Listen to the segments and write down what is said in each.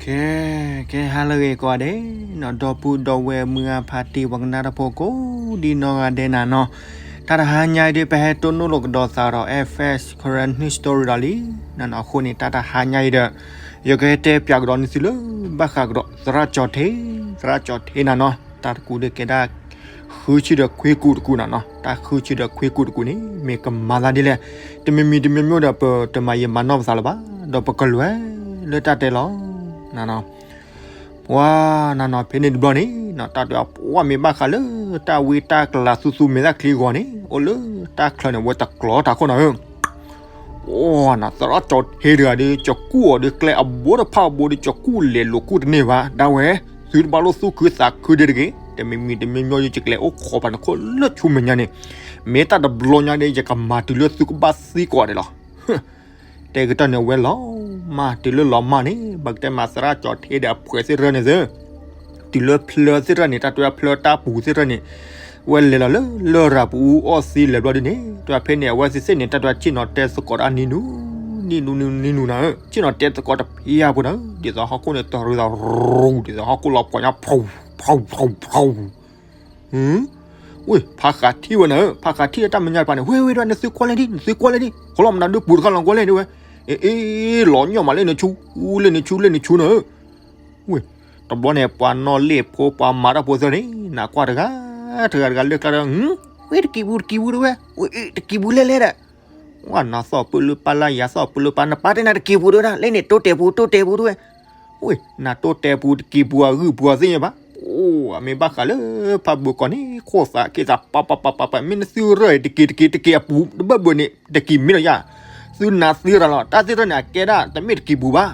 ကဲ ကဲ ဟါလၢအဂ့ၤကိးဂၤဒဲးနီၤ, ဒီပုၢ်ဒီဝဲၢ်မုၢ်ဂၢ်ဖါတံၢ် ပှၤကနၣ်တၢ်ဖိကိးဒ်နီၢ်ဂၤဒဲးနၤနီၤ, တၢ်တဟါညါအံၤဒုး ပဟဲတိၢ်နီၣ်လိာ်ကဒီးသးဒီး F S Karen History ဒီးလံနၤနီၤ. အဃိန့ၣ် တၢ်တဟါညါအံၤဒီး ယကဟဲတဲပၠးကဒီးန့ၢ်သုလၢ ဘၣ်ဃးကဒီးသရၣ်ကၠီၤထ့, သရၣ်ကၠီၤထ့နၤနီၤ, တၢ်တကူးဒုးကဲဒၣ် ဃုဆံဒီးခွံကူာ်တကူာ်နၤနီၤ. တၢ်ဃုဆံဒီးခွံကူာ်တကူာ်န့ၣ် မ့ၢ်ကမၤသးဒ်လဲၣ်, တမံၤမံၤတမံၤမံၤဒီး ပတမၤယံာ်မၤနီၢ်ပသးလၢၤဘၣ်, ဒီးပကလဲၤလၢတၢ်တဲလီၤ နၤနီၤ. ပှၤနၤနီၤ ဖဲန့ၣ်တဘျီန့ၣ်နီၤ, တၢ်တဲအပှၢ်မ့ၢ်ဘၣ်ဃးလၢ တၢ်ဝံတၢ်ကလၤသူသူမဲာ်သၣ်ချံအဂီၢ်န့ၣ် အိၣ်လၢတၢ်ချၢန့ၣ် ဝဲတကျိးတၢ်ခိၣ်နၤဧၢ. အိၣ်နၤ သရၣ်ကၠီၤထ့တဂၤဒီး ကကူၣ်အီၤဒီး ကျဲအဘိတဖၣ်အဘိဒီး ကကူၣ်လဲၤလိာ်ကူၣ်တန့ၢ်ဘၣ် ဒၣ်ဝဲ, သုတဘၣ်လိၣ်သူၣ်ခုသးခုဒဲးတဂ့ၤ, တမံၤမံၤတမံၤမံၤ ယကလဲၤအိၣ်ခိးပှၤနခိၣ်လၢဆူမဲာ်ညါန့ၣ်, မ့ၢ်တၢ်တဘျီညါဒီး ယကမၤတုၤလၢသုကဘၣ်သံကိးဂၤဒဲးလီၤ. တဲကတၢၢ်န့ၣ် အဝဲလီၤမၢ် တုၤလၢလီၤမၢ်န့ၣ် ပကတဲမးသရၣ်ကၠီၤထ့ဒီးအဖှဲးသ့ၣ်တဖၣ်န့ၣ်သု တုၤလၢဖျၢၣ်သ့ၣ်တဖၣ်န့ၣ် တၢ်တဲဖျၢၣ်တၢ်ပူၤသ့ၣ်တဖၣ်န့ၣ်, ဝဲလဲၤလီၤလၢလရာ်ပူၤအူအီၣ်သံလဲၤဘျီဒ်န့ၣ် တၢ်ဖဲန့ၣ် အဝဲသ့ၣ်သ့ၣ်န့ၣ် တၢ်တဲဆ့ၣ်နီၤတဲသကိးတၢ်နံၤနူၤ, နံၤနူၤနံၤနူၤနၤဧၢ, ဆ့ၣ်နီၤတဲသကိးတဖျၢၣ်ဖိနၤဧၢ, ဒ်သိးဟီၣ်ခိၣ်န့ၣ်တရူးသးရူၤ ဒ်သိးဟီၣ်ခိၣ်လီၤပှီၢ်ညါ ဖျူး ဖျူး ဖျူး ဖျူး ဝ့ၢ် ဖးဃးထံၣ်ဝဲနၤဧၢ, ဖးဃးထံၣ်လၢတၢ်မဲာ်ညါတပၤန့ၣ် ဝ့ၢ်ဝ့ၢ်ဒၣ် နသုကွၢ်လဲၣ်ဒံး နသုကွၢ်လဲၣ်ဒံး ခီလီၤမနုၤဒုးပူၤတခါလီၤကွၢ်လဲၣ်ဒံးဝဲ, အ့ အ့ လီၤညီၣ်မးလၢနဆူ လၢနဆူလၢနဆူနၤဧၢ, ဝ့ၢ် တဘျီန့ၣ် ပှၤနီၣ်လ့ၣ်ဖိပှၤမၤတၢ်ဖိသ့ၣ်န့ၣ် နကွၢ်တဂၤ တဂၤတဂၤလၢကျါဒီး ဝ့ၢ်တကံၢ်ပူၤတကံၢ်ပူၤတဝဲ, ဝ့ၢ်တကံၢ်ပူၤလဲၣ်လဲၣ်ဒီး ဝဲနၤသီၣ်ပၢၢ်လၢပၢ်လၢယၤသီၣ်ပၢၢ်လၢပၢ် နပၢ်တဲနၤတကံၢ်ပူၤတဝဲဒၣ် လၢန့ၣ်တိတဲာ်ပူၤ တိတဲာ်ပူၤတဝဲ, ဝ့ၢ် နတိတဲာ်ပူၤတကံၢ်ပူၤအဂုၢ်ပူၤအသ့ၣ်ညါဘၣ်, အိၣ် အမ့ၢ်ဘၣ်ဃးလၢ ဖးဘိးကီးန့ၣ် ခိၣ်သးက့ၤသး ပပပပပ မ့ၢ်နသုရၢၢ်တကံၢ်တကံၢ်တကံၢ်အပူၤ တဘၣ်ဘၣ်န့ၣ် တကံၢ်မ့ၢ်လီၤယၤ, သုနၤသ့ရၤလီၤ တၢ်သ့ၣ်တဖၣ်န့ၣ် အကဲဒၣ်တမ့ၢ်တကံၢ်ပူၤဘၣ်,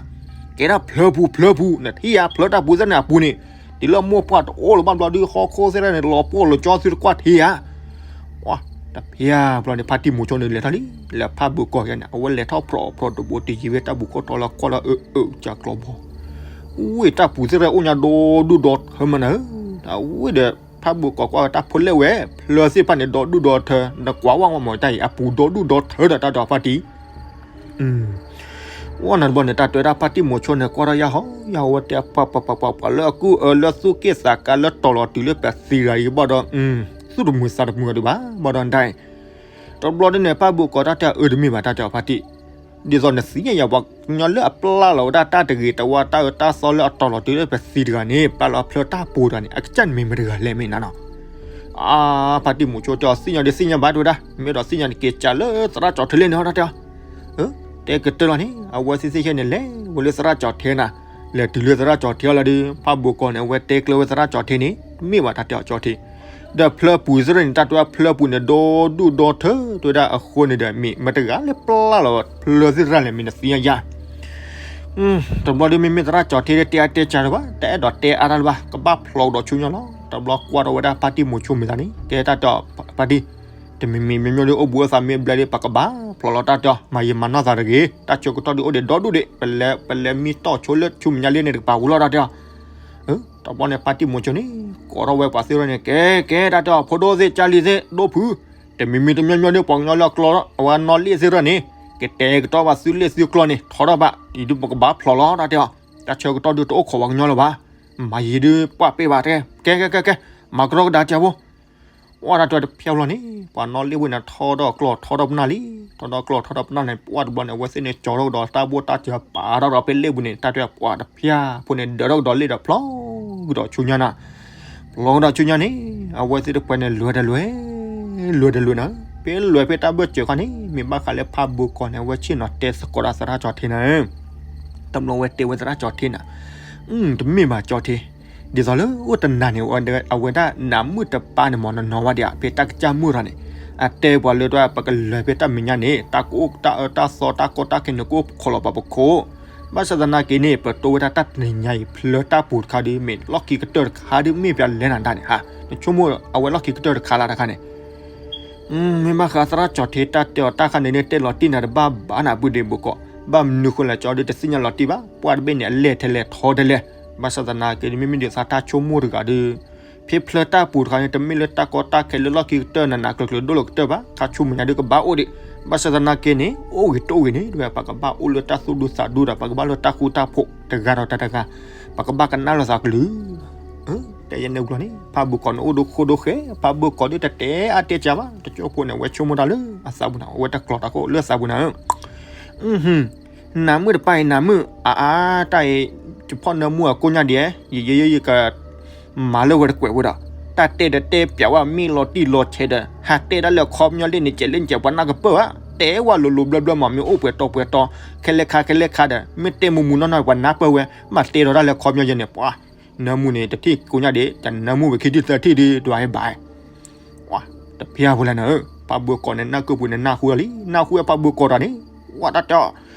ကဲဒၣ်ဖျၢၣ်ပူၤ ဖျၢၣ်ပူၤ နထံၣ်ဧါ ဖျၢၣ်တၢ်ပူၤသ့ၣ်န့ၣ်အပူၤန့ၣ်, တုၤလၢမိၢ်ပှၢ်တအိၣ်လၢၤဘၣ်ဘျီဒုး ဟီၣ်ခိၣ်သ့ၣ်တဖၣ်န့ၣ် လီၤပှီၢ်လီၤကၠီသုတကွၢ်ထံၣ်ဧါ တဖၣ်ဘျီန့ၣ် ဖါတံၢ်မိၤဆိန့ၣ်လဲၤထီၣ်လံ, လၢဖးဘိးကီးယၤန့ၣ် အဝဲလဲၤထီၣ်ဖြီၣ်ဖြီၣ်တဘိတယံၤဝဲတၢ်ပူၤခိၣ်တီလီၤကွၢ်လီၤအၢအၢကၢ်ကျီဘီ, ဝ့ၢ်တၢ်ပူၤသ့ၣ်တဖၣ်အိၣ်ညါဒီဒူၣ်ဒီထၢမးနၤဧၢ, အဝဲဒီး ဖးဘိးကီးကွၢ်ဝဲတၢ်ဖိလဲၣ်ဝဲ, ဖျၢၣ်သ့ၣ်တဖၣ်န့ၣ် ဒီဒူၣ်ဒီထၢ, နကွၢ်ဝဲမ့ၢ်တၢ်အံၤ အပူၤဒီဒူၣ်ဒီထၢဒီးတၢ်ဒီးဖါတံၢ် ဝဲနၤတဘျီန့ၣ် တၢ်တဲဝဲဒၣ်ဖါတံၢ်မိၤဆိန့ၣ် ကွၢ်ထီၣ်ယၢ်ဟီယၢ်ဟီဝဲတဲ ပှၤပှၤပှၤပှၤပှၤလၢအကူၣ်အၢလၢသူၣ်က့ၣ်သးကါလၢတီၤလီၤတုၤလၢပသံတဂၤအံၤဘၣ်ဒီး, သူၣ်တမုာ်သးတမုာ်အီၤဒံးဘၣ် ဘၣ်ဒီးဒၣ်အံၤ, တဘျီဒ်န့ၣ် ဖးဘိးကီးတၢ်တဲအၢတမ့ၢ်ဘၣ် တၢ်တဲအီၤဖါတံၢ်, ဒ်သိးနသ့ၣ်ညါယၤ ပှၤကညီလၢအပျၢ်လီၤဝဲဒၣ်တၢ်တဂ့ၤတဝါတၢ်အၢတၢ်သီလၢအတီၤလီၤတုၤလၢပသံတဂၤန့ၣ် ပျၢ်လီၤဖျၢၣ်တၢ်ပူၤတဂၤန့ၣ် အကစၢ်န့ၣ်မ့ၢ်မတၤတဂၤလဲၣ်မ့ၢ်နၤနီၤ အါ ဖါတံၢ်မိၤဆိတဲအီၤ သ့ၣ်ညါဒီးသ့ၣ်ညါဘၣ်တဲဝဲဒၣ် မ့ၢ်ဒီးသ့ၣ်ညါန့ၣ် က့ၤကးလၢသရၣ်ကၠီၤထ့လဲၣ်န့ၣ်ဟီ တၢ်တဲအီၤ, တဲကတၢၢ်လီၤန့ၣ် အဝဲသ့ၣ်သ့ၣ်ခဲန့ၣ် လဲၤဝဲလၢသရၣ်ကၠီၤထ့နၤ, လဲၤတုၤလၢသရၣ်ကၠီၤထ့အလီၤဒီး ဖးဘိးကီးန့ၣ် အဝဲတဲကျၢၤဝဲသရၣ်ကၠီၤထ့န့ၣ် တမ့ၢ်ဘၣ်တၢ်တဲအီၤကၠီၤထ့, ဒီးဖျၢၣ်ပူၤသ့ၣ်တဖၣ်န့ၣ် တၢ်တဲဝဲဖျၢၣ်ပူၤန့ၣ် ဒီဒူၣ်ဒီထၢတဲဝဲဒၣ်အဃိန့ၣ်ဒီး မ့ၢ်မတၤတဂၤလၢပျၢ်လီၤဖျၢၣ်သ့ၣ်တဖၣ်လဲၣ် မ့ၢ်နသ့ၣ်ညါယၤ တဘျီဒီးမ့မ့ၢ်သရၣ်ကၠီၤထ့တဲအါတဲစှၤလၢၤဘၣ် တအဲၣ်ဒိးတဲအါတၢ်လၢၤဘၣ် ကဘၣ်ဖျိးကဒီးဆူညါလီၤ. တဘျီကွၢ်ထီၣ်ဝဲဒၣ်ဖါတံၢ်မိၤဆိမ့ၢ်သးန့ၣ် ကဲတၢ်တဲအီၤဖါတံၢ်, တမံၤမံၤမ့မ့ၢ်ဒီးအိၣ်ဘူးအသးမ့ၢ်ဘျဲဒ် ပကဘၣ်ဖျိးလီၤတၢ်တဲအီၤ မၤယံာ်မၤနီၢ်သးတဂ့ၤ တၢ်ဆၢကတီၢ်ဒုးအိၣ်ဒံးဒီဒူၣ်ဒံး ပလဲၤ ပလဲၤမံတီၢ်ဆိလၢဆူမဲာ်ညါလံန့ၣ် တကပၤဝံၤလီၤတၢ်တဲအီၤ တဘျီန့ၣ် ဖါတံၢ်မိၤဆိန့ၣ် ကိးထီၣ်ဝဲပှၤသ့ၣ်တဖၣ်န့ၣ် ကဲ ကဲ တၢ်တဲအီၤ ဖိဒိၣ်သ့ၣ် ကၢ်လံၤသ့ၣ် ဒိၣ်ဖု တမံၤမံၤတမံၤမံၤဒီး ပှၤကညီလၢအကျီ အဝဲနီၣ်လ့ၣ်သ့ၣ်တဖၣ်န့ၣ် ကတဲာ်ကတီၤဘၣ်သုလ့ၣ်သုကျီန့ၣ် ထီထီၣ်ဘၣ် အံၤဒုးပကဘၣ်ဖျိးလီၤ တၢ်တဲအီၤ တၢ်ဆၢကတီၢ်ဒုးတအိၣ်ခိးပှၤကညီလၢၤဘၣ် မၤယံာ်ဒုးပှၢ်ပ့ၢ်ဘၣ်တဲ ကဲ ကဲ ကဲ ကဲ မၤကရီကဒါက့ၤဖိ အတၢ်တဲတဖျၢၣ်လီၤန့ၣ် ပှၤနီၣ်လ့ၣ်ဝဲန့ၣ် ထီထီၣ်ကျီၢ်ထီထီၣ်ပနၢ်လံ ထီထီၣ်ကျီၢ်ထီထီၣ်ပနၢ်န့ၣ် ပှၢ်တဘျီန့ၣ် အဝဲသ့ၣ်န့ၣ် ကၠီထီၣ်ကဒီးတၢ်ဘိၣ်တၢ်စၢၤပာ်ထီၣ်ဒီးဖဲလ့ၣ်ပူၤန့ၣ် တၢ်တဲပှၢ်တဖျၢၣ်ဖိန့ၣ် ဒၢးထီၣ်ကဒီးလ့ၣ်ဒီးဖျီကဒီးဆူညါနၤ ဖျီကဒီးဆူညါန့ၣ် အဝဲသ့ၣ်တဖၣ်န့ၣ် လဲၤတလဲၤ လဲၤတလဲၤနၤ ဖဲလဲၤဖဲတၢ်ဘၢၣ်စၢၤခါန့ၣ် မ့ၢ်ဘၣ်ဃးလၢဖးဘိးကီးန့ၣ် အဝဲဆ့ၣ်နီၤတဲသကိးဒီးသရၣ်ကၠီၤထ့နၤ တဘျီဝဲတဲဝဲသရၣ်ကၠီၤထ့နၤ တမ့ၢ်ဘၣ်ကၠီၤထ့ ဒ်သိးလၢအိၣ်တနၤန့ၣ် အဝဲဒၣ်နးမုၣ်တပၤန့ၣ်မ့ၢ်နီၢ်နီၢ်ဝဲဒၣ် ဖဲတၢ်ကစၢ်မုၣ်ထီၣ်န့ၣ် အတဲပှၤလၢတၢ် ပကလဲၤဖဲတၢ်မဲာ်ညါန့ၣ် တၢ်ကအိၣ်တၢ်အၢတၢ်သီတၢ်ကီတၢ်ခဲန့ၣ် ကအိၣ်ခိးလီၤပှၤပခိၣ် ဘၣ်ဆၣ်သနာ်က့န့ၣ် ပတိဝဲဒၣ်တၢ်တနံၤညါအံၤ ဖျၢၣ်တၢ်ပူၤတခါဒီး မ့ၢ်လီၢ်ခံကတၢၢ်တခါဒီး မ့ၢ်ပျၢ်လဲၤနၤဒၣ်န့ၣ်ဟါ နဆိကမိၣ်အဝဲလီၢ်ခံကတၢၢ်တခါလၢတခါန့ၣ် မ့ၢ်ဘၣ်ဃးသရၣ်ကၠီၤထ့တၢ်တဲအီၤတၢ်ခါန့ၣ်န့ၣ် တဲလီၤတံၢ်နၤတဘၣ်ဘၣ်နၤ ပုၢ်ဒ့ဘိးကီး ဘၣ်မနုၤဃိလဲၣ် ကၠီဒုးတသ့ၣ်ညါလီၤတံၢ်ဘၣ် ပှၢ်တဘ့ၣ်န့ၣ် အလဲၢ်ထဲလဲၢ်ထီထဲလဲၢ် ဘၣ်ဆၣ်သနာ်က့ မ့မ့ၢ်ဒ်သးတၢ်ဆိကမိၣ်တဂၤဒီး ဖဲဖျၢၣ်တၢ်ပူၤတခါန့ၣ် တမ့ၢ်လၢတၢ်ကီတၢ်ခဲလၢလီၢ်ခံကတၢၢ်နးနးကျၢၤကျၢၤဒိၣ်လီၤကတၢၢ်ဘၣ်, ခါဆူမဲာ်ညါဒုးကဘၣ်အိၣ်ဒံး, ဘၣ်ဆၣ်သနာ်က့န့ၣ် အိၣ်ဂ့ၤတအိၣ်ဂ့ၤန့ၣ် တဝဲ ပှၤကဘၣ်အိၣ်လၢတၢ်သူၣ်ဒူသးဒူဒီး ပှၤကဘၣ်လၢတၢ်ဃူတၢ်ဖိးတဂၤဒီးတၢ်တဂၤ, ပှၤကဘၣ်ကနၣ်လိာ်သးကလုၢ် တဲယဲန့ၣ်ဘျီန့ၣ် ဖးဘိၣ်ကီးန့ၣ်အိၣ်ဒိၣ်ခိၣ်ဒိၣ်ဃဲ, ဖးဘိၣ်ကီးဒုးတတဲအါတဲစှၤဘၣ်, တကၠိဖိန့ၣ်ဝဲဆိကမိၣ်တၢ်လၢအသးပူၤန့ၣ် အဝဲတကျိၤတၢ်ခိၣ်လၢအသးပူၤန့ၣ် နၤမုၣ်တပၢ်အံၤ နၤမုၣ် အါအါတၢ်အံၤ ယဖီၣ်နၢမူအကိၢ်ညါဒံး, ယယယက မၤလၢဝဲတကွဲးဝဲဒီး, တၢ်တဲဒီးတဲပျးဝဲမ့ၢ်လီၤတံၢ်လီၤဆဲးဒီး ဟးတဲဒၣ်လၢအခီပညီလၢန့ၣ် ကဲးလၢနကဲးပှၤနၢ်ကပၢၢ်ဧါ, တဲဝဲလိၤလိၤဘျၢဘျၢမး မ့ၢ်အိၣ်ပှဲၤတီပှဲၤတီ ခဲလၢာ်ခါခဲလၢာ်ခါဒီး မ့ၢ်တဲမူမူနီၢ်နီၢ်ပှၤနၢ်ပၢၢ်ဝဲ, မ့ၢ်တဲဒီးတၢ်လၢအခီပညီယဲန့ၣ် ပှၤ နၢမူန့ၣ် တထံၣ်ကိၢ်ညါဒံး တနၢမူဝဲခံထံၣ်သၢထံၣ်ဒံး ဒွးဟဲဘၣ် တဖျါဖိလဲၣ်နၤဧၢ, ဖးဘိၣ်ကီးန့ၣ် နၢ်ကုၢ်ပူၤန့ၣ် နၢ်ဟူလံ, နၢ်ဟူဝဲဖးဘိၣ်ကီးတၢ်န့ၣ်, ဝဲတၢ်တဲအီၤ,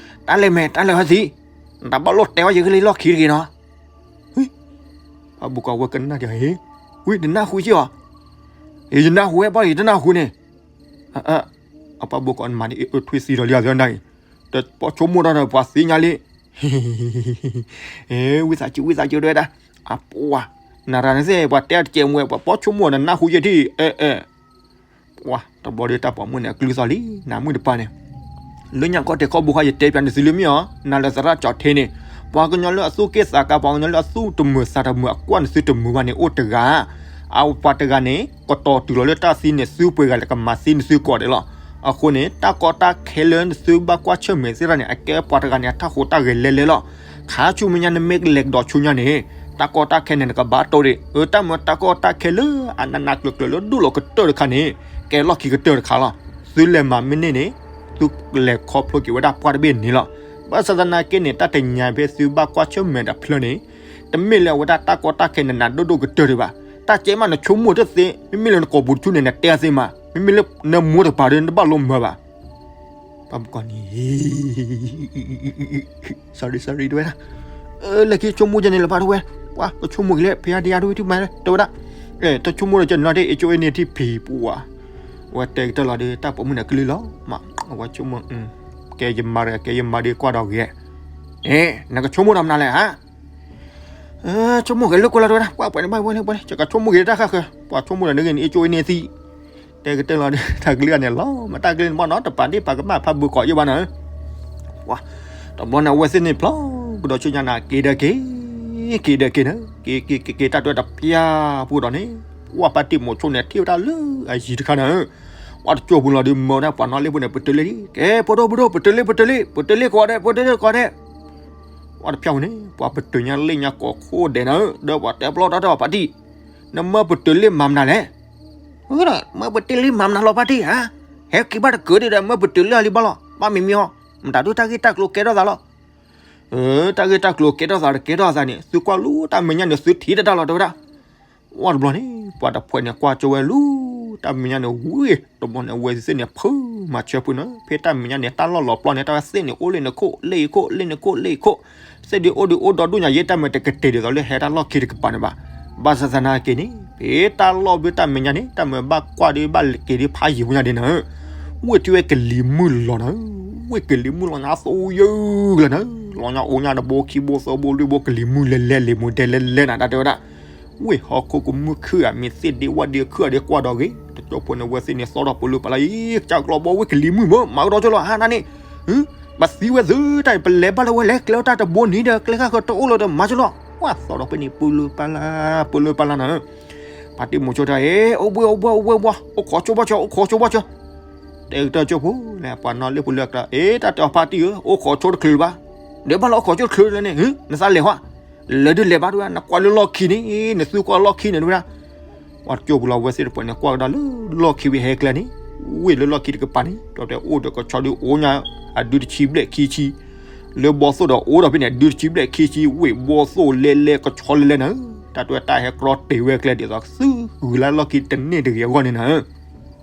တၢ်လဲၤမဲာ် တၢ်လဲၤဟဲသံ, နတၢ်ဘၣ်လိၣ်တဲအီၤယဂ့ၢ်လၢလီၢ်ခံတဂ့ၤနီၤ, ဖးဘိၣ်ကီးဝဲကနၣ်ဒံး, ဝံၤ နနၢ်ဟူက့ၤအီၤ, ယနၢ်ဟူဝဲဘၣ် ယတနၢ်ဟူန့ၣ်, အဖးဘိၣ်ကီးနမၤန့ၣ် အထွံၣ်သံဒီးလံအသၢနၤအံၤ, တပီၣ်ဆိကမိၣ်တၢ်ဒီးပှၤသ့ညါလံ ဝံသးစူၤ ဝံသးစူၤ တဲဝဲဒၣ်, အပှၤ, နရၤန့ၣ်သ့ၣ် ပှၤတဲအတကဲးမူဝဲ ပှၤပီၣ်ဆိကမိၣ်နနၢ်ဟူယဲၢ်ထံၣ်, အဲ အဲ ပှၤတဘျီဒီးတၢ်ပိာ်မုၣ်န့ၣ် အကလုၢ်သီၣ်လံ နၤမုၣ်တပၢ်န့ၣ်, လၢညါကီၢ်တဲာ်ကီၢ်ဘိခါ ယတဲပျးန့ၢ်သုလၢမ့ၢ်အီၤ နၤလၢသရၣ်ကၠီၣ်ထ့န့ၣ်, ပှၤကညီလၢအသူၣ်က့ၣ်သးကါ ပှၤကညီလၢအသူၣ်တမုာ်သးတမုာ် အကွၢ်န့ၢ်သုတမုာ်ဘၣ်န့ၣ် အိၣ်တဂၤ အပှၤတဂၤန့ၣ် ကတီၤတုၤလီၤလၢတၢ်သံန့ၣ် သုပှဲၤဂၤလၢကမၤသံန့ၢ်သုကိးဂၤဒဲးလီၤ. အဃိန့ၣ် တၢ်ကီတၢ်ခဲလၢနသုဘၣ်ကွၢ်ဆၢၣ်မဲာ်သ့ၣ်တဖၣ်န့ၣ် အကဲပှၤတဂၤန့ၣ် အတၢ်ဟူးတၢ်ဂဲၤလဲၤလဲၤလီၤ. ခါဆူမဲာ်ညါနမ့ၢ်လဲၤကဒီးဆူညါန့ၣ် တၢ်ကီတၢ်ခဲန့ၣ် နကဘၣ်တိၢ်ဒံး. အတၢ်မၤတၢ်ကီတၢ်ခဲလၢအနးနးကျၢၤကျၢၤလၢဒိၣ်လီၤကတၢၢ်တခါန့ၣ် ကဲလီၢ်ခံကတၢၢ်တခါလီၤ. သုလဲၤမၤမ့ၢ်န့ၢ်န့ၣ် သုလဲၤခီဖျိက့ၤဝဲဒၣ်ပှၢ်တဘ့ၣ်န့ၣ်လီၤ. ဘၣ်ဆၣ်သနာ်က့န့ၣ် တၢ်တနံၤဖဲသုဘၣ်ကွၢ်ဆၢၣ်မဲာ်တဖျၢၣ်န့ၣ် တမ့ၢ်လၢအဝဲဒၣ်တၢ်ကီတၢ်ခဲနးနးဒိၣ်ဒိၣ်ကတၢၢ်ဒံးဘၣ်. တၢ်ကဲမးနဆိကမိၣ်တသ့, မ့မ့ၢ်လၢနကိာ်ပူၤတဆူန့ၣ် နတဲသ့မး, မ့မ့ၢ်လၢနမိၢ်တပၤဒီး နတဘၣ်လိမၤဘၣ်. ပှၤဘိၣ်ကီးန့ၣ် sorry sorry တဲဝဲဒၣ်, လၢခံဆိကမိၣ်ကဲန့ၣ်လၢၤဘၣ်တဲဝဲ, ပှၤကဆိကမိၣ်က့ၤလၢ ဖဲအါဒံအါဒိဝဲထံၣ်မးတဲဝဲဒၣ်, တဆိကမိၣ်ဒီးကဲန့ၣ်လီၤ တ့ အ့ၣ်ကၠိအ့ၣ်န့ၣ်ထံၣ်ဖံးပူၤဝဲ, အဝဲတဲကတၢၢ်လီၤဒီး တၢ်ပိာ်မုၣ်န့ၣ်ကလုၢ်လီၤမး, အဝဲဆိကမိၣ်, ကဲယမၤဒီး ကဲယမၤဒီးကွၢ်ဒီးဂ့ၤ, နကဆိကမိၣ်ဒီးမနုၤလဲၣ်ဧါ ဆိကမိၣ်က့ၤလၢကွၢ်လီၤတဲဝဲဒၣ်, ပှၤပှဲၤန့ၣ်ဘၣ်ဝဲလၢပှဲၤန့ၣ် ယကဆိကမိၣ်က့ၤတၢ်ဃၣ်ဃၢၤ, ပှၤဆိကမိၣ်ဒီးနဂ့ၤန့ၣ် အ့ၣ်ကၠိအ့ၣ်န့ၣ်သံ, တဲကတၢၢ်လီၤဒီး တၢ်ကလုၢ်အန့ၣ်လီၤ, မ့ၢ်တၢ်ကလုၢ်န့ၣ်ဘၣ်နီၤ တပာ်ဒ့ၣ်ပာ်ကမၣ်ဖးဘိၣ်ကီးယဲၢ်ဘၣ်နၤဧၢ, ပှၤ, တဘျီန့ၣ် အဝဲသ့ၣ်န့ၣ်ဖျီကဒီးဆူညါန့ၣ် က့ၤဒီးက့ၤ, က့ၤဒီးက့ၤန့ၣ်, က့ၤက့ၤက့ၤက့ၤတၢ်တွဲတပျၢ်ဖိဒီးန့ၣ်, ပှၤဖါတံၢ်မိၤဆိန့ၣ်ထံၣ်ဝဲဒၣ်လၢအယံၤတခါန့ၣ်, ပှၤတကၠိပူၤလီၤဒီးမၢဝဲဒၣ်ပှၤနီၣ်လ့ၣ်ဖိန့ၣ် ပတုၤလ့ၣ်လံ, ကဲ ဖိဒိၣ်ဖိဒိၣ် ပတုၤလ့ၣ် ပတုၤလ့ၣ် ပတုၤလ့ၣ်ကိးဂၤဒဲး ပတုၤလ့ၣ်ကိးဂၤဒဲး ပှၤတဖျၢၣ်ဝဲန့ၣ် ပှၤပတုၤညါလ့ၣ်ညါကိးခိၣ်ဒဲးနၤဧၢ, ဒီးပှၤတဲပျီတၢ်တဲအီၤဖါတံၢ်, နမၢပတုၤလ့ၣ်မၤမနုၤလဲၣ်, မၢပတုၤလ့ၣ်မၤမနုၤလီၤဖါတံၢ်ဧါ, ဟဲက့ၤဘၣ်တကၢၢ်ဒံးဒီး မၢပတုၤလ့ၣ်အီၤလံဘၣ်လီၤ, ဘၣ်မံၤမံၤအီၤ, မတၤဒုးတၢ်ဂ့ၢ်တၢ်ကျိၤကဲထီၣ်သးလီၤ, တၢ်ဂ့ၢ်တၢ်ကျိၤကဲထီၣ်သးဒီးကဲထီၣ်သးန့ၣ် သုကွၢ်လူတၢ်မဲာ်ညါန့ၣ် သုထံၣ်တၢ်လီၤတဲဝဲဒၣ် ဝဲတဘျီန့ၣ် ပှၤတဖှဲးန့ၣ် ကွၢ်ကၠိဝဲလူၤ တၢ်မဲာ်ညါန့ၣ် ဝ့ၢ်တဘျီန့ၣ် အဝဲသ့ၣ်န့ၣ် ဖုမၤဆၢဖုန့ၣ် ဖဲတၢ်မဲာ်ညါန့ၣ် တၢ်လီၢ်လီၤပျီန့ၣ် တၢ်ဝဲသ့ၣ်န့ၣ် အိၣ်လၢနခိၣ် လၢယခိၣ် လၢနခိၣ် လၢယခိၣ် သ့ၣ်ဒုးအိၣ်ဒုးအိၣ်ဒီဒူၣ်ညါ ယဲတၢ်မၤတကတဲာ်ဒ်သိးလၢဟဲတၢ်လီၢ်ခံတကပၤန့ၣ်ဘၣ်. ဘၣ်ဆၣ်သနာ်က့န့ၣ် ဖဲတၢ်လီၢ်ဘျုးတၢ်မဲာ်ညါန့ၣ် တၢ်မၤဘၣ်ကွၢ်ဒုးဘၣ်က့ၤဒုးဖးယံာ်ဝဲညါဒ်န့ၣ် ဝ့ၢ်ထံဝဲကလံၤမုၢ်လီၤနၤ, ဝ့ၢ်ကလံၤမုၢ်လီၤညါသိယုၢ်လၢနၤ, လီၤညါအိၣ်ညါတဘိခံဘိသၢဘိလွံၢ်ဘိ ကလံၤမုၢ်လဲၤလဲၤ လံၤမူတဲလဲၤလဲၤနၤ တၢ်တဲဝဲဒၣ် ဝ့ၢ်ဟီၣ်ခိၣ်ကမုၢ်ခုၣ်ဧါ မ့ၢ်သ့ၣ်ဒ့ဝၣ်ဒ့ခုၣ်ဧါဒ့ကွၢ်ဒီးဂ့ၤ, တကၠိဖိန့ၣ် ဝဲသ့ၣ်န့ၣ် သီထီၣ်ပလၢပလၢအံၤ ကစၢ်ကျီဘီဝ့ၢ်ကလံၤမုၢ်မၢ မၤကဒီးကၠိလီၤ ဟါနၤန့ၣ် ပသံဝဲသုတၢ် ပလဲၤဘၣ်လၢဝဲလဲၤကျဲတၢ်တဘိနံၤဒီး ကျဲဃၣ်ဃၢၤတအိၣ်လၢၤဒီး မၤကၠိလီၤ. ဝဲသီထီၣ်ဖဲန့ၣ် ပလၢပလၢ ပလၢပလၢနၤ ဖါတံၢ်မိၤဆိတၢ် အ့ အိၣ်ဘှံးအိၣ်ဘှံးအိၣ်ဘှံးဘှီ အိၣ်ခိးဆိဘၣ်ဆိ အိၣ်ခိးဆိဘၣ်ဆိ တဲကတၢၢ်ကၠိဖိ လၢပှၤနီၣ်လ့ၣ်ဖိလၢအကျါ အ့ တၢ်တဲအီၤဖါတံၢ်ဧၢ အိၣ်ခိးဆိတချုးလၢၤဘၣ်, ဒီးဘၣ်လၢအိၣ်ခိးဆိတချုးလၢၤန့ၣ် နသးလဲၤဟီ လဲၤဒုးလဲၤဘၣ်တဝဲ နကွၢ်လၢလီၢ်ခံန့ၣ် နသုကွၢ်လီၢ်ခံန့ၣ်တဝဲဒၣ် ပှၤတကၠိပူၤလီၤ ဝဲသ့ၣ်တဖၣ်န့ၣ် ကွၢ်ကဒီးလၢလီၢ်ခံဝံၤဟဲကျဲန့ၣ် ဝ့ၢ်လၢလီၢ်ခံတကပၤန့ၣ် ဒီးတဲအိၣ်ဒီးကဆီဒုးအိၣ်ညါ အဒုတဆံဘျဲၣ်ခံဆံ လၢဘီသိၣ်ဒီးအိၣ်ဒီးဖဲန့ၣ် အဒုတဆံဘျဲၣ်ခံဆံ ဝ့ၢ်ဘီသိၣ်လဲၤလဲၤကဆီလဲၤလဲၤနၤ တၢ်တဲတၢ်ဟဲကြီတ့ၢ်ဝဲကျဲဒ်သိးသုဂုၤလၢလီၢ်ခံတန့ၢ်တဂ့ၤအဂီၢ်န့ၣ်နၤ အၢ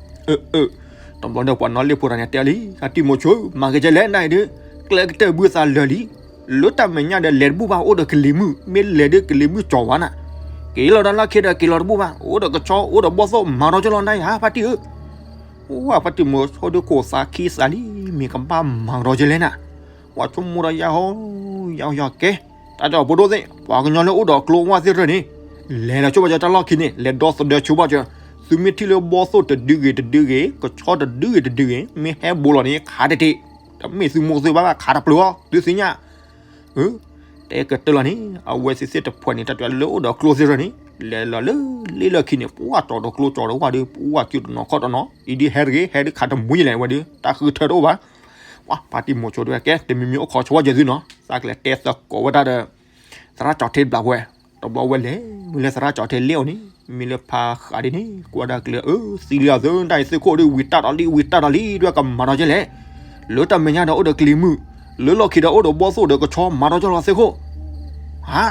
တဘျီဒီးပှၤနီၣ်လ့ၣ်ဖိတၢ်န့ၣ်တဲလံ ဖါတံၢ်မိၤဆိ မၤက့ၤကဲလဲၣ်နၤအံၤဒုး ကျဲကတၢၢ်ဘုသးလၢာ်လံ လၢတၢ်မဲာ်ညါဒီးလဲၤတဘူၣ်ဘၣ် အိၣ်ဒီးကလံၤမုၢ် မ့ၢ်လဲၤဒုးကလံၤမုၢ်ကၠီၤဝဲနၤ က့ၤလီၤဒီးလီၢ်ခံဒီးက့ၤလီၤတဘူၣ်ဘၣ် အိၣ်ဒီးကဆီ အိၣ်ဒီးဘီသိၣ် မၤဒီးကၠိလီၤနၤယါ ဖါတံၢ်ဧၢ ဝဲဖါတံၢ်မိၤဆိဒုးကိၢ်သးခံသးလံ မ့ၢ်ကဘၣ်မၤဒီးကဲလဲၣ်နၤ ပှၤဆိကမိၣ်ဒီးယါဟီ ယါဟီယါကဲ တၢ်တဲအီၤဖိဒိၣ်သ့ၣ် ပှၤကညီလၢအိၣ်ဒီးကျိဝါသ့ၣ်တဖၣ်န့ၣ် လဲၤလီၤဆိဘၣ်ကၠီတၢ်လီၢ်ခံန့ၣ် လဲၤဒီသဒၢဆိဘၣ်ကၠီ, သုမ့ၢ်ထံၣ်လၢဘီၣ်သိၣ်တဒုဂ့ၤတဒုဂ့ၤ ကဆီတဒုဂ့ၤတဒုဂ့ၤ မ့ၢ်ဟဲဘူးလီၤန့ၣ် ခးတတ့ၢ်, တမ့ၢ်သုမိၢ်သုပၢ်ဘၣ် ခးတပျုာ်အီၤ သုသ့ၣ်ညါ တဲကတၢၢ်လီၤန့ၣ် အဝဲသ့ၣ်သ့ၣ်တဖှဲးန့ၣ် တၢ်တဲလၢအိၣ်ဒီးကျိသ့ၣ်တဖၣ်န့ၣ် လဲၤလီၤလၢလ့လၢခံန့ၣ် ပှၢ်တီၤဒီးကျိကၠီဒီးဝၣ်ဒီး ပှၢ်ကၠူတနီၤခီၣ်တနီၤ အံၤဒ်ဟဲတဂ့ၤ ဟဲဒ်ခးတမှံလဲၣ်ဝဲဒီး တၢ်ဃုထၢတအိၣ်ဘၣ်. ပှၢ်ဖါတံၢ်မိၤဆိဒၣ်ဝဲ ကဲ တမံၤမံၤအိၣ်ခိးဆိဝဲယဲၢ်သုနီၤ သးကလဲၤတဲသကိးဝဲဒၣ်ဒီး သရၣ်ကၠီထ့တဘျီဝဲ, တဘျီဝဲလဲၤ မ့ၢ်လၢသရၣ်ကၠီထ့လ့ၣ်အီၤန့ၣ် မ့ၢ်လၢဖါဃးဒ်န့ၣ် ကွၢ်ဒၣ်ကျဲ အၢ သံလံအသု တၢ်အံၤသ့ၣ်ခိၣ်ဒ်ဝံၤတၢ်ဒီးလံ ဝံၤတၢ်ဒီးလံ ဒွဲၣ်ကမၤဒီးကဲလဲၣ်, လၢတၢ်မဲာ်ညါဒီးအိၣ်ဒီးကလံၤမုၢ်, လၢလီၢ်ခံဒီးအိၣ်ဒီးဘီၣ်သိၣ်ဒီးကဆီမၤဒီးကဲလီၤသ့ၣ်ခိၣ် ဟါ,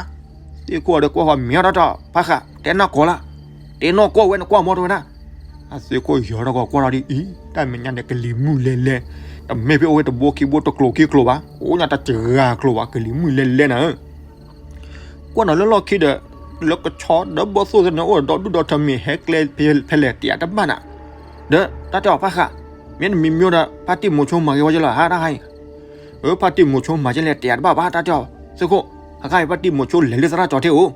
သ့ၣ်ခိၣ်အီၤဒီးကွၢ်ဃီမ့ၢ်အီၤတၢ်တၢ်ဖါဃး တဲနီၢ်ကီၢ်လၢ, တဲနီၢ်ကီၢ်ဝဲနကွၢ်မီၢ်တဝဲဒၣ်, အသ့ၣ်ခိၣ်ယီၤဒီးကွၢ်လီၤဒ်အံၤ တၢ်မဲာ်ညါန့ၣ်ကလံၤမုၢ်လဲၤလဲၤ, တမ့ၢ်ဖဲအိၣ်ဝဲတဘိခံဘိတကျိၤခံကျိၤဘၣ် အိၣ်ညါတၢ်စှၤကျိၤဘၣ် ကလံၤမုၢ်လဲၤလဲၤနၤဧၢ ကွၢ်နီၤလၢလီၢ်ခံဒီး လၢကဆီဒီးဘီၣ်သိၣ်သ့ၣ်န့ၣ် အိၣ်ဒီးဒူၣ်ဒီးထၢမ့ၢ်ဟဲကျဲဖဲလဲၣ်တယာ်တဘၣ်နၤ, ဒီးတၢ်တဲအီၤဖါဃး, မ့ၢ်နမံၤမံၤဒီး ဖါတံၢ်မိၤဆိမၤဂ့ၤဝဲကဲလီၤ ဟါတၢ်ဟါအံၤ, အၢ ဖါတံၢ်မိၤဆိမၤကဲလဲၣ်တယာ်တဘၣ်ဘၣ် တၢ်တဲအီၤသ့ၣ်ခိၣ်, ဟါခါအံၤဖါတံၢ်မိၤဆိလဲၤလၢသရၣ်ကၠီထ့အိၣ်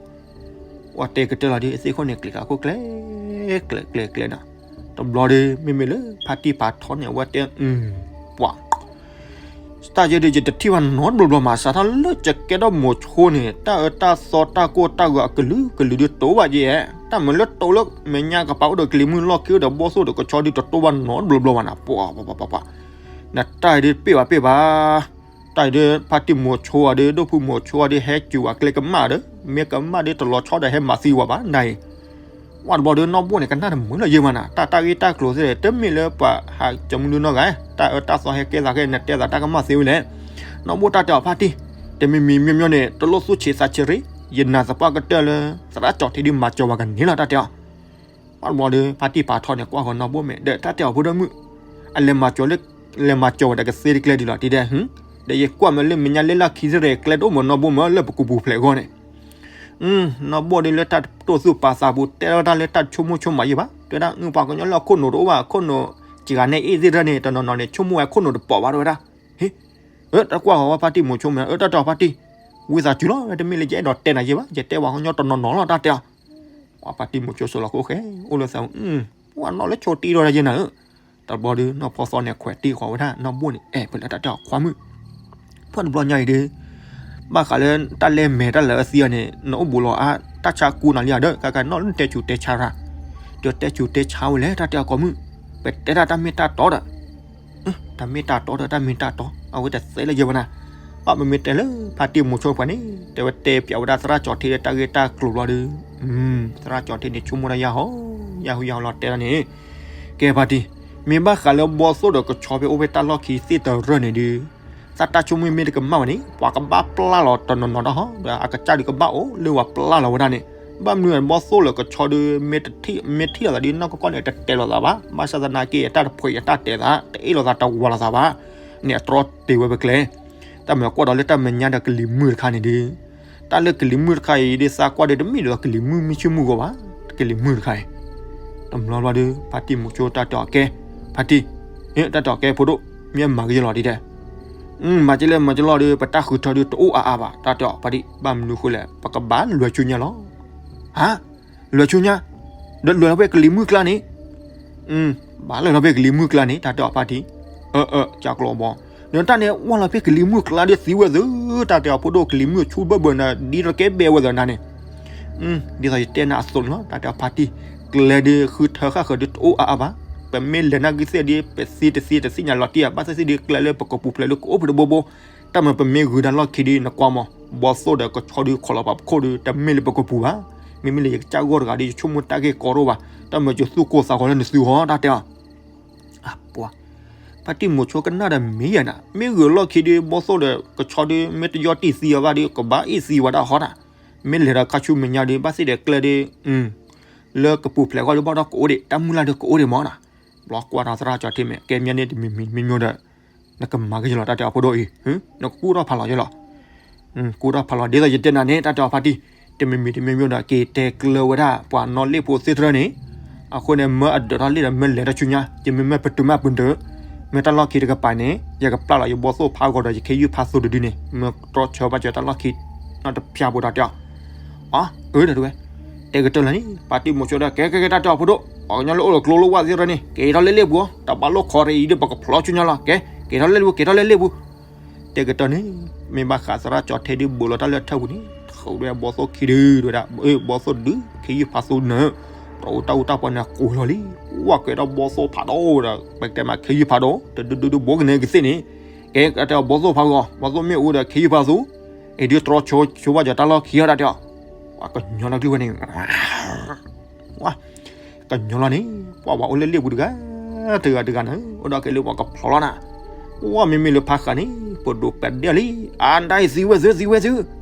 ဝဲတဲကတၢၢ်လီၤဒီး အသ့ၣ်ခိၣ်န့ၣ် ကျဲၤကးခိၣ်ကျဲ ကျဲ ကျဲ ကျဲနီၤ, တဘျီဒီး မ့မ့ၢ်လၢဖါတံၢ်ဖးထီန့ၣ် အဝဲတဲ, ပှၤ တၢ်ယဲဒုးယတထံၣ်ဘၣ်နီတဘျီဘျီမး စးထီၣ်လၢယကဲထီၣ်မိၤဆိန့ၣ် တၢ်အၢတၢ်သီတၢ်ကိၢ်တၢ်ဂီၤအကလုာ်ကလုာ်ဒုးတအိၣ်ဘၣ်ယဲ, တၢ်မ့ၢ်လၢတအိၣ်လၢမဲာ်ညါကပၤအိၣ်ဒီးကလံၤမုၢ်လီၢ်ခံအိၣ်ဒီးဘီၣ်သိၣ်ဒီးကဆီဒုးတတိၢ်ဘၣ်နီတဘျီဘျီဘၣ်နၤ, ပှၤ ပှၤ ပှၤ ပှၤ နတၢ်အံၤဒုးတပ့ၢ်ဘၣ်ပ့ၢ်ဘၣ်, တၢ်အံၤဒုးဖါတံၢ်မိၤဆိအီၤဒုး ဒိၣ်ဖုမိၤဆိအီၤဒုး ဟဲစူၤဝဲကျဲကမၣ်ဒီး မ့ၢ်ကမၣ်ဒုးတလီၤဆီဒီးဟဲမၤသံဝဲဘၣ်နၤအံၤ ဝဲတဘျီဒီးနီၢ်ဘိၣ်န့ၣ် ကနၣ်တမုာ်လၢၤယဲၢ်မးနၤ, တၢ်တၢ်ဂ့ၢ်တၢ်ကျိၤသ့ၣ် တမ့ၢ်လၢပှၤဟးကၠီမုၢ်ဒုနီၢ်ဂၤ, တၢ်အၢတၢ်သီဟဲကဲသးခဲ နတဲသးတၢ်ကမၣ်သ့ဝဲလဲၣ်, နီၢ်ဘိၣ်တၢ်တဲအီၤဖါတံၢ်, တမံၤမံၤမ့ၢ်မ့ၢ်န့ၣ် တလိၣ်သူၣ်ဆံးသးဆံးရ့, ယနာ်သပှၢ်ကတၢၢ်လၢ သရၣ်ကၠီထ့ဒုးမၤစၢၤဝဲကန့ၢ်လီၤတၢ်တဲအီၤ ဘၣ်တဘျီဒီး ဖါတံၢ်ဖးထီန့ၣ် ကွၢ်ဃီၤနီၢ်ဘိၣ်မဲာ် ဒီးတၢ်တဲအီၤဖိဒိၣ်မုၣ်, အလဲၤမၤစၢၤလၢ, လဲၤမၤစၢၤဝဲဒီးကသ့တကျဲဒ်လီၤ တံၤဒဲး, ဒီးယကွၢ်မ့ၢ်လၢမဲာ်ညါလၢလၢခံစ့ၢ်ကီး ကျဲတအိၣ်မးနီၢ်ဘိၣ်မ့ၢ်လၢပကပူၤဖျဲးအဂီၢ်န့ၣ်, နီၢ်ဘိၣ်ဒုးလၢတၢ်တိၢ်သူၣ်ပာ်သးပူၤ တဲဝဲဒၣ်လၢတၢ်ဆိကမိၣ်ဆိကမးယဲၢ်ဘၣ်, တဲဝဲဒၣ် ပှၤကညီလၢအခိၣ်နူာ်တအိၣ်ဘၣ် ခိၣ်နူာ်စှၤန့ၢ်အ့ၣ်သ့ၣ်တဖၣ်န့ၣ် တနီၤနီၤန့ၣ် ဆိကမိၣ်ဝဲခိၣ်နူာ်တပိာ်ဘၣ် တဲဝဲဒၣ်, ဟ့, အၢ တၢ်ကွၢ်ဃီၤဝဲဖါတံၢ်မိၤဆိမဲာ် အၢ တၢ်တဲအီၤဖါတံၢ်, ဝံသးစူၤလီၤ တမ့ၢ်လၢယအဲၣ်ဒိးတဲနၤယဲၢ်ဘၣ် ယတဲပှၤကညီတနီၤနီၤလီၤ တၢ်တဲအီၤ ပှၤဖါတံၢ်မိၤဆိစိၤလီၤခိၣ်ဃဲ အိၣ်လၢသး, ပှၤနီၢ်လၢဆိတံၢ်ဒီးယဲၢ်နၤဧၢ, တဘျီဒီးနီၢ်ဖီသီန့ၣ်ခွဲးတံၢ်ဃီၤဝဲဒၣ် နီၢ်ဘိၣ်န့ၣ် အဲၣ်ဖဲလၢတၢ်တဲအီၤခွါမုၣ်, ဖဲတဘျီညါအံၤဒီး ဘၣ်ဃးလၢတၢ်လဲၤမဲာ်တၢ်လၢအသံအီၤန့ၣ် နအိၣ်ဘူးလီၤအါ တၢ်ဆါကူနၤလံဧါဒီး ကဲကဲနီၢ်လၢနတဲဆူးတဲဆါရၣ်, ဒီးတဲဆူးတဲဆါဝဲလဲၣ် တၢ်တဲအီၤကိးမုၣ်, ပတဲတၢ်တၢ်မ့ၢ်တၢ်တီဒီး တၢ်မ့ၢ်တၢ်တီဒီး တၢ်မ့ၢ်တၢ်တီ အဝဲတသဲလၢယဲၢ်ဘၣ်နၤ, ဘၣ်မ့မ့ၢ်တဲလၢဖါတံၢ်မိၤဆိပှၤန့ၣ် တဲဝဲတဲပၠးဝဲဒၣ်သရၣ်ကၠီထ့ဒီးတၢ်ဂ့ၢ်တၢ်ကျိၤဘျီဒီး, သရၣ်ကၠီထ့န့ၣ် ဆိကမိၣ်တၢ်ယၢ်ဟီ, ယၢ်ဟူယၢ်ဟူလီၤတဲဒၣ်န့ၣ်, ကဲဖါတံၢ်, မ့ၢ်ဘၣ်ဃးလၢဘီသိၣ်ဒီးကဆီဖဲအိၣ်ဖဲတၢ်လီၢ်ခံသ့ၣ်တရၢၢ်န့ၣ်ဒီး သးတၢ်ဆိကမိၣ်မ့ၢ်တကမၣ်ဘၣ်န့ၣ် ပှၤကဘၣ်ပျၢ်လီၤတနီၤနီၤတၢ်ဟီ, ဒီးအကစၢ်ဒုးကဘၣ်အိၣ်လၢပှၤပျၢ်လီၤဝဲဒၣ်န့ၣ်, ဘၣ်မနုၤဘီသိၣ်လၢကဆီဒီး မ့ၢ်ထံၣ်လီၤသးဒီးနီၢ်ကီၢ်ကီၢ်န့ၣ် တတဲလီၤသးဘၣ်, ဘၣ်ဆၣ်သနာ်က့ တၢ်တဖှဲးအတၢ်တဲသး တအ့ၣ်လိာ်သးတဝးလိာ်သးဘၣ်, န့ၣ်အတြီတ့ၢ်ဝဲပကျဲ, တၢ်မ့ၢ်ကွၢ်ဒီးလၢတၢ်မဲာ်ညါဒီးကလံၤမုၢ်တခါန့ၣ်ဒီး တၢ်လၢကလံၤမုၢ်တခါအံၤဒ်သးကွၢ်ဒီး တမ့ၢ်ဒ်သိးကလံၤမုၢ်မုၢ်ဆ့ၣ်မုၢ်ဂီၤဘၣ်, ကလံၤမုၢ်တခါအံၤ, တဘျီဘျီဒီး ဖါတံၢ်မိၤဆိတၢ်တဲအီၤကဲ, ဖါတံၢ်, တၢ်တဲအီၤကဲဖိဒိၣ်, မ့ၢ်မၤကယဲၢ်လီၤဒ်တဲ, မၤကလဲၣ်မၤကလဲၣ်ဒီး ပတၢ်ဃုထၢဒီးတအိၣ်အါအါဘၣ်, တၢ်တဲအီၤဖါတံၢ်, ဘၣ်မနုၤဃိလဲၣ် ပကဘၣ်လဲၤဆူညါလီၤ, ဟါ, လဲၤဆူညါ, ဒီးလဲၤလီၤဖဲကလံၤမုၢ်ကျါန့ၣ် ဘၣ်လဲၤလီၤဖဲကလံၤမုၢ်ကျါန့ၣ် တၢ်တဲအီၤဖါတံၢ်, အၢ အၢ ကၢ်ကျီဘီ, ဒီးတၢ်န့ၣ် ဝၢ်လီၤဖဲကလံၤမုၢ်ကျါဒီးသံဝဲသ့, တၢ်တဲအီၤဖိဒိၣ်ကလံၤမုၢ်ဆူၣ်ဘၢၣ်ဘၢၣ်နၤ ဒ်တကဲဘဲဝဲသ့နၤန့ၣ်, ဒ်သိးယတဲနၤအသိးန့ၣ်လီၤ တၢ်တဲအီၤဖါတံၢ်, ကျဲဒီးဃုထၢဃၣ်ဃၢၤဒီးတအိၣ်အါအါဘၣ်, ပမ့ၢ်လဲၤနၢ်ဂံၢ်သ့ၣ်ဒီး ပသံတသံတသ့ၣ်ညါလီၤတံၢ်ဧါ, ဘၣ်သ့ၣ်သ့ၣ်ဒီးကျဲလၢပကပူၤဖျဲးလၢကအိၣ်ဖဲတဘိဘိ, တၢ်မ့ၢ်ပမ့ၢ်ဂုၤတၢ်လီၢ်ခံဒီးနကွၢ်မး, ဘီသိၣ်ဒီးကဆီဒီးခိးလီၤပာ်ပခိၣ်ဒီး တမ့ၢ်လၢပကပူၤဘၣ်, မ့မ့ၢ်လၢယကစၢ်ဂီၢ်တဂၤဒီး ယဆိကမိၣ်တၢ်ဂ့ၢ်ကီတအိၣ်ဘၣ်, တၢ်မ့ၢ်ယသူၣ်ကိၢ်သးဂီၤလၢနသုဂီၢ် တၢ်တဲအီၤ ပှၤ, ဖါတံၢ်မိၤဆိကနၣ်ဒီးမ့ၢ်ယဲနၤ, မ့ၢ်ဂုၤလီၢ်ခံဒီး ဘီသိၣ်ဒီးကဆီဒီး မ့ၢ်တယီၢ်တံၢ်သံအီၤဘၣ်ဒီး ကဘၣ်အ့ၣ်သံဝဲဒၣ်ဟီတၢ်, မ့ၢ်လဲၤဒီးခါဆူမဲာ်ညါဒီး ဘၣ်သ့ၣ်ဒီးကျဲဒီး လၢကပူၤဖျဲးဂီၢ်ဒီးဘၣ်ဒီးကအိၣ်ဒံး တၢ်မုၢ်လၢ်ဒီးကအိၣ်ဒံးမးနၤ, ဘျီကွၢ်ဒီးသရၣ်ကၠီထ့မဲာ် ကဲမ့ၢ်န့ၣ်တမံၤမံၤမံၤမံၤဒီး နကမၤကယဲၢ်လီၤတၢ်တဲအီၤဖိဒိၣ်အံၤ, နကကူၣ်ထီၣ်ဖးလီၤယဲၢ်လီၤ ကူၣ်ထီၣ်ဖးလီၤ ဒ်သိးယတဲနၤန့ၣ် တၢ်တဲအီၤဖါတံၢ်, တမံၤမံၤတမံၤမံၤဒီး က့ၤတဲကျၢၤဝဲဒၣ် ပှၤနီၣ်လ့ၣ်ဖိသ့ၣ်တဖၣ်န့ၣ်, အဃိန့ၣ် မၢအဒၢးထီၣ်လ့ၣ်ဒီး မၢလဲၤတၢ်ဆူညါ, ယမ့ၢ်မၢပတုာ်မးပတုာ်, မ့ၢ်တၢ်လီၢ်ခံတကပၤန့ၣ် ယကပျၢ်လီၤယဘီသိၣ်ဖးဂီၤဒီး ယခ့ယုၢ်ဖးသိတဒုန့ၣ် မၢတြီဆၢဘၣ်စၢၤတၢ်လီၢ်ခံ နီတဖၠါဘိတၢ်တဲအီၤ, အၢ ဒီးတဝဲ, တဲကတၢၢ်လၢၤန့ၣ် ဖါတံၢ်မိၤဆိဒီး ကဲ ကဲ ကဲ တၢ်တဲအီၤဖိဒိၣ်, ပှၤကညီလၢအိၣ်လၢကျိလၢဝၣ်သ့ၣ်တဖၣ်န့ၣ် က့ၤထီၣ်လၢလ့ၣ်ပူၤအီၤ, တဘၣ်လိၣ်ခီရအံၤဒီး ပကဖျီဆူညါလီၤ. ကဲ က့ၤထီၣ်လၢလ့ၣ်ပူၤ, က့ၤထီၣ်လၢလ့ၣ်ပူၤ. တဲကတၢၢ်န့ၣ် မ့ၢ်ဘၣ်ဃးသရၣ်ကၠီၤထဲဒုး ဘူးလီၤတၢ်လၢထၢၣ်ပူၤန့ၣ် ထီၣ်ဝဲဘီသိၣ်ခံဒုဒီး ဘီသိၣ်ဒုး ခ့ယုၢ်ဖးသိနၢၤ, တၢ်အိၣ်တၢ်အိၣ်တၢ်ပှၤန့ၣ် ကိၢ်လီၤလံ. ဝဲကွဲးဒီးဘီသိၣ်ဖးဒိၣ်ဒီး ပတဲမးခ့ယုၢ်ဖးဒိၣ် တဒုဒုဒုဘိကနဲကသ့ၣ်န့ၣ်, ကဲ တၢ်တဲအီၤ ဘီသိၣ်ဖးဂီၤ ဘီသိၣ်မ့ၣ်အူဒီး ခ့ယုၢ်ဖးသိ, အံၤဒုးတြီဆိဆိဘၣ်ကၠီၤတၢ်လီၢ်ခံအီၤ တၢ်တဲအီၤ, ပှၤကညီလီၤကျုၢ်ဝဲန့ၣ် ဝါ ကညီလီၤန့ၣ် ပှၤဘၣ်အိၣ်လၢလ့ၣ်ပူၤတဂၤ တဂၤတဂၤန့ၣ် အိၣ်ဒီးက့ၤလၢပှၤကဖျီလီၤနၤ, ဝဲမ့မ့ၢ်လၢဖးဃးန့ၣ် ပဒိးပဒဲလံ, အါ ဒၣ်အံၤသံဝဲသု သံဝဲသု,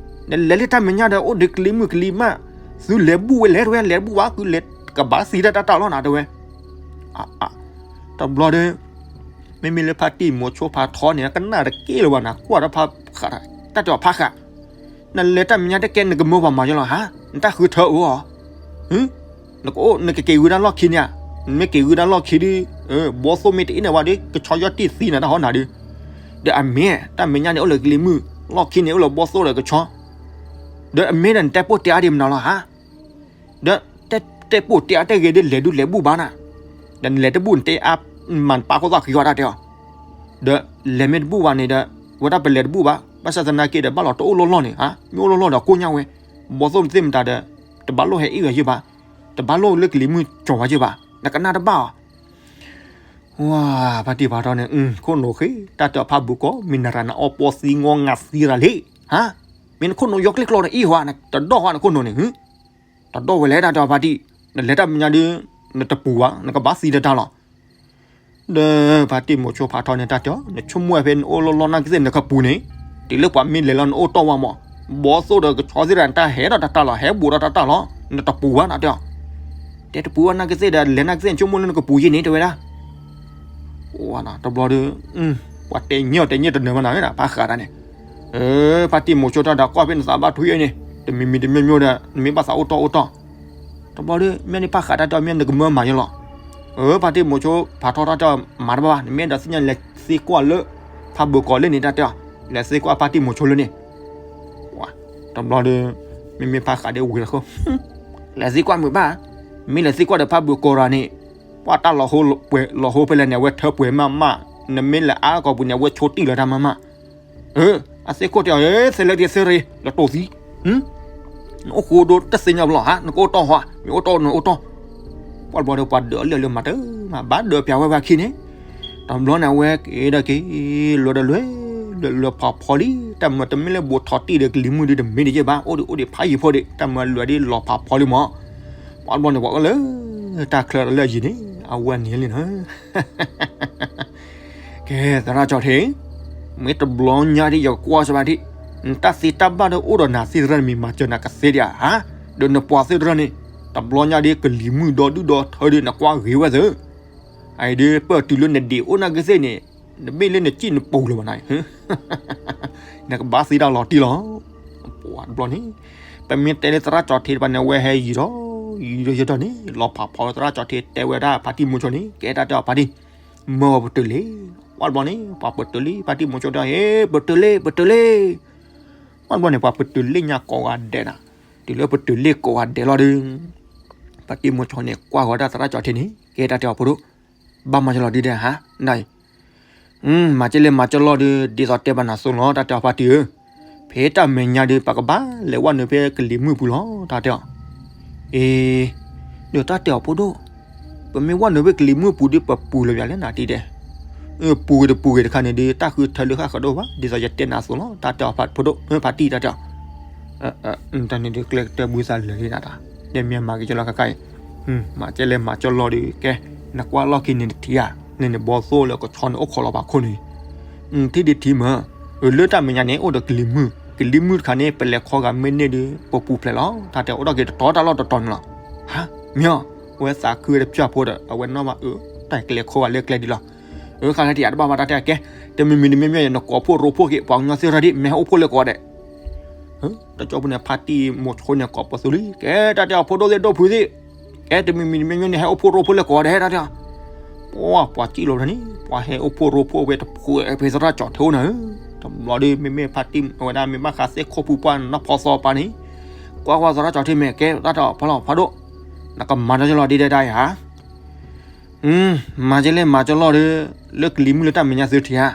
နလဲၤလၢတၢ်မဲာ်ညါဒီး အိၣ်ဒီးကလံၤမုၢ်ကလံၤမး, သုလဲၤဘူၣ်ဝဲလဲၤတဝဲ လဲၤဘူၣ်ဘၣ် သုလဲၤကဘၣ်သံတၢ်တၢ်လီၢ်နၤ တဲဝဲ. တဘျီဒီး မ့မ့ၢ်လၢဖါတံၢ်မိၤဆိဖးထီန့ၣ် ကနၣ်တက့ၢ်လၢၤဘၣ်နၤ ကွၢ်ဒီးဖးဃး တၢ်တဲအီၤဖးဃး နလဲၤတၢ်မဲာ်ညါတကဲ နကမၢပှၤမၤယလီၤဧါ, နတၢ်ဃုထၢအီၤ, နကအိၣ် နကက့ၤဂုၤတၢ်လီၢ်ခံန့ၣ်ဧါ, နမ့ၢ်က့ၤဂုၤတၢ်လီၢ်ခံဒီး ဘီသိၣ်မ့ၢ်တအ့ၣ်န့ၢ်ဝဲဒီး ကဆီယီၢ်တံၢ်သံနၤတၢ်ဟီနၤဒီး, ဒီးအမ့ၢ်တၢ်မဲာ်ညါန့ၣ် အိၣ်လၢကလံၤမုၢ်, လီၢ်ခံန့ၣ် အိၣ်လၢဘီသိၣ်ဒီးကဆီ, ဒီးအမ့ၢ်ဒီးနတဲပိာ်တဲအါဒံးမနုၤလီၤဧါ ဒီးတဲပိာ်တဲအါတဲဂ့ၤဒ်လဲၤဒုးလဲၤဘူၣ်ဘၣ်နၤ, ဒီးနလဲၤတဘူၣ်နတဲအါ မၤနပၢ်ခိၣ်သၣ်ဃံဃီတၢ်တဲအီၤ, ဒီးလဲၤမ့ၢ်တဘူၣ်ဘၣ်န့ၣ်ဒီး ဝဲဒၣ်ပလဲၤတဘူၣ်ဘၣ်, ဘၣ်ဆၣ်သနာ်က့ဒီး ဘၣ်လီၤတအိၣ်လီၢ်လီၢ်န့ၣ်ဧါ, မ့ၢ်အိၣ်လီၢ်လီၢ်ဒီးကိၣ်ညါဝဲ, ဘီသိၣ်နသ့ၣ်မတၤဒီး တဘၣ်လိၣ်ဟဲအ့ၣ်ဂၤယ့ၢ်ဘၣ်, တဘၣ်လိၣ်လၢကလံၤမုၢ်ကၠီၤဝဲယ့ၢ်ဘၣ်, နကနၣ်တဘၣ်အီၤ ဝါ ဖါတံၢ်ဖးထီန့ၣ် ခိၣ်နူာ်ဃ့ တၢ်တဲအီၤဖးဘုးကီး မ့ၢ်နရၤနအီပီသံငီငၤသံရၤလံ, ဟါ, မ့ၢ်နခိၣ်နူာ်ယီၤကျ့ကျီဒီးအံၤဟါ, တဒီၣ်ဟါနခိၣ်နူာ်န့ၣ်, တဒီၣ်ဝဲလဲၣ်တၢ်တဲအီၤဖါတံၢ်, နလဲၤတၢ်မဲာ်ညါဒီး နတပူၤဘၣ် နကဘၣ်သံတၢ်တၢ်လီၤ. ဒီးဖါတံၢ်မိၤဆိဖးထီန့ၣ် တၢ်တဲအီၤ နဆိကမိၣ်ဝဲဖဲနအိၣ်လီၢ်လီၢ်နာ်က့သ့ၣ် နကပူၤန့ၣ်, တုၤလၢပှၤမ့ၢ်လဲၤလီၤနအိၣ်တီၢ်ဝဲမး, ဘီသိၣ်ဒီးကဆီသ့ၣ်တဖၣ်န့ၣ် တၢ်ဟဲဒီးတၢ်တၢ်လီၤ ဟဲဘူးဒီးတၢ်တၢ်လီၤ, နတပူၤဘၣ်နတဲအီၤ, တဲတပူၤဘၣ်နာ်က့သ့ၣ်ဒီး လဲၤနာ်က့သ့ၣ် နဆိကမိၣ်လၢနကပူၤယ့ၢ်န့ၣ် တဲဝဲဒၣ် တဘျီဒီး ပှၤတဲညံၣ်အီၤတဲညံၣ်တနၢၤဘၣ်နၤ ဖးဃးတၢ်န့ၣ်, ဖါတံၢ်မိၤဆိတၢ်ဒီး ကွၢ်ဖဲနသးဘၣ်ထွံအံၤန့ၣ် တမံၤမံၤတမံၤမံၤဒီး နမ့ၢ်ဘၣ်သးအိၣ်တီၢ်အိၣ်တီၢ်, တဘျီဒီး မ့ၢ်န့ၣ်ဖးဃးတၢ်တဲအီၤ မ့ၢ်နကမၢမၤယလီၤ. ဖါတံၢ်မိၤဆိဖးထီတၢ်တဲအီၤ မၤတဘၣ်ဘၣ် နမ့ၢ်အဲၣ်ဒိးသ့ၣ်ညါ လဲၤသံကွၢ်လၢ ဖးဘုးကီးလၢန့ၣ် တၢ်တဲအီၤ, လဲၤသံကွၢ်ဖါတံၢ်မိၤဆိလၢန့ၣ် တဘျီဒီး မ့မ့ၢ်ဖးဃးဒီးဝံၤလီၤဃိ လဲၤသံကွၢ်မုာ်ဘၣ်, မ့ၢ်လဲၤသံကွၢ်ဒီးဖးဘုးကီးရၤန့ၣ်, ပှၤတၢ်လီၤဟိပှဲၤလီၤဟိဖဲလဲၣ်န့ၣ် အဝဲထၢပှဲၤမးမး, နမ့ၢ်လဲၤအါကီၢ်ပူၤန့ၣ် အဝဲဆိတံၢ်လီၤတၢ်မးမး, အသ့ၣ်ခိၣ်တဲအီၤ သ့လၢက့ၤသ့ရ့ၤ လီၤတိၢ်သံ နအိၣ်ဃိဒိတသ့ၣ်ညါဘၣ်လီၤဧါ, နကအိၣ်တီၢ်ဟါ, မ့ၢ်အိၣ်တီၢ်နအိၣ်တီၢ်, ပှၤတဘျီဒီးပှၤဒၢးအီၤလၢအလၢမၤတၢ်မး ဘၣ်ဒၢးပျးဝဲဝဲအခံန့ၣ်, တဘျီန့ၣ်အဝဲက့ၤဒီးက့ၤ လွဲၢ်ဒီးလွဲၢ်, လွဲၢ်လွဲၢ်ဖးဖီလံ, တၢ်မၤတမ့ၢ်လၢဘူးထီၣ်တံၢ်ဒီးကလံၤမုၢ်ဒုးတမ့ၢ်ဒံးယဲၢ်ဘၣ်, အိၣ်ဒံးအိၣ်ဒံးဖးယံၤဖိဒံး, တၢ်မၤလွဲၢ်ဒ်လီၤဖးဖီလံမး, ပှၤတဘျီန့ၣ်ပှၤအၢလၢ တၢ်ချၢလၢအယံၤန့ၣ် အဝဲန့ၣ်လံနီၤ ကဲ သရၣ်ကၠီၤထံး, မ့ၢ်တဘျီညါဒ်ယကကွၢ်စ့ၢ်ဘၣ်ဒံး, နတၢ်သ့တၢ်ဘၣ်ဒီးအိၣ်ဒီးနၤသ့ၣ်တဖၣ်န့ၣ် မ့ၢ်မၤစၢၤနၤကသ့ဒံးဧါ, ဒီးနပှၤသ့ၣ်တဖၣ်န့ၣ်, တဘျီညါဒ်ကလံၤမုၢ်ဒီဒုၣ်ဒီထၢဒီးနကွၢ်ဂ့ၤဝဲသ့, အံၤဒ်ပၢၢ်တုၤလၢနဒံးအိၣ်နာ်က့သ့ၣ်န့ၣ်, နဘ့ၣ်လၢနစံၣ်နပူၤလၢၤဘၣ်နၤ, နကဘၣ်သ့တၢ်လီၤတံၢ်လီၤ. ပှၤတဘျီန့ၣ်, ပမ့ၢ်တဲလၢသရၣ်ကၠီၤထံးတဖၣ်န့ၣ် အဝဲဟဲယံၤဒီး, ယံၤဒီးယံၤဒီးန့ၣ် လီၤဖးဖီလၢသရၣ်ကၠီၤထံးတဲဝဲဒၣ်ဖါတံၢ်မိၤဆိန့ၣ် ကဲတၢ်တဲအီၤဖါတံၢ်, မၢဝဲပတုာ်လ့ၢ်, ပှၤတဘျီန့ၣ် ပှၤပတုာ်လ့ၢ် ဖါတံၢ်မိၤဆိတဲအီၤ ဟ့ ပတုာ်လ့ၢ် ပတုာ်လ့ၢ်, ပှၤတဘျီန့ၣ် ပှၤပတုာ်လ့ၢ်ညါကိးဂၤဒဲးနၤ, တုၤလၢပတုာ်လ့ၢ်ကိးဂၤဒဲးလီၤဒီး, ဖါတံၢ်မိၤဆိန့ၣ် ကွၢ်ဃီၤဒၣ်သရၣ်ကၠီၤထံးန့ၣ် ကဲတၢ်တဲအီၤဖိဒိၣ်, ဘၣ်မၤကလီၤဒ်ဒဲးဧါ, နအံၤ မၤကဲလဲၣ်မၤကလီၤဒီး ဒ်သိးတဲဘၣ်နၤသိးလီၤ တၢ်တဲအီၤဖါတံၢ်ဧၢ, ဖဲတၢ်မဲာ်ညါဒီး ပကဘၣ်လဲၤဝဲနုာ်ဖဲကလံၤမုၢ်ပူၤလီၤ တၢ်တဲအီၤ, အ့, ဒီးတၢ်တဲအီၤဖိဒိၣ်, ပမ့ၢ်ဝဲနုာ်ဖဲကလံၤမုၢ်ပူၤဒီး ပပူၤလၢၤဘၣ်လဲၣ်နၤတံၢ်ဒဲး, ပူၤဂ့ၤတပူၤဂ့ၤတခါန့ၣ်ဒီး တၢ်ဃုထၢလၢဃၣ်ဃၢၤဒိၣ်ဘၣ် ဒ်သိးယတဲနၤသိးလီၤ တၢ်တဲအီၤဖါတံၢ်တၢ်တဲအီၤ တၢ်န့ၣ်ဒုးကျဲကတၢၢ်ဘုသးလၢာ်လံနၤတၢ်, တဲမ့ၢ်မၤကဲလီၤခါခါအံၤ, မၤကဲလဲၣ်မၤကလီၤဒီး ကဲ, နကွၢ်လီၢ်ခံန့ၣ်တထံၣ်ဧါ, န့ၣ်န့ၣ်ဘီသိၣ်လၢကဆီန့ၣ်အိၣ်ခိးလီၤဘၣ်ခိၣ်န့ၣ်, ထံၣ်ဒ်ထံၣ်မး, အလၢတၢ်မဲာ်ညါန့ၣ် အိၣ်ဒီးကလံၤမုၢ်, ကလံၤမုၢ်တခါန့ၣ် ပလဲၤခီဂာ်မ့ၢ်န့ၢ်ဒီး ပပူၤဖျဲးလီၤ တၢ်တဲအီၤအိၣ်ဒီးက့ၤတတီတၢ်လီၢ်တတီၤန့ၣ်လီၤ, ဟါ, မ့ၢ်အီၤ, အဝဲသးခုဝဲတပျၢ်ဖိဒီး အဝဲနီၢ်မးအၢ, တၢ်ကလဲၤခီဂာ်လၢကျဲဒ်လီၤ, အၢ ခါလၢတယၤတဘၣ်ဘၣ်တၢ်တဲကဲ, တမံၤမံၤတမံၤမံၤ နကိးဖှိၣ်ရိဖှိၣ်က့ၤ ပှၤကညီသ့ၣ်တဖၣ်ဒ် မ့ၢ်ဟဲအိၣ်ဖှိၣ်လၢကိးဂၤဒဲး တကၠီပူၤန့ၣ် ဖါတံၢ်မိၤဆိန့ၣ် ကိးပသူလံ, ကဲတၢ်တဲအီၤဖိဒိၣ်သ့ၣ်ဒိၣ်ဖုးသ့ၣ်, ကဲတမံၤမံၤတမံၤမံၤန့ၣ် ဟဲအိၣ်ဖှိၣ်ရိဖှိၣ်လၢကိးဂၤဒဲးတၢ်တဲအီၤ, ပှၤ ပှၤစံၣ်လီၤဖဲန့ၣ် ပှၤဟဲအိၣ်ဖှိၣ်ရိဖှိၣ်ဝဲတဖုးဖဲသရၣ်ကၠီၤထံးအိၣ်နၤဧၢ, တဘျီဒီး မ့မ့ၢ်ဖါတံၢ်ဝဲဒၣ် မ့ၢ်ဘၣ်ဃးသ့ၣ်ခိၣ်ဖုပှၢ်နီၢ်ဖီသီပၢ်န့ၣ်, က ကွၢ်ကွၢ်သရၣ်ကၠီထံမဲာ်ကဲ တၢ်တဲအီၤဖီလီၤဖးဒိၣ်, နကမၤတၢ်ကလီၤဒ်ဒဲဒၣ်ယၤ, မၤကလဲၣ်မၤကလီၤဒီး လၢကလံၤမုၢ်လၢတၢ်မဲာ်ညါသုထံၣ်ဧါ,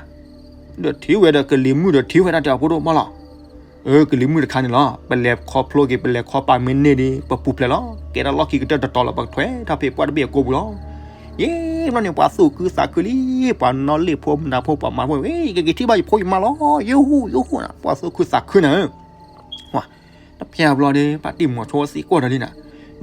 ဒီးထံၣ်ဝဲဒီးကလံၤမုၢ်ဒီးထံၣ်ဝဲတၢ်တဲအီၤဖးဒိၣ်မးလီၤ. အၢ ကလံၤမုၢ်တခါန့ၣ်လီၤ ပလဲၤခီဖျိက့ၤ ပလဲၤခီပာ်မ့ၢ်န့ၢ်ဒီး ပပူၤဖျဲးလီၤ ကဲထီၣ်လီၢ်ခံကတၢၢ်တတီၤလီၤ ပကထွဲထီၣ်ဖဲပှၢ်တဘ့ၣ်အကိပူၤလီၤ. ယဲၢ်ဘျီန့ၣ် ပှၤသူၣ်ခုသးခုလံ, ပှၤနီၣ်လ့ၣ်ဖိမနၤဖိပှၤမၤဖိဝဲ ယကက့ၤထံၣ်ဘၣ်ယဖိယမါလီၤ ယဟူယဟူနၤ ပှၤသူၣ်ခုသးခုနၤဧၢ တဖျဲၣ်ဘျီဒီး ဖါတံၢ်မီၤဆိသံကွၢ်ဒီးလံနၤ,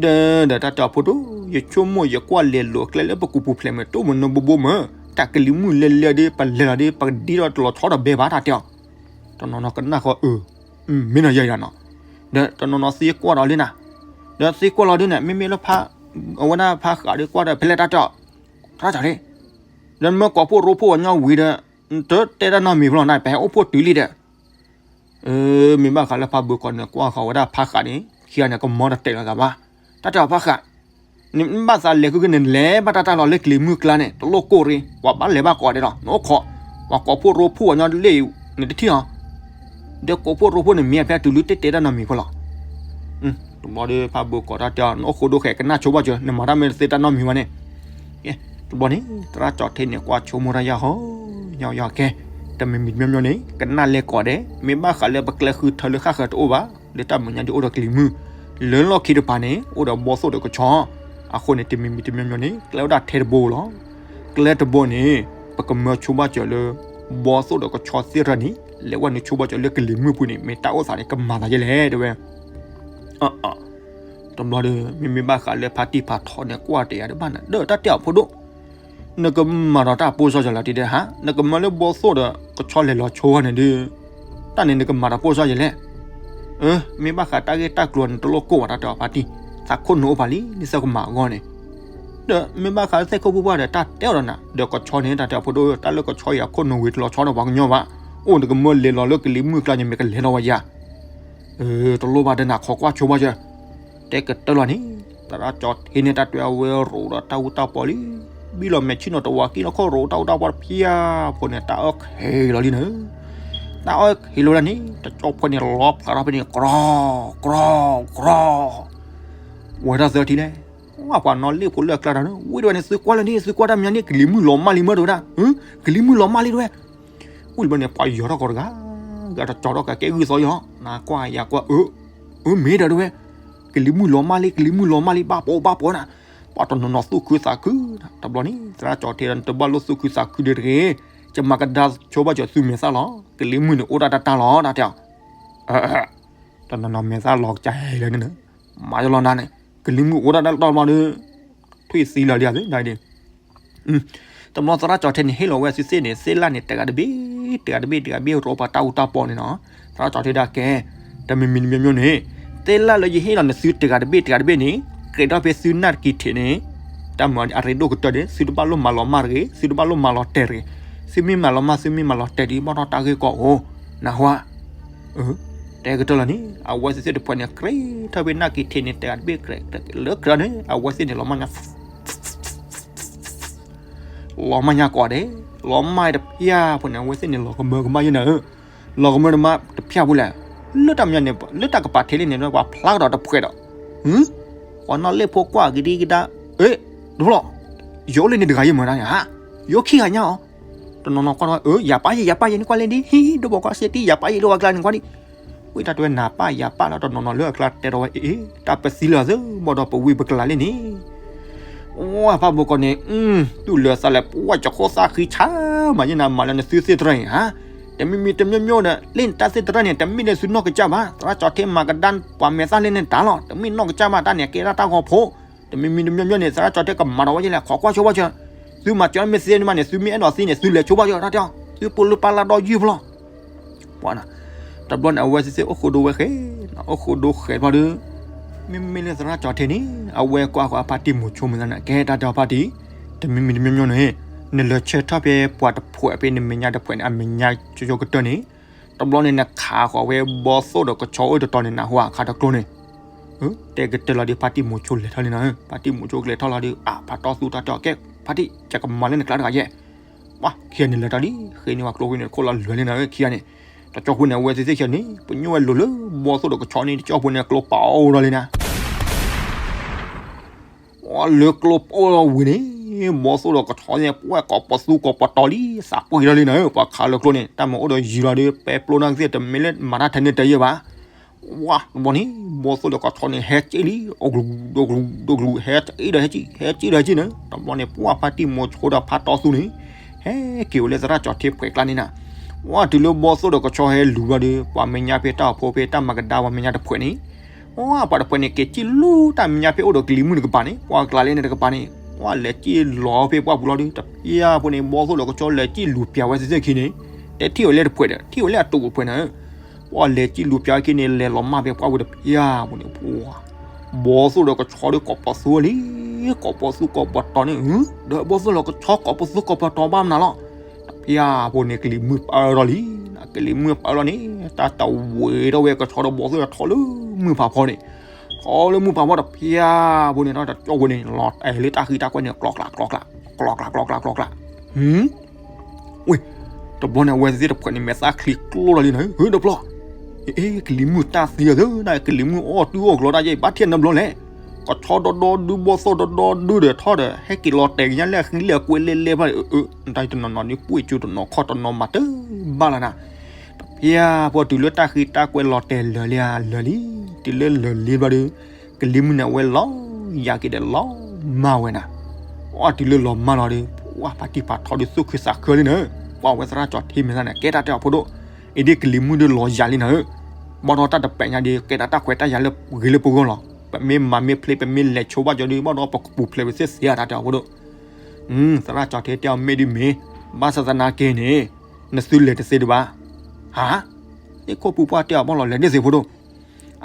ဒီးဒီးတၢ်တဲအီၤဖးဒိၣ် ယဆိကမိၣ်ယကွၢ်လဲၤလိာ်ကျဲလၢပကူပူၤဖျဲးမ့ၢ် တိၢ်မနုၤဘိဘိမ့ၢ် တၢ်ကလံၤမုၢ်လဲၤလဲၤဒီး ပလဲၤလီၤဒီး ပကဒံထီၣ်တလီၤဆီဒီးဘဲဘၣ်တၢ်တဲအီၤ, တနီၤနီၤကနၣ်ဃီအၢ မ့ၢ်နီၤယဲၢ်ယၤနီၤ, ဒီးတနီၤနီၤသံကွၢ်ဒီးလံနၤ, ဒီးသံကွၢ်လီၤဒ်န့ၣ် မ့မ့ၢ်လၢဖါ အဝဲဒၣ်ဖါဃးဒီးကွၢ်ဒီး ဖဲလဲၣ်တၢ်တဲအီၤ, တၢ်တဲလံ, ဒီးနမ့ၢ်ကိးဖှိၣ်ရိဖှိၣ်အညီဝံၤဒီး နတတဲတၢ်နီတမံၤဖဲလဲၣ်နၤ ပဟဲအိၣ်ဖှိၣ်တုၤလံဒီး မ့ၢ်ဘၣ်ဃးလၢဖါဘၢကီးန့ၣ် ကွၢ်ဃီၤဝဲဒၣ်ဖါဃးန့ၣ် ခံဂၤန့ၣ် ကမီတတဲာ်လီၤဂၤဘၣ်, တၢ်တဲအီၤဖါဃး, နဘၣ်သးလဲၤဃုက့ၤန့ၣ် လဲၤဘၣ်တၢ်တၢ်လီၤလၢကလံၤမုၢ်ကျါန့ၣ် တလိၣ်ကိၢ်ရ့ ပှၤဘၣ်လဲၤဘၣ်ကိးဒဲးလီၤ နအိၣ်ခိး, ပှၤကိးဖှိၣ်ရိဖှိၣ်အညီလ့ၣ် နတထံၣ်အီၤ, ဒီးကိးဖှိၣ်ရိဖှိၣ်န့ၣ် မ့ၢ်အဖဲတုၤလံတတဲတၢ်နီတမံၤဖဲလဲၣ် တဘျီဒီးဖါဘၢကီးတၢ်တဲအီၤ နအိၣ်ဃိဒိဃဲး ကနၣ်ဆိဘၣ်စၢၤ နမၤတၢ်မ့ၢ်တသ့တၢ်နီတမံၤဘၣ်န့ၣ်, တဘျီန့ၣ် သရၣ်ကၠီထံန့ၣ် ကွၢ်ဆိကမိၣ်တၢ်ယၢ်ဟီ ယၢ်ယၢ်ကဲ, တမံၤမံၤတမံၤမံၤန့ၣ် ကနၣ်လဲၤကိးဒဲး မ့ၢ်ဘၣ်ဃးလၢပကျဲဃုထၢလၢဃၣ်ဃၢၤတအိၣ်ဘၣ်, လၢတၢ်မဲာ်ညါဒ်အိၣ်ဒီးကလံၤမုၢ်, လၢလီၢ်ခံတပၤန့ၣ် အိၣ်ဒီးဘီသိၣ်ဒီးကဆီ, အဃိန့ၣ် တမံၤမံၤတမံၤမံၤန့ၣ် ကျဲအိၣ်ဒၣ်ထဲတဘိလီၤ. ကျဲတဘိန့ၣ် ပကမၢဆိဘၣ်စၢၤလၢ ဘီသိၣ်ဒီးကဆီသ့ၣ်တဖၣ်န့ၣ် လဲၤဝဲနုာ်ဆိဘၣ်စၢၤလၢကလံၤမုၢ်ပူၤန့ၣ် မ့ၢ်တၢ်အိၣ်သးန့ၣ် ကမၤသးယဲလဲၣ်တဲဝဲ တဘျီဒီး မ့မ့ၢ်ဘၣ်ဃးလၢဖါတံၢ်ဖးထီန့ၣ် ကွၢ်တယၤတဘၣ်နၤ ဒီးတၢ်တဲအီၤဖိဒိၣ်, နကမၤဒီးတၢ်ပိၢ်စၢ်ယဲလဲၣ်တဲဒဲးဟါ, နကမၢလၢဘီသိၣ်ဒီးကဆီလဲၤလီၤဆိဝဲန့ၣ်ဒီး တၢ်န့ၣ်နကမၤဒီးပိၢ်စၢ်ယဲလဲၣ်, အၢ မ့ၢ်ဘၣ်ဃးတၢ်ဂ့ၢ်တၢ်ကျိၤန့ၣ် တလိၣ်ကိၢ်ဘၣ်တၢ်တဲအီၤဖါတံၢ်, သးခိၣ်နူာ်အိၣ်ဖးလံ လံာ်သးကမၤအဂီၢ်န့ၣ် ဒီးမ့ၢ်ဘၣ်ဃးလၢသ့ၣ်ခိၣ်ဖိပှၢ်ဒီး တၢ်တဲအီၤဒီးနၤ ဒီးကဆီန့ၣ် တၢ်တဲအီၤဖိဒိၣ် တၢ်လၢကဆီယၤခိၣ်နူာ်ဝံၤတလီၤဆီဒီးပှၤကညီဘၣ်, အိၣ်နကမၢလဲၤလီၤလၢကလံၤမုၢ်ကျါန့ၣ် မ့ၢ်ကလဲၤထီၣ်ဝဲယၤ, တလိၣ်ဘၣ်ဒီးနၤ ခိးကွၢ်ဆိဘၣ်စၢၤ, တဲကတၢၢ်လီၤန့ၣ် သရၣ်ကၠီထံန့ၣ် တၢ်တဲအီၤဝဲရိးဒီးတၢ်အူတၢ်ပီလံ, ဘံၣ်လီၤမဲာ်ဆံၣ်နီၤတဝးကံၣ်လီၤခီၣ်ရိးတၢ်အူတၢ်ပီတဖၣ်အဖိန့ၣ် တၢ်အၢၣ်ခံးလီၤလံနၤ, တၢ်အၢၣ်ခံးလီၤဝဲဒၣ်န့ၣ် တကၠီဖိန့ၣ် လီၤဖျးထီၣ်ဖဲန့ၣ် ကြီ ကြီ ကြီ ဝဲဒၣ်သၢထံၣ်လဲၣ်, ပှၤနီၣ်လ့ၣ်ဖိလၢအကျါတၢ်န့ၣ် ဝံၤတဝဲန့ၣ် သုကွၢ်လၢန့ၣ် သုကွၢ်တၢ်မညါန့ၣ် ကလံၤမုၢ်လီၤမၢ်လံမၢ်တဝဲဒၣ်, ကလံၤမုၢ်လီၤမၢ်လံတဝဲ, ဝံၤတဘျီန့ၣ် ပှၤယီၤထီၣ်ကီးတဂၤ, ဂၤတကၠီထီၣ်ကးကဲဂုၢ်သီယီၤ, နကွၢ်ယၤကွၢ်, အၢ မ့ၢ်ဒီးတဝဲ, ကလံၤမုၢ်လီၤမၢ်လံ ကလံၤမုၢ်လီၤမၢ်လံ ဘၣ်ပိာ်ဘၣ်ပိာ်နၤ, ပှၤတနီၤနီၤသူၣ်ခုသးခု, တဘျီန့ၣ် သရၣ်ကၠီထံဒီး နတဘၣ်လိၣ်သူၣ်ခုသးခုဒီးတဂ့ၤ, ယမၤကဒါဆိဘၣ်စၢၤသုမဲာ်သၣ်လီၤ, ကလံၤမုၢ်န့ၣ်အိၣ်ဒၣ်တၢ်တၢ်လီၤ တၢ်တဲအီၤ တနီၤနီၤမဲာ်သၣ်လီၤကစၢ်ဟဲလၢန့ၣ်, မၤယလီၤနၤန့ၣ်, ကလံၤမုၢ်အိၣ်ဒၣ်တၢ်တၢ်လီၤဒီး, ထွံၣ်သံလၢာ်လံအသ့ဒ်န့ၣ်, တဘျီသရၣ်ကၠီထံန့ၣ် ဟ့ၣ်လီၤဝဲသုသ့ၣ်န့ၣ် သ့ၣ်လၣ်န့ၣ် တဂၤတဘ့ၣ်, တဂၤတဘ့ၣ် တဂၤတဘ့ၣ် ရိပှၤတၢ်အူတၢ်ပီန့ၣ်နီၤ, သရၣ်ကၠီထံဒၣ်ကဲ, တမံၤမံၤတမံၤမံၤန့ၣ်, သ့ၣ်လၣ်လၢယဟ့ၣ်လီၤန့ၣ် သုတဂၤတဘ့ၣ် တဂၤတဘ့ၣ်န့ၣ်, ကြဲးထီၣ်ဖဲသုနၢ်တကံၤထံးန့ၣ်, တၢ်မၤအရ့ဒိၣ်ကတၢၢ်န့ၣ် သုတဘၣ်လိၣ်မၤလီၤမၢ်တဂ့ၤ, သုတဘၣ်လိၣ်မၤလီၤတဲာ်တဂ့ၤ, သုမ့ၢ်မၤလီၤမၢ် သုမ့ၢ်မၤလီၤတဲာ်ဒီး ဘၣ်ထီၣ်တၢ်ဂ့ၢ်ကီအိၣ်, နၢ်ဟူဧါ တဲကတၢၢ်လီၤန့ၣ် အဝဲသ့ၣ်သ့ၣ်တဖၣ်န့ၣ် ကြဲးထီၣ်ဖဲနၢ်ကံၤထံးန့ၣ် တဂၤတဘ့ၣ်ကြဲး, လၢကြၢးန့ၣ် အဝဲသ့ၣ်န့ၣ် လီၤမၢ်ညါ လီၤမၢ်ညါကိးဂၤဒဲး, လီၤမၢ်တဖၣ်ဖိန့ၣ် အဝဲသ့ၣ်န့ၣ် လီၤကမၢကမၣ်ယဲၢ်နၤဧၢ, လီၤကမၢကမၣ်တဖၣ်ဖိလဲၣ်, လၢတၢ်မညါန့ၣ် လၢတၢ်ကပၤထဲလံန့ၣ် ပှၤဖျါကဒီးတဖှဲးဒီး, ပှၤနီၣ်လ့ၣ်ဖိကွၢ်ကဒံကဒါ, အ့ ဒိလီၤ, ယအိၣ်လၢန့ၣ်တဂၤယဲၢ်မးတၢ်န့ၣ်ဧါ, ယအိၣ်ခံဂၤညါအီၤ, တနီၤနီၤကွၢ်ထီၣ်ဝဲ အၢ ယၤပၢ်ယဲၢ် ယၤပၢ်ယဲၢ်န့ၣ်ကွၢ်လၢဒ် ဟံၣ် ဒိၣ်ဘီၣ်ကွၢ်စ့တံၢ် ယၤပၢ်ယဲၢ်ဒိၣ်ဝဲကျါန့ၣ်ကွၢ်ဒံး, ဝံတၢ်တဲဝဲနၤပၢ်ယၤပၢ်လၢ တနီၤနီၤလၢအကျါတဲထီၣ်ဝဲ အ့ တၢ်ပသံလၢာ်သၢဘီၣ်ဒီးပဝံပကလၤလံန့ၣ်, ဝဲဖးဘိကီးန့ၣ်, သူၣ်လၢာ်သးလၢာ် ပှၢ်ကၠီခိၣ်သၣ်ဃံဆါမးယဲၢ်နၤ မၤလၢနသုသ့ၣ်တဖၣ်န့ၣ်ဧါ, တမံၤမံၤတမံၤမံၤဒီး လၢနတၢ်သ့ၣ်တဖၣ်န့ၣ် တမ့ၢ်လၢသုနီၢ်ကစၢ်ဘၣ် သရၣ်ကၠီထံမၤကဒါပှၤမဲာ်သၣ်လၢနတၢ်လီၤ တမ့ၢ်နီၢ်ကစၢ်ဘၣ် တၢ်န့ၣ်ကဲဒၣ်တၢ်ဂီၤဖိ, တမံၤမံၤတမံၤမံၤန့ၣ် သရၣ်ကၠီထံကမၤထီၣ်ဝဲယဲၢ်လဲၣ် ခိးကွၢ်ဆိဘၣ်စၢၤ, သုမၤစၢၤမ့ၢ်သ့န့ၣ်မးန့ၣ် သုမ့ၢ်အဲၣ်ဒိးသံန့ၣ် သုလဲၤဆိဘၣ်စၢၤတၢ်တဲအီၤ သုပိာ်လၢပၢ်လၢဒီယုၢ်ဖဲလီၤ ပှၤနၤ, တဘျီန့ၣ် အဝဲသ့ၣ်သ့ၣ်အိၣ်ဃိဒိဝဲဃဲ, အိၣ်ဃိဒိဃဲဘျီဒီး, မ့မ့ၢ်လၢသရၣ်ကၠီထံန့ၣ် အဝဲကွၢ်ဃီအဖါတံၢ်မိၤဆိမုၢ်သးန့ၣ် ကဲတၢ်တဲအီၤဖါတံၢ်, တမံၤမံၤတမံၤမံၤန့ၣ်, နလဲၤဆၢထၢၣ်ဖဲပှၤတဖှဲးဖဲနမဲာ်ညါတဖှဲးန့ၣ် အမဲာ်ညါကၠိကတၢၢ်န့ၣ်, တဘျီန့ၣ် နခးဃီၤဝဲဘီသိၣ်ဒီးကဆီအိၣ်တတီၤန့ၣ် နၢ်ဟူအခါတကျိန့ၣ် တဲကတၢၢ်လီၤဒီး ဖါတံၢ်မိၤဆိလဲၤထီၣ်လံနီၤ, ဖါတံၢ်မိၤဆိကလဲၤထီၣ်လီၤဒီး အါ ဖးတီၢ်သူတၢ်တဲအီၤ ကဲ, ဖါတံၢ် ယကမၤလၢနကျါတဂၤယဲၢ်, ပှၤခံဂၤန့ၣ်လဲၤတၢ်လံ ဃ့န့ၢ်ဝဲကျိဃ့န့ၣ် ခိၣ်လီၤလွဲၤလံနီၤ ခံဂၤန့ၣ်, တကၠီဖိန့ၣ် အဝဲသ့ၣ်သ့ၣ်ခံန့ၣ် ပညိၣ်ဝဲလိၤလၢဘီသိၣ်ဒီးကဆီန့ၣ် တကၠီဖိန့ၣ် ကျိပာ်အိၣ်ဒီးလံနၤ. ပှၤလၢကျိပာ်အိၣ်ဝံၤန့ၣ် ဘီသိၣ်ဒီးကဆီန့ၣ် ပှၤကိးပသူကိးပတီၤလံ သးပှ့ၤဒီးလံနၤဧၢ, ပှၤခးလၢကျိန့ၣ် တၢ်မၤအိၣ်ဒီးယံၤလီၤဒီး ပဲပျိနာ်ကသ့ၣ် တမ့ၢ်လၢမၤတၢ်ထဲန့ၣ်တယဲၢ်ဘၣ်. ဝါ တဘျီန့ၣ် ဘီသိၣ်ဒီးကဆီန့ၣ် ဟဲက့ၣ်လံ အိၣ်ကလူး ဒိၣ်ကလူး ဒိၣ်ကလူး ဟဲက့ၣ်ဒီးဟဲက့ၣ် ဟဲက့ၣ်ဒီးဟဲက့ၣ်န့ၣ် တဘျီန့ၣ် ပှၤဖါတံၢ်မိၤဆိဒီးဖါတီသူန့ၣ် ဟဲက့ၤဝဲလၢသရၣ်ကၠီၤထံဖှဲးကျါန့ၣ်နၤ. ဝါတုၤလၢဘီသိၣ်ဒီးကဆီဟဲလူၤဘျီဒီး ပှၤမဲာ်ညါဖဲတၢ်အိၣ်ဖှိၣ်ဖဲတၢ်မၤကဒါပှၤမဲာ်ညါတဖှဲးန့ၣ် ဝါ ပှၤတဖှဲးန့ၣ် က့ၤက့ၣ်လူၤတၢ်မဲာ်ညါဖဲအိၣ်ဒီးကလံၤမုၢ်တကပၤန့ၣ် ပှၤကျးလဲၣ်န့ၣ်တကပၤန့ၣ် ဝါလဲၤက့ၣ်လီၤဖဲပှၢ်ပူၤလီၤဒီး တဖၠၣ်ဖိန့ၣ် ဘီသိၣ်ဒီးကဆီလဲၤက့ၣ်လူၤပၠးဝဲသ့ၣ်သ့ၣ်ခံန့ၣ် တဲထံၣ်ဝဲလၢတဖှဲးဒီး ထံၣ်ဝဲလၢအတိာ်တဖှဲးန့ၣ် ပှၤလဲၤက့ၣ်လူၤပၠးဝဲခံန့ၣ် လဲၤလီၤမၢ်ဖဲပှၢ်ပူၤတဖၠၣ်ဖိန့ၣ် ဘီသိၣ်ဒီးကဆီဒီးကိးပသူလံ ကိးပသူကိးပတီၤန့ၣ် ဒီးဘီသိၣ်ဒီးကဆီကိးပသူကိးပတီၤဘၣ်မနုၤလီၤ. တဖၠၣ်ဖိန့ၣ် ကလံၤမုၢ်ပၢထီၣ်လံ ကလံၤမုၢ်ပၢထီၣ်လီၤန့ၣ် တၢ်တဝဲထီၣ်ဝဲကဆီဒီးဘီသိၣ်ဒီးထီၣ်လၢမုၢ်ဖးဖီန့ၣ် ထီၣ်လၢမုၢ်ဖးဖီတဖၠၣ်ဖိန့ၣ် တၢ်တကၠီဖိန့ၣ် လီၤတဲာ်လၢတၢ်ဃံတၢ်ကွဲန့ၣ် ကျီကျးကျီကျး ကျီကျးကျီကျးကျီကျး ဝ့ၢ် တဘျီန့ၣ် အဝဲသ့ၣ်တဖှဲးန့ၣ် မဲာ်သၣ်ချံကျိလီၤလံနၤ ဟ့ၣ်တဘျီ အ့ ကလံၤမုၢ်တၢ်သံအီၤသၢ ကလံၤမုၢ်အီၣ်တုၤအီၣ်ကျီတၢ်ယဲၢ် ဘၣ်ထံၣ်နဘျီလဲၣ် ကဆီဒီဒီဒု ဘီသိၣ်ဒီဒီဒုဒီးထီၣ်ဒီး ဟဲက့ၤလီၤတဲာ်ကညါလၢအဃံလၢအကွဲလဲလဲဖဲ တၢ်တနီၤနီၤဒု ပှ့ၢ်ကၠိတနီၤခီၣ်တနီၤမၤတဘၣ်လၢနၤ တဖၠၣ်ဖိတုၤလၢတၢ်ဃံတၢ်ကွဲလီၤတဲာ်လၢာ်လံဧါလၢာ်လံ တုၤလၢလၢာ်လံဘျီဒီး ကလံၤမုၢ်န့ၣ်အဝဲလီၤယၤက့ၤဒီးလီၤမၢ်ဝဲနၤ အီၣ်တုၤလၢလီၤမၢ်လီၤဒီး ပှၤဖါတံၢ်ဖးထီဒီးသူၣ်ခုသးခုလံနၤ ပှၤဝဲသရၣ်ကၠီၤထံမဲာ်သၣ်န့ၣ် ကဲတၢ်တဲအီၤဖိဒိၣ် အံၤဒ်ကလံၤမုၢ်ဒုလီၤယၤလံနၤဧၢ ဘၣ်ဒီးတၢ်တပဲာ်ညါဒီး ကဲတၢ်တၢ်ခွဲးတၢ်ယာ်လၢဂ့ၤလၢပဂီၢ်လီၤ ပမ့ၢ်မၤမ့ၢ်ဖျ့ ပမ့ၢ်လဲၤဆိဘၣ်ကၠီဒီး ဘၣ်ဒီးပကပူၤဖျဲးဝဲသ့ၣ်သ့ဧါ တၢ်တဲအီၤဖိဒိၣ် သရၣ်ကၠီၤထံတဲအီၤမ့ၢ်ဒ်မ့ၢ် ဘၣ်ဆၣ်သနာ်က့န့ၣ် နသုလဲၤတသ့ဒံးဘၣ် ဟါ သ့ၣ်ခိၣ်ပူၤပှၢ်တဲအီၤဘၣ်လီၤလဲၤတသ့ဖိဒိၣ်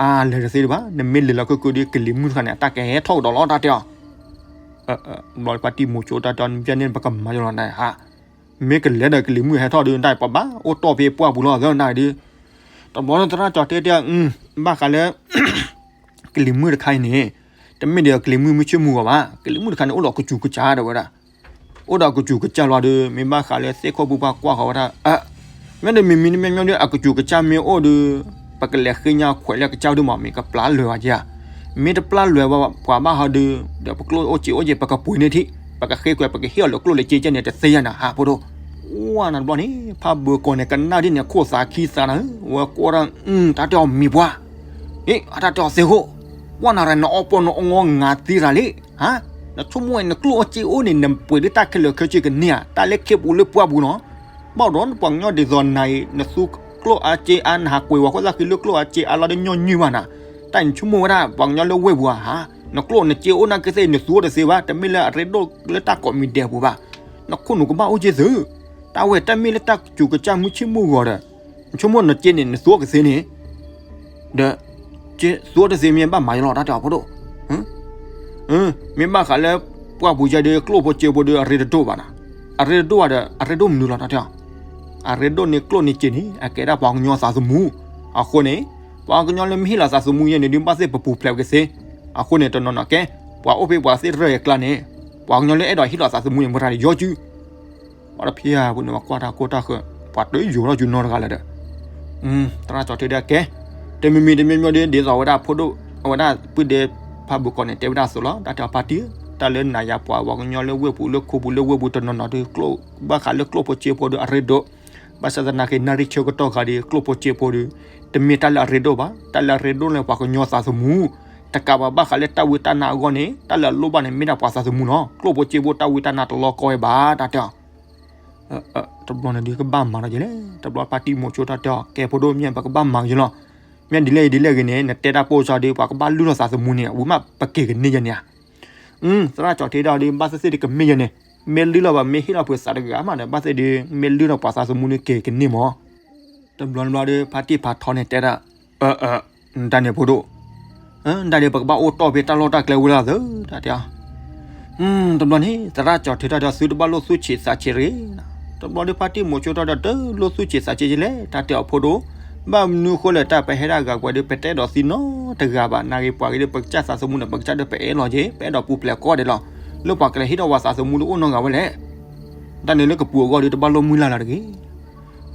အါ လဲၤတသ့ဒံးဘၣ် နမ့ၢ်လဲၤလီၤခိၣ်ခိၣ်ဒီး ကလံၤမုၢ်တခါန့ၣ် အတၢ်ကဟဲထီၣ်ကဒီးလီၤ တၢ်တဲအီၤ ဘျီဖါတံၢ်မိၤဆိတၢ်တဲအီၤ နပျဲန့ၣ် ပကမၤယလီၤနဟါ မ့ၢ်ကလဲၤဒီးကလံၤမုၢ်ဟဲထီၣ်ဒီး နတၢ်ပဘၣ်အိၣ်တီၢ်ဖဲပှၢ်ပူၤလီၤသၢနၤဒီး တဘျီန့ၣ်သရၣ်ကၠီၤထံတဲအီၤ ဘၣ်ဃးလၢ ကလံၤမုၢ်တခါအံၤန့ၣ် တမ့ၢ်ဒီးကလံၤမုၢ်မုၢ်ဆ့ၣ်မုၢ်ဂီၤဘၣ် ကလံၤမုၢ်တခါန့ၣ် အိၣ်ဒီးအကစူၤကစၢ်ဒၣ်ဝဲဒၣ် အိၣ်ဒီးအကစူၤကစၢ်လီၤဒီး မ့ၢ်ဘၣ်ဃးလၢသ့ၣ်ခိၣ်ပူၤပှၢ်ကွၢ်ဃီၤဝဲဒၣ် မ့ၢ်တမံၤမံၤတမံၤမံၤဒီး အကစူၤကစၢ်မ့ၢ်အိၣ်ဒီး ပကလဲၤဃ့ညါခွဲးလၢကစၢ်ဒုးမး မ့ၢ်ကပျၢ်လွဲၢ်ဝဲက့ဧါ မ့ၢ်တပျၢ်လွဲၢ်ဝဲပှၤဘၣ်ဟီဒီး ဒီးပကျိၣ်အိၣ်စ့အိၣ်က့ၤ ပကပှ့ၤန့ၢ်ထံၣ် ပကဃ့ခွဲး ပကဟ့ၣ်အီၤလၢကျိၣ်လၢစ့ကဲန့ၣ် တသ့ယၤနၤ ဟးဖိဒိၣ် ဝဲနၤတဘျီန့ၣ် ဖးဘၢကီၢ်န့ၣ် ကနၣ်ဒ်န့ၣ် ခိၣ်သးခံသးနၤ ဝဲကွၢ်ဒၣ် တၢ်တဲအီၤမံၤပှၢ် အ့ အတၢ်တဲအီၤသ့ၣ်ခိၣ် ဝဲနၤရၤ နအီၣ်ပီၣ်နအီၣ်ငီၢ်ငါသံရၤလံ ဟါ နဆိကမိၣ်ဝဲနကျိၣ်အိၣ်စ့အိၣ်န့ၣ် နပှ့ၤဒ်တၢ်ခဲလၢာ်ခဲဆ့ကန့ၢ်ဧါ တၢ်လၢခ့ပူၤလၢပှၢ်ပူၤနီၤ ဘၣ်ဒီးပှၤကညီဒ်သိးနၤအံၤ နသူကျိၣ်အါစ့အါ နဟးကွံာ်ဝဲခိၣ်သၣ်ဃံလၢကျိၣ်အါစ့အါလီၤဒီးညီနုၢ်ဘၣ်နၤ တၢ်နဆိကမိၣ်ဝဲဒၣ် ပှၤကညီလၢဝ့ၢ်ပူၤဧါ ဟါ နကျိၣ်နစ့အိၣ်နာ်က့သ့ၣ် နသူအိၣ်တသ့ဘၣ် တမ့ၢ်လၢအရ့ဒိၣ်လၢတၢ်ကိးမံၤဒဲးပူၤဘၣ် နခိၣ်နူာ်ကဘၣ်အိၣ်က့သု တၢ်ဝဲတၢ်မ့ၢ်လၢတၢ်စူၤကစၢ်မုၢ်ဆ့ၣ်မုၢ်ဂီၤဒီး နဆိကမိၣ်နစ့န့ၣ် နသူအိၣ်ကသ့န့ၣ် ဒီး စ့သူအိၣ်တသ့မ့ၢ်ဘၣ်မၤယလီၤ တၢ်တဲအီၤဖိဒိၣ် မ့ၢ်ဘၣ်ဃးလၢ ပှၢ်ပူၤယဲဒီး ကျိၣ်ဖိစ့ဖိဒီး အရ့တဒိၣ်ဘၣ်နၤ အရ့တဒိၣ်ဘၣ်ဒီး အရ့ဒိၣ်မနုၤလီၤ တၢ်တဲအီၤ အရ့ဒိၣ်န့ၣ်ကျိၣ်န့ၣ်စ့န့ၣ် အကဲဒၣ်ပှၤကညီသးသမူ အဃိန့ၣ် ပှၤကညီလၢမ့ၢ်ဟ့ၣ်လီၤသးသမူယဲန့ၣ်ဒုး ဘၣ်သ့ၣ်ပပူၤဖျဲးကသ့ အဃိန့ၣ် တနီၤနီၤကဲ ပှၤအိၣ်ဖဲပှၤသ့ၣ်တဖၣ်အကျါန့ၣ် ပှၤကညီလၢအဲၣ်ဒိးဟ့ၣ်လီၤသးသမူန့ၣ် မတၤတယီစု ပှၤတဖၣ်အပူၤန့ၣ် ပှၤကွၢ်တၢ်ကိၢ်တၢ်ဃၢၤ ပှၤတယိၤထီၣ်ယိၤနီတဂၤလၢၤဒီး သရၣ်ကၠီၤထံတဲကဲ တမံၤမံၤတမံၤမံၤဒီး ဒ်သိးဝဲဒၣ်ဖိဒိၣ် အဝဲဒၣ်ပုၢ်ဒဲဖးဘိးကီးန့ၣ် တဲဝဲဒၣ်အသိးလီၤ. တၢ်တဲအီၤဖါတံၢ် တၢ်လၢနၤယၤပှၤ ပှၤကညီလၢဝ့ၢ်ပူၤလၢခိပူၤလၢဝ့ၢ်ပူၤတနီၤနီၤဒီး ကျိၣ်ဘၣ်ဃးလၢကျိၣ်ဖိစ့ဖိဒီးအရ့ဒိၣ် ဘၣ်ဆၣ်သနာ်က့ နၣ်ရံၣ်ဆၢကတီၢ်ဂၤဒီး ကျိၣ်ဖိစ့ဖိဒီး တမ့ၢ်တၢ်လၢအရ့ဒိၣ်ဘၣ်. တၢ်လၢအရ့ဒိၣ်လၢပှၤကညီသးသမူ တကးဘၣ်ဘၣ်ဃးလၢတၢ်ဝံတၢ်နါအဂီၢ်န့ၣ် တၢ်လၢအလိၣ်ဘၣ်န့ၣ် မ့ၢ်ဒၣ်ပှၤသးသမူလီၤ. ကျိၣ်ဖိစ့ဖိတၢ်ဝံတၢ်နါတလီၤကီဝဲဘၣ် တၢ်တဲအီၤ တဘျီန့ၣ်ဒုးကဘၣ်မၤလီၤက့ၤလဲၣ်. တဘျီဖါတံၢ်မိၤဆိတၢ်တဲအီၤ ကဲဖိဒိၣ်မ့ၢ်ပကဘၣ်မၤက့ၤလီၤ. မ့ၢ်ဒ်လဲၣ်အံၤဒ်လဲၣ်ဂ့ၤန့ၣ် နတဲတၢ်ပိၢ်စၢ်ဒီး ပှၤကဘၣ်လုၢ်ထီၣ်သးသမူန့ၣ် ဝံၤမးပက့ၤကန့ၢ်ယဲန့ၣ်ဧါ. သရၣ်ကၠီၤထံတဲအီၤဒီး ဘၣ်သ့ၣ်သ့ၣ်တကမ့ၢ်ယဲန့ၣ် မ့ၢ်လုၢ်လီၤဘၣ် မ့ၢ်ဟ့ၣ်လီၤပှၤသးတဂၤမးဒီး ဘၣ်သ့ၣ်ဒီး မ့ၢ်လုၢ်ထီၣ်ပှၤသးသမူန့ၣ်က့ၤကန့ၢ်မး. တဘျီတဘျီဒီး ဖါတံၢ်ဖးထီန့ၣ်တဲဒၣ် အၢ အၢ နတၢ်န့ၣ်ဖိဒိၣ် နတၢ်ဒီး ပကဘၣ်အိၣ်တီၢ်ဖဲတၢ်လီၢ်တၢ်ကျဲဝဲဒၣ်သၢ တၢ်တဲအီၤ တဘျီန့ၣ် သရၣ်ကၠီၤထံတဲဒီး သုတဘၣ်လိၣ်သူၣ်ဆံးသးဆံးတဂ့ၤ. တဘျီဒီး ဖါတံၢ်မိၤဆိထီၣ်ဒီး တလိၣ်သူၣ်ဆံးသးဆံးက့ၤလဲၣ် တၢ်တဲအီၤဖိဒိၣ် ဘၣ်မနုၤဃိလဲၣ် တၢ်ပဟဲဒၣ်ဂၤပှဲၤဒီး ပတအဲၣ်ဒိးသံနီတဂၤဘၣ် နာ်ဂ့ၤပှၤဂ့ၤဒီး ပကစၢ်သးသမူန့ၣ် ပကစၢ်ဒီးပအဲၣ်လီၤက့ၤ ပအဲၣ်ဒိးပူၤဖျဲးကိးဂၤဒဲးလီၤ. လၢပှၤကလဲၤဟ့ၣ်ထီၣ်ပှၤသးသမူဒီးအိၣ်နီတဂၤဝဲလဲၣ်. တၢ်န့ၣ်လၢကပူၤအဂီၢ်ဒီး တဘၣ်လိၣ်မုၢ်လၢ်လၢၤတဂ့ၤ.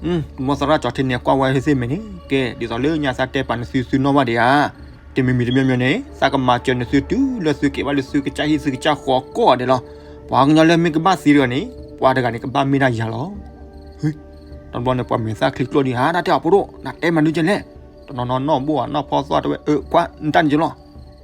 တဘျီသရၣ်ကၠီၤထ့န့ၣ် ကွၢ်ဝဲသ့ၣ်မ့ၢ်န့ၣ် ကဲ ဒ်သိးလၢညါသးတဲပာ်နသုသုနီၣ်ဘၣ်ဒံးဧါ, တမံၤမံၤတမံၤမံၤန့ၣ် သးကမၤစၢၤနသုတုၤလၢသုက့ၤဘၣ်လၢသုကစၢ်ဟံၣ် သုကစၢ်ဃီကိးဂၤဒဲးလီၤ. ပှၤကညီလၢမ့ၢ်ကဘၣ်သံတဂၤန့ၣ် ပှၤတဂၤန့ၣ်ကဘၣ်မ့ၢ်ဒၣ်ယၤလီၤ. တဘျီန့ၣ် ပှၤမဲာ်သၣ်ချံကျိၣ်ဒံးဧါ, တၢ်တဲအီၤဖိဒိၣ် နတဲမၤဒုကဲလဲၣ်, တနီၤနီၤနီၢ်ဘိၣ်ဧါ နီၢ်ဖီသီၣ်တဲဝဲ အၢ ကွၢ်နတၢ်န့ၣ်ကလီၤ.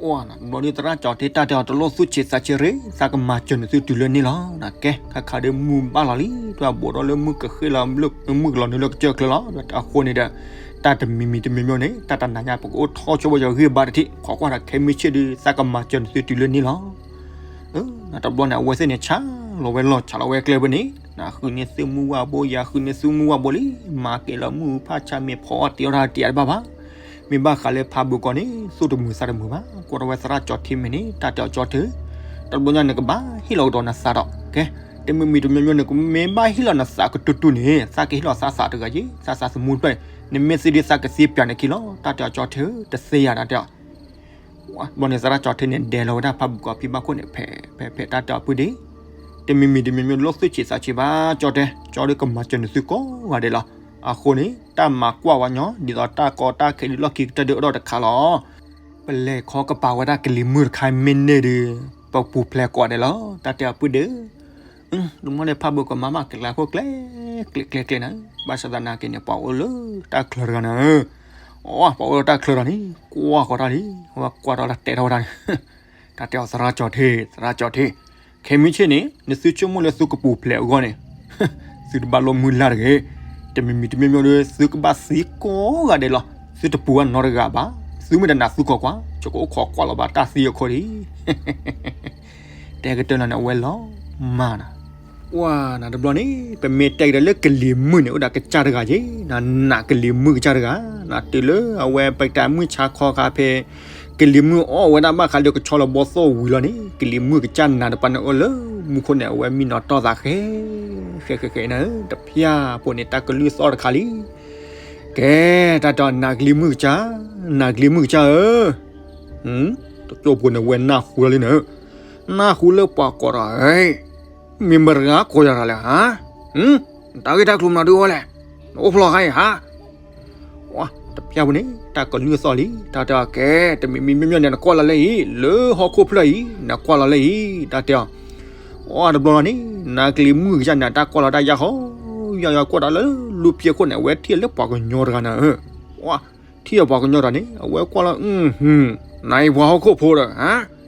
အိၣ်နတဘျီဒ်သရၣ်ကၠီၤထ့ တၢ်တဲအီၤတလိၣ်သူၣ်ဆံးသးဆံးရ့ သးကမၤစၢၤနသုတုၤလၢန့ၣ်လီၤ. နကဲ ခါခါဒ်မုၢ်ဘၣ်လီၤလံ တၢ်ဘိးဒီးလၢမုၢ်ကဃ့ၢ်လီၤ မုၢ်ကလီၤနုာ်လၢကစၢၢ်ချၢလီၤ. အဃိန့ၣ်ဒီး တၢ်တမံၤမံၤတမံၤမံၤန့ၣ် တၢ်တနၤညါ ပကအိၣ်ထီၣ်ဆိဝဲယဂံၢ်ဘါတထံး ခိးကွၢ်ဒီးခဲမုၢ်ဆ့ၣ်ဒုး သးကမၤစၢၤနသုတုၤလၢန့ၣ်လီၤ. တဘျီန့ၣ် အဝဲသ့ၣ်န့ၣ် ဆါလီၤဝဲလီၢ် ဆါလီၤဝဲကျဲဖဲန့ၣ် နဃုန့ၢ်သုမုၢ်ဝၣ်ဘိ ယၤဃုန့ၢ်သုမုၢ်ဝၣ်ဘိလံ မၤက့ၤလီၤမုၢ်ဖးဆါ မ့ၢ်ဖီအီၣ်တ့အီၣ်တၢ်တ့တဘၣ်ဘၣ်. မ့ၢ်ဘၣ်ဃးလၢဖးဘၢကီၢ်န့ၣ် သူၣ်တမုာ်သးတမုာ်ဘၣ်. ကွၢ်ထီၣ်ဝဲသရၣ်ကၠီၤထ့မ့ၢ်န့ၣ် တၢ်တဲအီၤကၠီၤထ့ တဘျီညါနကဘၣ်ဟ့ၣ်လီၤကဒီးနသးဒီး ကဲ တမံၤမံၤတမံၤမံၤန့ၣ် ကမ့ၢ်ဘၣ်ဟ့ၣ်လီၤနသးကတူၢ်တူၢ်န့ၣ် သးကဟ့ၣ်လီၤသးသးတဂၤက့ သးသးသမူတဖျၢၣ်န့ၣ် နမ့ၢ်သ့ဒ်သးကသ့ပၠးန့ၣ်ခံလီၤ. တၢ်တဲအီၤကၠီၤထ့ဧၢ တသ့ယၤ တၢ်တဲအီၤ ဘျီန့ၣ် သရၣ်ကၠီၤထ့န့ၣ် ဒဲးလီၤဝဲဒၣ်ဖးဘၢကီၢ်ဖံဘၣ်ခိၣ်န့ၣ် ဖဲ ဖဲ ဖဲ တၢ်တဲအီၤဖုဒ့ တမံၤမံၤတမံၤမံၤ လိၣ်သူၣ်ဆံးသးဆံးဘၣ် ကၠီၤတဲ ကၠီၤဒုးကမၤစၢၤနသုကိးဂၤဒဲးလီၤ. အဃိန့ၣ် တၢ်မၤကွၢ်ဝဲညီ ဒ်သိးတၢ်ကီတၢ်ခဲဒုးလီၢ်ခံကတၢၢ်ဒုးအိၣ်ဒီးတခါလီၤ. ပလဲၤခီကပၤဝဲဒၣ်ကလံၤမုၢ်တခါမ့ၢ်န့ၢ်ဒုး ပပူၤဖျဲးကိးဂၤဒဲးလီၤ တၢ်တဲအီၤဖုဒ့ တမ့ၢ်လၢဖးဘၢကီၢ်မၤဘၣ်ကလၤခိၣ်ကျဲ ကျဲကျဲကျဲနၤ ဘၣ်ဆၣ်သနာ်က့န့ၣ် ပှၤအိၣ်လၢတၢ်ချၢတဂၤန့ၣ် အ ပှၤအိၣ်လၢတၢ်ချၢတဂၤန့ၣ် ကွၢ်ဃီၤတၢ်လံ ဝဲကွၢ်ထီၣ်လၢတဲထီၣ်ဝဲဒၣ်န့ၣ် တၢ်တဲအီၤသရၣ်ကၠီၤထ့ သရၣ်ကၠီၤထ့ ခဲမုၢ်ဆ့ၣ်န့ၣ် နသုဆိကမိၣ်လၢသုကပူၤဖျဲးအဂီၢ်န့ၣ် သုတဘၣ်လိၣ်မုၢ်လၢ်တဂ့ၤ. တမံၤမံၤတမံၤမံၤဒီး သုကဘၣ်သံကိးဂၤဒဲးလီၤ. သုတပူၤဘၣ်နီတဂၤဘၣ်. သုမ့ၢ်တနာ်သုခိးကွၢ် ယကအိၣ်ခိးကွၢ်လီၤဘၣ်တၢ်သံအခိၣ်ဒံး တဲကတၢၢ်လီၤန့ၣ် အဝဲလီၤမၢ်နၤ ကွၢ်နၤတဘျီန့ၣ် ပမ့ၢ်တဲကဒီးလၢကလံၤမုၢ်န့ၣ် အိၣ်ဒီးကစၢ်တဂၤက့ၤ နနာ်ကလံၤမုၢ်ကစၢ်တဂၤ နတုၤလၢအဝဲပတၢ်မုၢ်ဆါခီခါဖဲ ကလံၤမုၢ်အီၣ်ဝဲဒၣ်ဘၣ်ဃးဒီးကဆီလီၤဘီသိၣ်ဝံၤလီၤန့ၣ် ကလံၤမုၢ်ကစၢ်နၤတပၤန့ၣ်အိၣ်လၢမူခိၣ်န့ၣ် အဝဲမံနီၤတီၢ်သးဃဲ ဃဲဃဲဃဲနၤဧၢ တဖၠၣ်ဖိန့ၣ် တၢ်ကလုၢ်သီၣ်တခါလံ ကဲ တၢ်တဲအီၤ နၤကလံၤမုၢ်ကစၢ် နၤကလံၤမုၢ်ကစၢ်ဧၢ တကၠိၢ်ဖိန့ၣ် ဝဲနၢ်ဟူလီၤလံနၤဧၢ နၢ်ဟူလၢပှၤကိးဒီး မ့ၢ်မတဂၤကိးယၤတဂၤလဲၣ်ဧါ တၢ်ဂ့ၢ်တၢ်ကျိၤမနုၤဒုးအိၣ်လဲၣ် နအိၣ်ဖျီၣ်ခါအံၤဟါ တဖၠၣ်ဖိန့ၣ် တၢ်ကလုၢ်သီၣ်လံ တၢ်တဲအီၤ ကဲ တမံၤမံၤမ့မ့ၢ်န့ၣ် နကွၢ်လီၤလၢအံၤ လၢဟီၣ်ခိၣ်ဖျၢၣ်အံၤ နကွၢ်လီၤလၢအံၤ တၢ်တဲအီၤ အတဘျီလီၤန့ၣ် နၤကလံၤမုၢ်ကစၢ်န့ၣ် တၢ်ကွၢ်လီၤတၢ်ယၢ်ဟီ ယၢ်ယၢ်ကွၢ်တၢ်လၢလူၢ်ဖျဲၣ်ခိၣ်န့ၣ် အဝဲထံၣ်လၢပှၤကညီတဂၤနၤဧၢ ထံၣ်အပှၤကညီတဂၤန့ၣ် အဝဲကွၢ်လီၤ နၤအံၤပှၤဟီၣ်ခိၣ်ဖိဒီး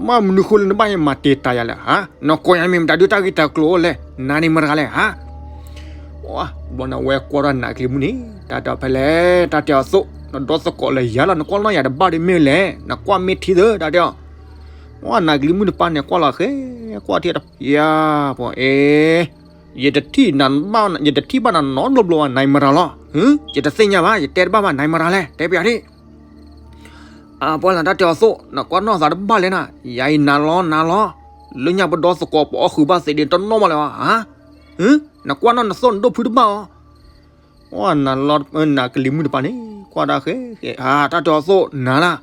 ဘၣ်မနုၤဃိလၢနဘၣ်ဟဲမၤတ့ၢ်တၢ်ယၤလဲၣ်ဧါ နကိးယၤမ့ၢ်မတၤဒုးတၢ်ဂ့ၢ်တၢ်ကျိၤအိၣ်လဲၣ် နၤန့ၣ်မတဂၤလဲၣ်ဧါ ဘျီန့ၣ်အဝဲကွၢ်ထီၣ်နၤကလံၤမုၢ်န့ၣ် တၢ်တဲအီၤဖဲလဲၣ် တၢ်တဲအီၤသိၣ် နဒီသကိးလၢယၤလီၤ နကွၢ်နီၣ်ယၤတဘၣ်ဒ်မ့ၢ်လဲၣ် နကွၢ်မ့ၢ်ထံသၢ တၢ်တဲအီၤ နၤကလံၤမုၢ်တပၤန့ၣ် ကွၢ်လီၤဃဲ ကွၢ်ထံတဖၠၣ်ဖိ အ့ ယတထံၣ်နၤဘၣ် ယတထံၣ်ဘၣ်နၤနီတဘျီဘၣ် နၤမတၤလီၤ ယတသ့ၣ်ညါဘၣ် ယတဲတဘၣ်ဘၣ် နၤမတၤလဲၣ် တဲပျးဒံး အပှၤလၢတၢ်တဲအီၤသိၣ် နကွၢ်နီၣ်သးတဘၣ်လဲၣ်နၤ ယၤအံၤနၤလီၤ နၤလီၤ လၢညါပဒီသကိးပအီၣ်ဃုာ်ဘၣ်သ့ဒ့တနီၣ်မးလၢၤဘၣ် နကွၢ်နီၣ်နသိၣ်နဒိၣ်ဖုတဘၣ်အီၤ နၤလီၤ နၤကလံၤမုၢ်တပၤန့ၣ် ကွၢ်ဒၣ်ဃဲ တၢ်တဲအီၤသိၣ် နၤလၢ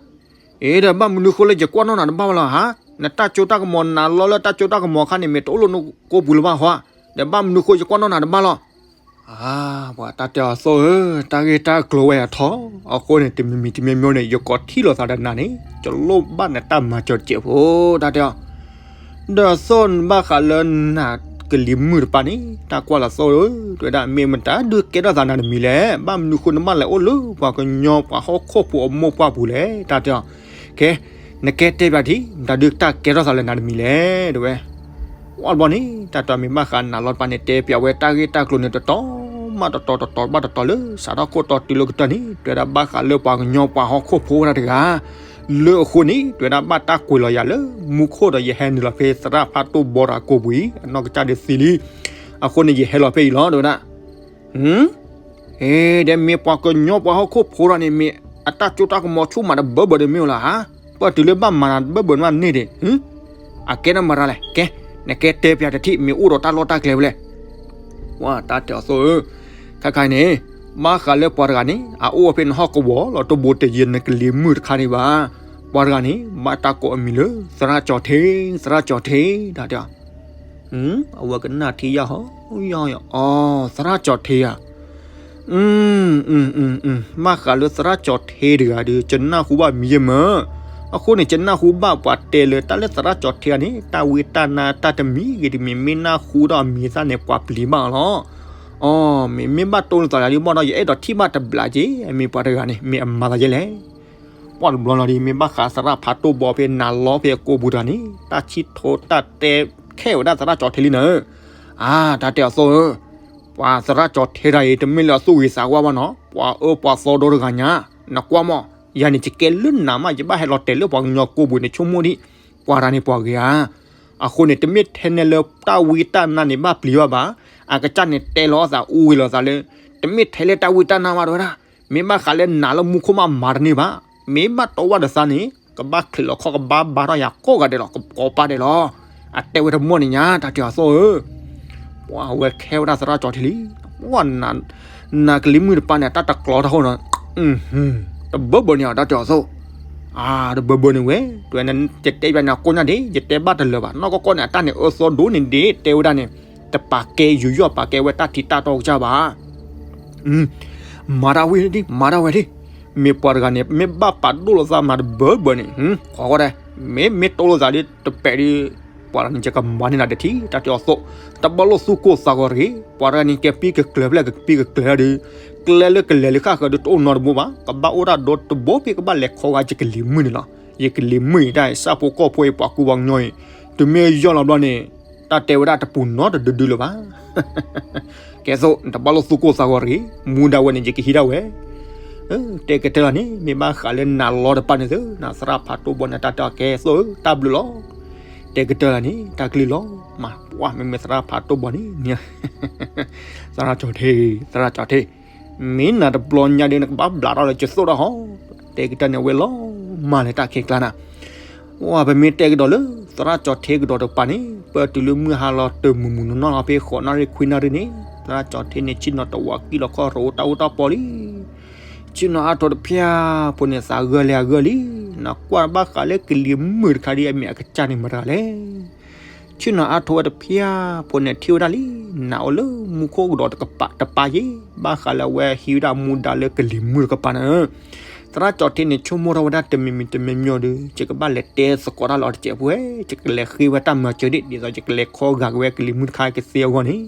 အ့ ဒီးဘၣ်မနုၤဃိလၢယကွၢ်နီၣ်နၤတဘၣ်ဘၣ်လီၤဧါ နတၢ်စိတၢ်ကမီၤ နၤလီၤလၢတၢ်စိတၢ်ကမီၤအခါန့ၣ် မ့ၢ်တအိၣ်လၢနကိးပူၤလၢၤဘၣ်ဟီ ဒီးဘၣ်မနုၤဃိယကွၢ်နီၣ်နၤတဘၣ်လီၤ ပှၤတၢ်တဲအီၤသိၣ်ဧၢ တၢ်ဂ့ၢ်တၢ်ကျိၤဝဲအထီ အဃိန့ၣ် တမံၤမံၤတမံၤမံၤန့ၣ် ယကိးထံၣ်လိာ်သးဒီးနၤန့ၣ် ယလိၣ်ဘၣ်နတၢ်မၤစၢၤတစဲးဖိ တၢ်တဲအီၤ ဒီးသိၣ်နဘၣ်ဃးလၢနၤကလံၤမုၢ်တပၤန့ၣ် တၢ်ကွၢ်လီၤသိၣ်ဧၢ တဲဝဲဒၣ် မ့ၢ်မတၤဒုးကဲထီၣ်သးနၤတမံၤလဲၣ် ဘၣ်မနုၤဃိနဘၣ်လဲၤအိၣ်လၢပှၤကညီပှၤဟီၣ်ခိၣ်ဖိအမိၢ်ပှၢ်ပူၤလဲၣ် တၢ်တဲအီၤ ကဲ နကဲတဲပျးထံ မတၤဒုးတၢ်ကဲထီၣ်သးလၢနၤတမံၤလဲၣ် တဲဝဲ အီၣ်ဘျီန့ၣ် တၢ်တဲအီၤမ့ၢ်ဘၣ်ဃးနၤလီၤတပၤန့ၣ် တဲပျးဝဲတၢ်ဂ့ၢ်တၢ်ကျိၤန့ၣ် တတီၤမးတတီၤ တတီၤဘၣ်တတီၤလၢ စးထီၣ်ခိၣ်တီတုၤလၢကတၢၢ်န့ၣ် တဲဝဲဒၣ်ဘၣ်ဃးလၢပှၤကညီပှၤဟီၣ်ခိၣ်ဖိတၢ်တဂၤ လၢအဃိန့ၣ် တဲဝဲဒၣ်ဘၣ်တၢ်ကွဲးလီၤယၤလၢမူခိၣ်ဒီး ယဟဲနုာ်လီၤဖဲသရၣ်ဖးတိၢ်ဘီတၢ်ကိးပူၤအံၤ အနီၢ်ကစၢ်ဒုးသံလံ အဃိန့ၣ် ယဟဲလီၤဖဲအံၤလီၤ တဲဝဲဒၣ် အ့ ဒီးမ့ၢ်ပှၤကညီပှၤဟီၣ်ခိၣ်ဖိဒီးန့ၣ် မ့ၢ်အတၢ်စိတၢ်ကမီၤဆူၣ်မးတဘၢဘၢဒီးမ့ၢ်ဧိၤလီၤဧါ, ပၢၢ်တုၤလၢဘၣ်မၤနၤတဘၢဘၢမးန့ၣ်ဒံး, အကဲထီၣ်မတၤလဲၣ်, ကဲ, နကဲတဲပျးတထံၣ် မ့ၢ်အိၣ်ဒီးတၢ်လီၢ်တၢ်ကျဲဖဲလဲၣ်. ပှၤတၢ်တဲအီၤသိၣ်ဧၢ, ခါခါအံၤန့ၣ် ဘၣ်ဃးလၢပှၤတဂၤန့ၣ် အအိၣ်ဝဲဖဲနဟီၣ်ကဝီၤလီၤ တဘိးတယံၤနကလံၤမုၢ်တခါန့ၣ်ဘၣ်, ပှၤတဂၤန့ၣ် ဘၣ်တၢ်ကိးအမံၤလၢ သရၣ်ကၠီၤထ့, သရၣ်ကၠီၤထ့, တၢ်တဲအီၤ အဝဲကနၣ်ထံယၢ်ဟီယၢ်, အီ သရၣ်ကၠီၤထ့ဧါ, ဘၣ်ဃးလၢသရၣ်ကၠီၤထ့တဂၤဒီး ကနၢ်ဟူဘၣ်မံၤယဲၢ်မၢ်. အဃိန့ၣ် ကနၢ်ဟူဘၣ်ပှၤတဲလၢတၢ်လၢသရၣ်ကၠီၤထ့တဂၤန့ၣ် တၢ်ဝံတၢ်နါတၢ်တမံၤဂ့ၤဒီး မ့ၢ်မ့ၢ်နၢ်ဟူဒီးအမံၤသၣ်န့ၣ် ပှၤပျံၤဘၣ်လီၤ. အီ မ့မ့ၢ်ဘၣ်တိၢ်လိာ်သးလၢဒ်မ့ၢ်ဒီး ယအဲၣ်ဒိးထံၣ်ဘၣ်တဘျီက့ၤ မ့ၢ်ပှၤတဂၤန့ၣ် မ့ၢ်အမၤသးယဲၢ်လဲၣ်. ပှၤတဘျီလီၤဒီး မ့ၢ်ဘၣ်ဃးသရၣ်ဖးတိၢ်ဘီဖဲနၤလီၤဖဲကိာ်ပူၤတဂၤန့ၣ် တၢ်ဆံၣ်ထိတၢ်တဲခဲဝဲဒၣ်သရၣ်ကၠီၤထ့လံနၤဧၢ. အါ တၢ်တဲအီၤသိၣ်ဧၢ, ပှၤသရၣ်ကၠီၤထ့တဂၤအံၤ တမ့ၢ်လၢအသူၣ်ဂ့ၤသးဝါဘၣ်နီၤ, ပှၤအၢပှၤသီဒီတဂၤညါ, နကွၢ်မး, ယၤန့ၣ် ယကဲလၢနၤမး ယဘၣ်ဟဲလီၤတဲာ်လၢပှၤကညီကိာ်ပူၤန့ၣ် ဆိကမိၣ်ဒံး, ပှၤတဂၤန့ၣ်ပှၤဂ့ၤဧါ. အဃိန့ၣ် တမ့ၢ်ထဲန့ၣ်လၢတၢ်ဝံတၢ်နါန့ၣ် ဘၣ်ပျံၤဘၣ်ဘၣ်, အကစၢ်န့ၣ်တဲလီၤအသး အူဂ့ၤလီၤသးလၢ တမ့ၢ်ထဲလၢတၢ်ဝံတၢ်နါဘၣ် တဲဝဲဒၣ်, မ့ၢ်ဘၣ်ဃးလၢနၤလၢမူခိၣ်မးမၤတန့ၢ်ဘၣ်, မ့ၢ်ဘၣ်တီဝဲတသးန့ၣ် ကဘၣ်ချံးလီၤခီၣ် ကဘၣ်ဘါထီၣ်ယၤကိးဂၤဒဲးလီၤ ကိးပၤဒဲးလီၤ. အတဲဝဲတမီၢ်န့ၣ်ညါ တၢ်တဲအီၤသိၣ်ဧၢ, ပှၤဝဲခဲဝဲဒၣ်သရၣ်ကၠီၤထ့လံ, ပှၤ နၤကလံၤမုၢ်တပၤန့ၣ် တၢ်တကျီတၢ်ဃိနီၤ, တဘၢဘၢန့ၣ် တၢ်တဲအီၤသိၣ်, တဘၢဘၢန့ၣ်ဝဲ, တဝဲ ယတဲဘၣ်န့ၣ် ကိးညါဒ့ ယတဲဘၣ်တလၢာ်ဘၣ် နီၢ်ကီၢ်ကီၢ်န့ၣ် အတၢ်န့ၣ်အၢသီဒိၣ်န့ၢ်ဒ့ တဲဝဲဒၣ်န့ၣ်, တပာ်ကဲယူးယီၣ်ပာ်ကဲဝဲတၢ်ထံတၢ်တီကစၢ်ဘၣ်. မၤတၢ်ဝံၤဒံး မၤတၢ်ဝဲဒံး, မ့ၢ်ပှၤတဂၤန့ၣ် မ့ၢ်ဘၣ်ပာ်ဒိၣ်လိာ်သးမၤတဘၢဘၢန့ၣ်, ဃီဃီဒဲး, မ့ၢ်မ့ၢ်တိၢ်လိာ်သးဒ်တပဲာ်ဒ်, ပှၤတဂၤန့ၣ် ယကမၤန့ၢ်နၤတထံၣ် တၢ်တဲအီၤသိၣ်, တဘၣ်လိာ်သူၣ်ကိၢ်သးဂီၤတဂ့ၤ, ပှၤတဂၤန့ၣ်ကဲပံကကျၢၤဖျဲၣ်ကပံကကျၢၤဒုး, ကျဲလၢကလဲၤလၢဃၣ်ဃၢၤဒုးတအိၣ်နီတဘိဘၣ်, ကဘၣ်အိၣ်တၢ်ဒီတဘိဖဲကဘၣ်လဲၤခီဂာ်ယကလံၤမုၢ်န့ၣ်လီၤ. ယကလံၤမုၢ်အံၤတၢ် ဆၣ်ဖိကီၢ်ဖိအံၤ ပှၤကူပှၤကညီအံၤ, တမ့ၢ်ယီၢ်လီၤဘျီန့ၣ်, တၢ်တဲဝဲဒၣ်တပူၤနီတဒုဒုလၢၤဘၣ်. ကဲသိး နတဘၣ်လိာ်သူၣ်ကိၢ်သးဂီၤတဂ့ၤ, မူဒါဝဲန့ၣ် ယကဟံးဒၣ်ဝဲ တဲကတၢၢ်လီၤန့ၣ် မ့ၢ်ဘၣ်ဃးလၢနၤလီၤတပၤန့ၣ်သု, နသရၣ်ဖးတိၢ်ဘီန့ၣ် တၢ်တဲအီၤကဲသိးဧၢ တၢ်ဘျုးလီၤ. တဲကတၢၢ်လီၤန့ၣ် တၢ်ကလုၢ်လီၤ. မၤပှၢ်မ့မ့ၢ်သရၣ်ဖးတိၢ်ဘီန့ၣ်, သရၣ်ကၠီၤထ့, သရၣ်ကၠီၤထ့, မ့ၢ်နၤတဘျီညါဒီး နကဘၣ်ဘျးထီၣ်လၢကသိၣ်တၢ်ဟီ, တဲကတၢၢ်န့ၣ်ဝဲလီၤမၢ်လၢတၢ်ခဲကျါနၤ ဝဲပမ့ၢ်တဲကဒီးလၢ သရၣ်ကၠီၤထ့ကဒီးတကပၤန့ၣ် ပၢၢ်တုၤလၢမုၢ်ဟါလီၤတၢ်မုာ်မုာ်နီၢ်နီၢ်လီၤ ဖဲဃိးနၣ်ရံၣ်ခွံနၣ်ရံၣ်န့ၣ် သရၣ်ကၠီၤထ့န့ၣ် ဆ့ၣ်နီၤတဝးကံၣ်လီၤခီၣ်ရိးတၢ်အိၣ်တၢ်ပီလံ. ဆ့ၣ်နီၤအါထီၣ်တဖျၢၣ်ဖိန့ၣ် သးဂၢၢ်လဲၣ်အဂၢၢ်လံ. နကွၢ်ဘၣ်ဃးလၢကလံၤမုၢ်တခါဒ်အမ့ၢ်အကစၢ်န့ၣ်မတၤတဂၤလဲၣ်. ဆ့ၣ်နီၤအါထီၣ်ဝဲတဖျၢၣ်ဖိန့ၣ် ထံၣ်ဝဲဒၣ်လံ, နအိၣ်လၢမူခိၣ်ကဒီးတကပၤတပၤယ့ၢ်, ဘၣ်ဃးလၢအဝဲဟံးဝဲဒၣ်မူဒါလၢကလံၤမုၢ်တကပၤန့ၣ်, သရၣ်ကၠီၤထ့န့ၣ် ဆိကမိၣ်ထီၣ်ဝဲဒၣ်တမံၤမံၤတမံၤမံၤဒီး ယကဘၣ်လဲၤတဲသကိးတၢ်လီၤတစဲးဖိဝဲ, ယကလဲၤဃ့ဝဲတၢ်မၤစၢၤဒ် ဒ်သိးယကလဲၤခီဂာ်က့ၤဝဲကလံၤမုၢ်တခါကသ့အဂီၢ်န့ၣ်,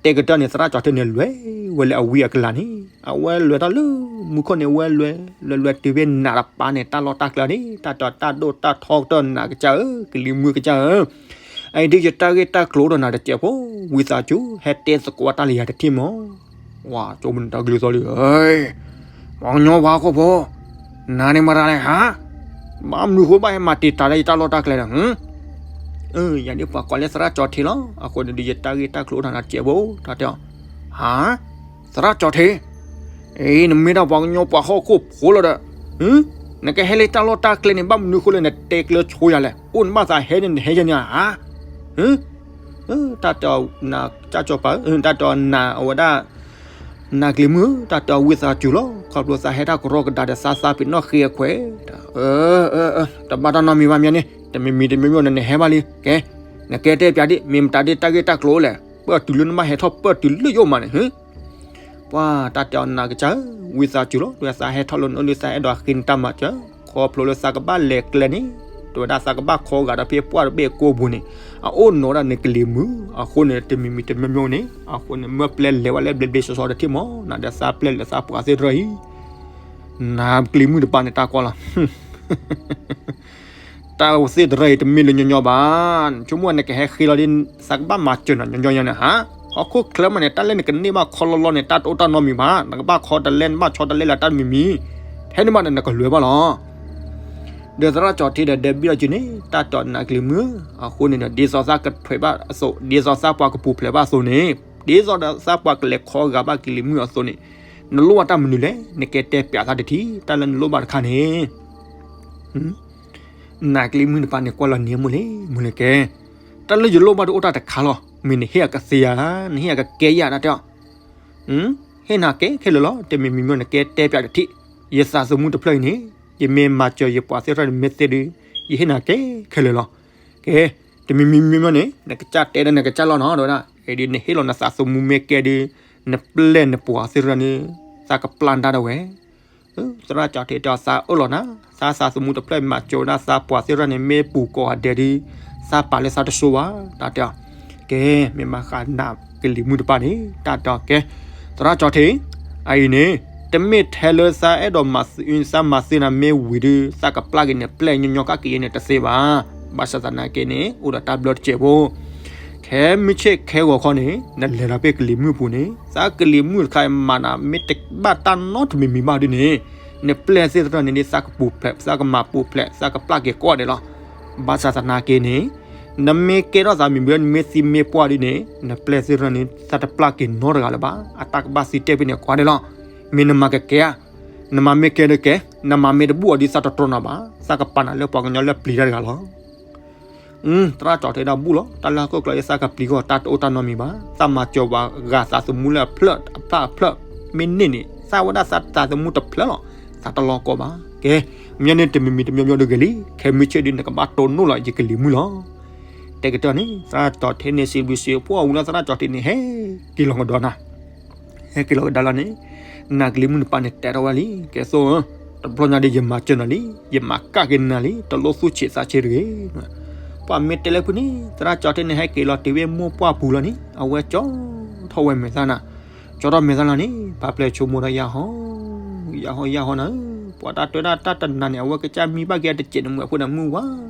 တဲကတၢၢ်န့ၣ် သရၣ်ကၠီၤထ့န့ၣ် လဲၤဝဲလၢအဝံအကလၤန့ၣ်, အဝဲလဲၤထီၣ်လၢမူခိၣ်န့ၣ် အဝဲလဲၤ, လဲၤလဲၤတုၤဖဲနးတပၤန့ၣ် တၢ်လီၢ်တၢ်ကျဲန့ၣ် တၢ်တီၤတၢ်ဒိၣ်တၢ်ထီကတၢၢ်နၤကစၢ်ဧၢ, ကလံၤမုၢ်ကစၢ်ဧၢ, အအံၤဒ်ယတၢ်ဂ့ၢ်တၢ်ကျိၤဒီးနၤတစဲးဖိ, ဝံသးစူၤ ဟဲတဲသကိးတၢ်လၢယၤတထံၣ်မး. ဝါ, ကၠိမနုၤတၢ်ကလုၢ်သီလံ, ပှၤကညီပှၤဟီၣ်ခိၣ်ဖိ, နၤန့ၣ်မတၤလဲၣ်ဟါ, ဘၣ်မနုၤဃိဘၣ်ဟဲမၤတံာ်တာ်လၢယတၢ်လီၢ်တၢ်ကျဲဒီး, ယၤဒ်ပှၤကိးလၢသရၣ်ကၠီၤထ့လီၤ. အဃိန့ၣ်ဒီး ယတၢ်ဂ့ၢ်တၢ်ကျိၤဒီးနၤတစဲးဖိ, တၢ်တဲအီၤ, ဟါ, သရၣ်ကၠီၤထ့, အံၤ နမ့ၢ်ဒၣ်ပှၤကညီပှၤဟီၣ်ခိၣ်ဖိလီၤဒီး, နကဟဲလၢတၢ်လီၢ်တၢ်ကျဲန့ၣ် ဘၣ်မနုၤဃိလၢနတဲကျၢၤဆိယၤလဲၣ်, အိၣ်နဘၣ်သးဟဲန့ၣ် နဟဲယဲၢ်န့ၣ်ဧါ. တၢ်တဲအီၤနၤကစၢ်ကၠီၤပၤ, တၢ်တဲအီၤနၤအဝဲဒၣ် နၤကလံၤမုၢ်, တၢ်တဲအီၤဝံသးစူၤလီၤ, ခီဖျိသးဟဲတၢ်ကရီကဒါဒီးသးသးပ့ၤနီၣ်ဃ့အခွဲး, တဘၣ်တၢ်နီတမံၤဘၣ်မ့ၢ်န့ၣ်, တမံၤမံၤတမံၤမံၤန့ၣ် နဟဲဘၣ်လံ, ကဲ, နကဲတဲပၠးဒ် မ့ၢ်မတၤဒ်တၢ်ဂ့ၢ်တၢ်ကျိၤလဲၣ်, ပၢၢ်တုၤလၢနဘၣ်ဟဲထီၣ်ပၢၢ်တုၤလၢယအိၣ်မးန့ၣ် ပှၤတၢ်တဲအီၤနၤကစၢ်ဧၢ, ဝံသးစူၤလီၤ, ဒ်သးဟဲထီၣ်လၢနအိၣ်ဒီးသးအဲၣ်ဒိးဃ့နတၢ်မၤစၢၤ, ခီဖျိလၢသးကဘၣ်လဲၤကျဲန့ၣ်, တဲဝဲဒၣ်သးကဘၣ်ခီဂာ်ဒီးဖဲပှၢ်တဘ့ၣ်ကိာ်ပူၤန့ၣ်, အအိၣ်နီၤဒၣ်နကလံၤမုၢ်, အဃိန့ၣ် တမံၤမံၤတမံၤမံၤန့ၣ်, အဃိန့ၣ် မၢပျဲလဲၤဝဲလၢဘျ့ဘျ့ဆှီဆှီတထံၣ်မး, နၤဒီးသးပျဲလဲၤသးပှၤသ့ၣ်တရၢအံၤ, နၤကလံၤမုၢ်တပၤန့ၣ်တၢ်ကွၢ်လီၤ တၢ်သ့ၣ်တရၢအံၤတမ့ၢ်လၢညီညီဘၣ်, ဆိကမိၣ်နကဟဲဃ့လီၤဒ် သးကဘၣ်မၤစၢၤနၤညီညီညါန့ၣ်ဟါ, ဟီၣ်ခိၣ်ချၢမးန့ၣ် တၢ်လၢနကန့ၢ်ဘၣ်ခီလီၤလီၤန့ၣ် တၢ်တအိၣ်တၢ်နီတမံၤဘၣ်, နကဘၣ်ခီတလဲ နဘၣ်ဆီတလဲလၢတၢ်တမံၤမံၤ, ထဲန့ၣ်မးန့ၣ် နကလဲၤဘၣ်လီၤ. ဒီးသရၣ်ကၠီၤထ့ဒီး ဒဲဘံၣ်လီၤက့ၤန့ၣ် တၢ်တဲအီၤနၤကလံၤမုၢ်, အဃိန့ၣ်ဒီး ဒ်သိးသးကထွဲးဘၣ်အသိး, ဒ်သိးသးပှၤကပူၤဖျဲးဘၣ်အသိးန့ၣ်, ဒ်သိးဒီးသးပှၤကလဲၤခီဂာ်ဘၣ်ကလံၤမုၢ်အသိးန့ၣ်, နလိၣ်ဘၣ်တၢ်မနုၤလဲၣ်, နကဲတဲပၠးသးတထံၣ်, တၢ်လၢနလိၣ်ဘၣ်တခါန့ၣ် နၤကလံၤမုၢ်တပၤန့ၣ် ကွၢ်လီၤနံၤအမိၢ်လဲၣ်, မိၢ်လဲၣ်ကဲ, တၢ်လၢယလိၣ်ဘၣ်ဒုးအိၣ်တၢ်တခါလီၤ, မ့ၢ်နဟ့ၣ်အကသ့ဧါ, နဟ့ၣ်အကကဲယၤ တၢ်တဲအီၤ, ဟ့ၣ်နၤကဲခဲလၢာ်လီၤ, တမံၤမံၤမံၤနကဲတဲပၠးတထံၣ်, ယသးသမူတဖျၢၣ်အံၤန့ၣ်, ယမ့ၢ်မၤစၢၤယပှၤသ့ၣ်တဖၣ်န့ၣ်မ့ၢ်သ့ဒုး, ယဟ့ၣ်နၤကဲခဲလၢာ်လီၤ. ကဲ, တမံၤမံၤမံၤမံၤန့ၣ် နကစၢ်တဲဒီးနကစၢ်လီၤနီၤ, တဲဝဲဒၣ်, အဒုးနဟ့ၣ်လီၤနသးသမူမ့ၢ်ကဲဒုး, နပျဲၢ်နပှၤသ့ၣ်တဖၣ်န့ၣ် သးကပျၢ်နတၢ်ဒၣ်ဝဲ. သရၣ်ကၠီထံးတဲအီၤ သးအၢၣ်လီၤနၤ, သးသးသမူတဖျၢၣ်မၤစၢၤဝဲဒၣ်သးပှၤသ့ၣ်တဖၣ်န့ၣ် မ့ၢ်ပူၤကိးဂၤဒဲးဒီး သးပာ်လၢသးတဆိဘၣ် တၢ်တဲအီၤ. ကဲ မ့ၢ်ဘၣ်ဃးနၤကလံၤမုၢ်တဖၣ်န့ၣ် တၢ်တဲအီၤ ကဲ သရၣ်ကၠီထံး အအံၤန့ၣ် တမ့ၢ်ထဲလၢသးအဲၣ်ဒိးမၤသ သးမၤသ့နၤမ့ၢ်ဝံၤဒီး သးကပျၢ်က့ၤနပျဲၢ်ညီညီကက့ၤယဲန့ၣ်တသ့ဘၣ်. ဘၣ်ဆၣ်သနာ်က့န့ၣ် အိၣ်ဒီးတၢ်ဘျၢတစဲးဖိ ခဲမုၢ်ဆ့ၣ်ခဲဂီၤခီန့ၣ် နလဲၤလီၤဖဲကလံၤမုၢ်ပူၤန့ၣ် သးကလံၤမုၢ်တခါမၤနၤ မ့ၢ်တဘၣ်တၢ်နီတမံၤမံၤဘၣ်ဒ်န့ၣ် နပျဲၢ်သ့ၣ်တဖၣ်န့ၣ် သးကပူၤဖျဲး သးကမၤပူၤဖျဲး သးကပျၢ်က့ၤကိးဂၤဒဲးလီၤ. ဘၣ်ဆၣ်သနာ်က့န့ၣ် နမ့ၢ်ကဲထီၣ်သးမံၤမံၤ နမ့ၢ်သံမ့ၢ်ပှၢ်ဒ်န့ၣ် နပျဲၢ်သ့ၣ်တဖၣ်န့ၣ် သးတပျၢ်က့ၤနီတဂၤလၢၤဘၣ်. အတၢ်ကဘၣ်သံတဲဖဲန့ၣ်ကိးဂၤဒဲးလီၤ. မ့ၢ်နမၤကကဲဧါ, နမၤမ့ၢ်ကဲဒီးကဲ, နမၤမ့ၢ်တဘူၣ်အီၤဒီး သးတတြီနၤဘၣ်. သးကပာ်နၤလၢပှၤကညီလၢပျံၤတၢ်တဂၤလီၤ. သရၣ်ကၠီထံးဒီးဘူၣ်လီၤ, တၢ်လၢဟီၣ်ခိၣ်ချၢအံၤ သးကပျံၤကီၢ် တၢ်တအိၣ်တၢ်နီတမံၤဘၣ်. သးမၤစၢၤပှၤဂၤသးသမူလၢအဖျၢၣ်အဖျၢၣ် မ့ၢ်န့ၢ်န့ၣ် သးဝဲဒၣ်သးသးသမူတဖျၢၣ်လီၤ. သးတလီၤကီဘၣ်. ကဲ မ့ၢ်န့ၣ်တမံၤမံၤတမံၤမံၤဒီးဂ့ၤလံ, ခဲမုၢ်ဆ့ၣ်ဒုး နကဘၣ်တိၢ်နီၣ်လီၤယကလံၤမုၢ်လီၤ. တဲကတၢၢ်န့ၣ် သရၣ်ကၠီထံးန့ၣ် စံးဘျုးစံးဖှိၣ်အဝံၤလီၤ သရၣ်ကၠီထံးန့ၣ် ဟဲက့ၤလီၤကဒီးနၤ ဟဲက့ၤလီၤကဒါလီၤန့ၣ် နၤကလံၤမုၢ်တဖၣ်န့ၣ် တဲထီၣ်ဝဲလံ, ကဲသိး တဘျီညါဒီး ယမၤစၢၤနၤလံ, ယမၤကၣ်က့ၤနၤလံ, တလိၣ်သူၣ်ဆံးသးဆံးတဂ့ၤ. ပှၤမ့ၢ်တဲလၢဖုန့ၣ် သရၣ်ကၠီထံးန့ၣ် ဟဲက့ၤလီၤတုၤဖဲမိၢ်ပှၢ်ပူၤလီၤန့ၣ် အဝဲကၠီထီၣ်ဝဲမဲာ်သၣ်နၤ, ကၠီထီၣ်မဲာ်သၣ်လီၤန့ၣ် ပာ်ပျဲဆိကမိၣ်ဒီး ယဟီၣ် ယဟီၣ်ယဟီၣ်နၤဧၢ, ပှၤတၢ်တဲဒၣ်တၢ်တနၤန့ၣ် အဝဲကစၢ်မံဘၣ်က့ၤအတစဲးန့ၣ် မုၢ်အဖိန့ၣ် မုၢ်ဝါ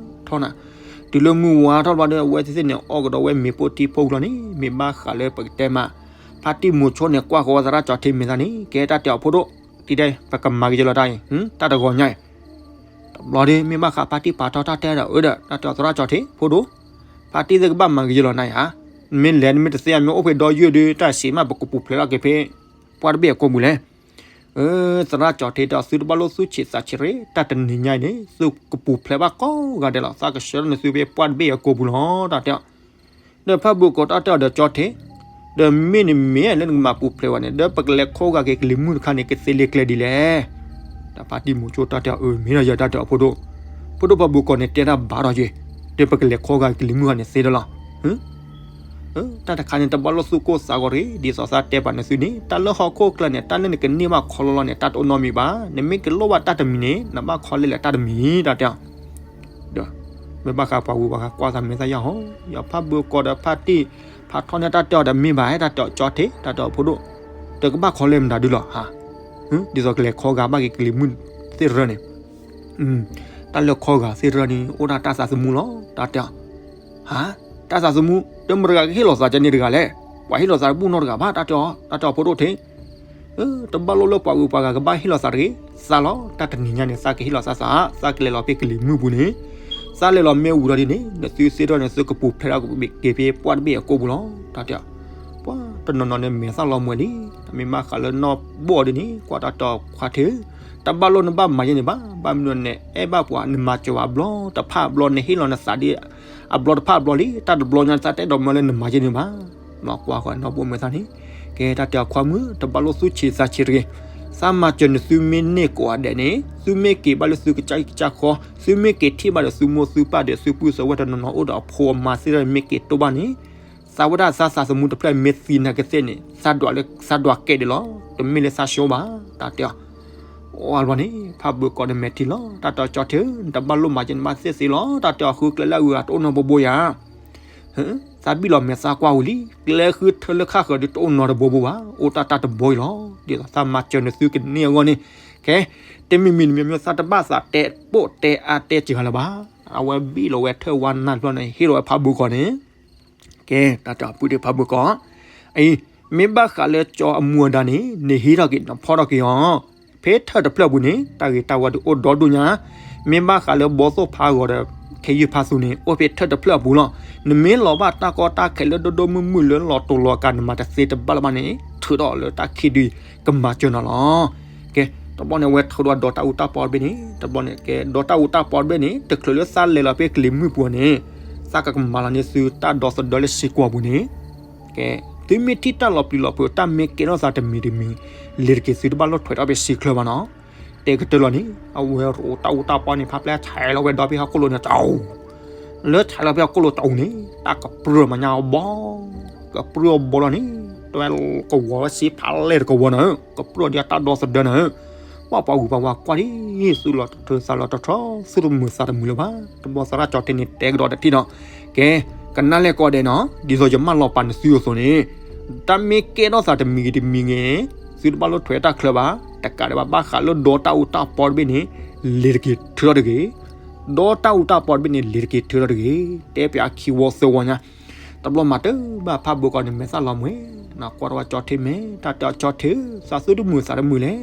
ထီၣ်နၤ, တုၤလၢမုၢ်ဝါထီၣ်ဘျီဒီး အဝဲသ့ၣ်သ့ၣ်န့ၣ် အီၣ်ကဒီးဝဲမ့ၤပိၢ်ထံဖိကလီၤန့ၣ် မ့ၢ်ဘၣ်ဃးလၢပကတဲမး ဖါတံၢ်မူၤဆိန့ၣ် ကွၢ်ဃီၤဝဲသရၣ်ကၠီထံးမဲာ်သၣ်န့ၣ် ကဲတၢ်တဲအီၤဖိဒိၣ်, တံၤဒဲး ပကမၤကယဲၢ်လီၤတၢ်အံၤ တၢ်တဂီၤညါအံၤ, တဘျီဒီး မ့ၢ်ဘၣ်ဃးဖါတံၢ်ပာ်ထီၣ်တၢ်တဲဒီး အၢဒီး တၢ်တဲအီၤသရၣ်ကၠီထံး ဖိဒိၣ်, ဖါတံၢ်သ့ၣ်ကဘၣ်မၤကယဲၢ်လီၤနၤဧါ, မ့ၢ်လဲၤနမ့ၢ်တသ့ မ့ၢ်အိၣ်ဖဲဒီယုၢ်ဒီး တၢ်စံးမး ပကပူၤဖျဲးထီၣ်က့ၤဖဲ ပှၢ်တဘ့ၣ်အကိာ်ပူၤလဲၣ်. အၢ သရၣ်ကၠီထံးဒီး သုတဘၣ်လိၣ်သူၣ်ဆံးသးဆံးတဂ့ၤ, တၢ်တနံၤညါအံၤန့ၣ် သုကပူၤဖျဲးဘၣ်ကိးဂၤဒဲးလီၤ, သးကဆှၢထီၣ်နသုဖဲပှၢ်တဘ့ၣ်အကိာ်ပူၤလီၤ တၢ်တဲအီၤ. ဒီးဖါဘိးကိးတၢ်တဲအီၤဒီးကၠီထံး, ဒီးမ့ၢ်န့ၣ်မ့ၢ်လၢနကမၤပူၤဖျဲးဝဲန့ၣ် ဒီးပကလဲၤခီဂာ်က့ၤကလံၤမုၢ်တခါန့ၣ် ကသ့လံာ်ကျဲဒ်လဲၣ်. ဒီးဖါတံၢ်မူၤဆိတၢ်တဲအီၤ အၢ မ့ၢ်ဒီးယၤတၢ်တဲအီၤဖိဒိၣ်, ဖိဒိၣ်ဖါဘိးကိးန့ၣ် တဲတၢ်ဘၣ်ထီၣ်က့ၤ, ဒီးပကလဲၤခီဂာ်ကလံၤမုၢ်တခါန့ၣ်သ့ဒီးလီၤ. တၢ်တခါန့ၣ် တဘၣ်လိၣ်သူၣ်ကိၢ်သးဂီၤတဂ့ၤ, ဒ်သိးသးတဲပာ်နသုန့ၣ် တၢ်လၢဟီၣ်ခိၣ်ချၢန့ၣ် တၢ်လၢနကန့ၢ်ဘၣ်ခီလီၤလီၤန့ၣ် တၢ်တအိၣ်နီတမံၤဘၣ်, နမ့ၢ်ကလိၣ်ဘၣ်တၢ်တမံၤန့ၣ် နဘၣ်ခီလဲလဲၣ်တၢ်တမံၤ တၢ်တဲအီၤ. ဒီး မ့ၢ်ဘၣ်ဃးပှၤဝံၤပှၤဃးကွၢ်သးမဲာ်သၣ်ယၢ်ဟီ, ယဖါဘိးကိးဒီးဖါတံၢ် ဖးထီၣ်န့ၢ်တၢ်တဲအီၤဒီးမ့ၢ်ဘၣ် တၢ်တဲအီၤကၠီထံး တၢ်တဲအီၤဖိဒိၣ်, တကဘၣ်ခီလဲလဲၣ်မတၤဒုလီၤဧါ, ဒ်သိးကလဲၤခီဂာ်ဘၣ်က့ၤကလံၤမုၢ်သ့ၣ်တဖၣ်န့ၣ် တၢ်လၢခီဂာ်သ့ၣ်တဖၣ်န့ၣ် အိၣ်ဒၣ်တၢ်သးသမူလီၤ တၢ်တဲအီၤ. ဟါ, တၢ်သးသမူ တမတဂၤကဟ့ၣ်လီၤသးကန့ၣ်တဂၤလဲၣ်, ပှၤဟ့ၣ်လီၤသးတဘူၣ်နီတဂၤဘၣ် တၢ်တဲအီၤ, တၢ်တဲအီၤဖိဒိၣ်ထံး တဘၣ်လိၣ်လၢပှၤဝံၤပှၤဃးကဘၣ်ဟ့ၣ်လီၤသးတဂ့ၤ, သးလီၤ တၢ်တနံၤညါန့ၣ် သးကဟ့ၣ်လီၤသးသး, သးကလဲၤလီၤဖဲကလံၤမုၢ်ပူၤန့ၣ်, သးလဲၤလီၤမ့ၢ်ဝံၤဒီးဒ်န့ၣ် နသုသ့ၣ်တဖၣ်န့ၣ် သုကပူၤဖျဲးထီၣ်က့ၤဖဲပှၢ်တဘ့ၣ်အကိာ်ပူၤလီၤ တၢ်တဲအီၤ. ပှၤတနီၤနီၤန့ၣ် မဲာ်သၣ်လီၤမှဲၤလံ, မ့ၢ်ဘၣ်ဃးလၢနီၢ်ဘိၣ်အီၤဒ်န့ၣ် ကွၢ်တၢ်တဲအီၤခွါထံး, တဘၣ်လိၣ်နဘၣ်မၤယဲန့ၣ်ဘၣ်, ဘၣ်မနုၤန့ၣ် အဲၣ်ဘၣ်ပှၤ နမၤစၢၤဝဲအဘျီတဖၣ်အဘျီ နဟ့ၣ်လီၤနသးဒ် အဘျီတဖၣ်အဘျီလံ, တၢ်တဘျီညါသးတအဲၣ်ဒိးမၢလၢနမၤယဲန့ၣ်ဘၣ်. ကွၢ်ဃီၤနီၢ်ဘိၣ်မဲာ်သၣ်န့ၣ်, ကဲတၢ်တဲအီၤခွါမုၣ် တဘၣ်လိၣ်သူၣ်ဆံးသးဆံးတဂ့ၤ, သးမၤစၢၤနသုမ့ၢ်န့ၢ်ကိးဂၤဒဲးန့ၣ် သုမ့ၢ်က့ၤဘၣ်လၢသုကစၢ်ဟံၣ်ကစၢ်ဃီ, သုမ့ၢ်က့ၤထံၣ်ဘၣ်ဒီးသုမိၢ်သုပၢ်ဒီးသုပုၢ်သုဝဲၢ် တနီၤနီၤအိၣ်ဒီးအဖိအမါသ့ၣ်တဖၣ်မ့ၢ်က့ၤတိၢ်ဘၣ်န့ၣ်, သးဝဲဒၣ်သးသးသမူတဖျၢၣ်မ့ၢ်သံနၤကသ့ၣ်န့ၣ် သးဒွးလၢသးဒွးကဲဒၣ်လီၤ, တမ့ၢ်လၢသးဆိဘၣ် တၢ်တဲအီၤ. အီၤဘျီန့ၣ် ဖးဘၢကီးဒီးမဲာ်ထံလီၤ, တၢ်တဲအီၤကၠီထံးဧၢ, နတဘၣ်လိၣ်မၤယဲန့ၣ်ဘၣ်သ့ၣ်သ့ၣ်လီၤ, တၢ်တဲအီၤဃုကျဲလၢအဂုၤအဂၤတအိၣ်နီတဘိဘိယၤ သးဘံၣ်လီၤမဲာ်သၣ်ကွၢ်ဝံၤလံ, ကျဲဃုထၢလၢခါဃၢၤဒုးတအိၣ်နီတဘိဘိဘၣ်, အိၣ်တၢ်တၢ်တဘိအံၤလီၤ, ဒ်သိးသးမၤစၢၤနသုကန့ၢ်အဂီၢ်န့ၣ်, ကဲ, တမံၤမံၤတမံၤမံၤသးတဘၣ်သးတဲပိာ်တဲအါတဲစှၤလၢၤဘၣ်, အဝဲဘံၣ်လီၤဝဲထၢၣ်ဝါနၢ်တဖျၢၣ်န့ၣ် ဟ့ၣ်လီၤဝဲဖးဘိကီးန့ၣ် ကဲ, တၢ်တဲအီၤပုၢ်ဒ့ၣ်ဖးဘိကီး, အံၤ, မ့ၢ်ဘၣ်ဃးလၢကၠီအမူအဒါန့ၣ် နဟံးထီၣ်က့ၤနဖီၣ်ထီၣ်က့ၤအီၤ, ဖဲထၢၣ်တဖျၢၣ်ပူၤန့ၣ် တၢ်ဂ့ၤတၢ်ဝါဒုးအိၣ်ဒီဒူၣ်ညါ, မ့ၢ်ဘၣ်ဃးလၢဘီသိၣ်ဖးဂီၤဒီး ခဲယုၢ်ဖးသူန့ၣ် အိၣ်ဖဲထၢၣ်တဖျၢၣ်အပူၤလီၤ, နမ့ၢ်လီၤဘၣ်တၢ်ကီတၢ်ခဲလၢဒိၣ်ဒိၣ်မုၢ်မုၢ်လၢလီၤတူာ်လီၤကာ်နမၤတသ့တဘၣ်လၢၤဘၣ်န့ၣ် ထုးထီၣ်လၢတၢ်ခံးဒုးကမၤစၢၤနၤလီၤ. ကဲ, တဘျီန့ၣ် အဝဲထုးဒီးဒီးတၢ်အူတၢ်ပီတဘ့ၣ်န့ၣ်, တဘျီန့ၣ် ကဲ ဒီးတၢ်အူတၢ်ပီတဘ့ၣ်န့ၣ် တချုးလၢသးလဲၤလီၤဖဲကလံၤမုၢ်ပူၤန့ၣ်, သးကကမၤလီၤန့ၢ်သုတၢ်ဒီသဒၢလၢစ့ၢ်ကီးပူၤန့ၣ်, ကဲ, သုမ့ၢ်ထံၣ်တၢ်လီၤပျံၤလီၤဖုး တၢ်မ့ၢ်ကဲထီၣ်သးတမံၤတမံၤ, လဲၤတက့ၤသုတဘၣ်လိၣ်ထွဲးထီၣ်ဖဲစံချၢဘၣ်နီၤ, တဲကတၢၢ်လီၤန့ၣ် အဝဲရိးတၢ်အူတၢ်ပီန့ၣ် ဖးဖျဲၣ်ဆဲးလီၤဝဲဒီးဖဲဟီၣ်ခိၣ်လိၤန့ၣ်တအူ, လၢဆဲးလီၤဖဲဟီၣ်ခိၣ်လိၤတအူန့ၣ် တၢ်ကပြုၢ်မးညါအီၤဘီ, ကပြုၢ်အီၤဘီလီၤန့ၣ်, တ ကဝီၤဝဲစ့ဖးလဲၢ်တကဝီၤနၤဧၢ, ကပြုၢ်ဒံးအတၢ်ဒီသဒၢနၤဧၢ, ပှၤပှၤဂုၤပှၤဝါကွၢ်ဒ် သူၣ်လီၤတထၢသးလီၤတထီ သူၣ်တမုာ်သးတမုာ်လၢၤဘၣ်, တဘျီသရၣ်ကၠီထံန့ၣ်တဲကဒီးတထံၣ်နီၤ, ကဲ, ကနၣ်လဲၣ်ကီးဒဲးနီၤ, ဒ်သိးယမၢလီၤပာ်နသုအသိးန့ၣ်, တၢ်မ့ၢ်ကဲထီၣ်သးတမံၤဂ့ၤတမံၤဂ့ၤ, သုတဘၣ်လိၣ်ထွဲတၢ်ချၢဘၣ်, တကးဒံးဘၣ် ဘၣ်ဃးလၢဒီတၢ်အူတၢ်ပီတဘ့ၣ်န့ၣ်, လ့ၤတက့ၤထုးထီၣ်တဂ့ၤ, ဒီတၢ်အူတၢ်ပီတဘ့ၣ်န့ၣ် လ့ၤတက့ၤထုးထီၣ်တဂ့ၤ, တဲပၠးခံဝီသၢဝီညါ, တဘျီမၤတၢ်ဘၣ်ဖးဘိကီးန့ၣ် မဲာ်သၣ်လီၤမှဲၤ, နကွၢ်တဝဲကၠီထံမဲာ်, တၢ်တဲအီၤကၠီထံဧၢ, သးသူၣ်တမုာ်သးတမုာ်လဲၣ်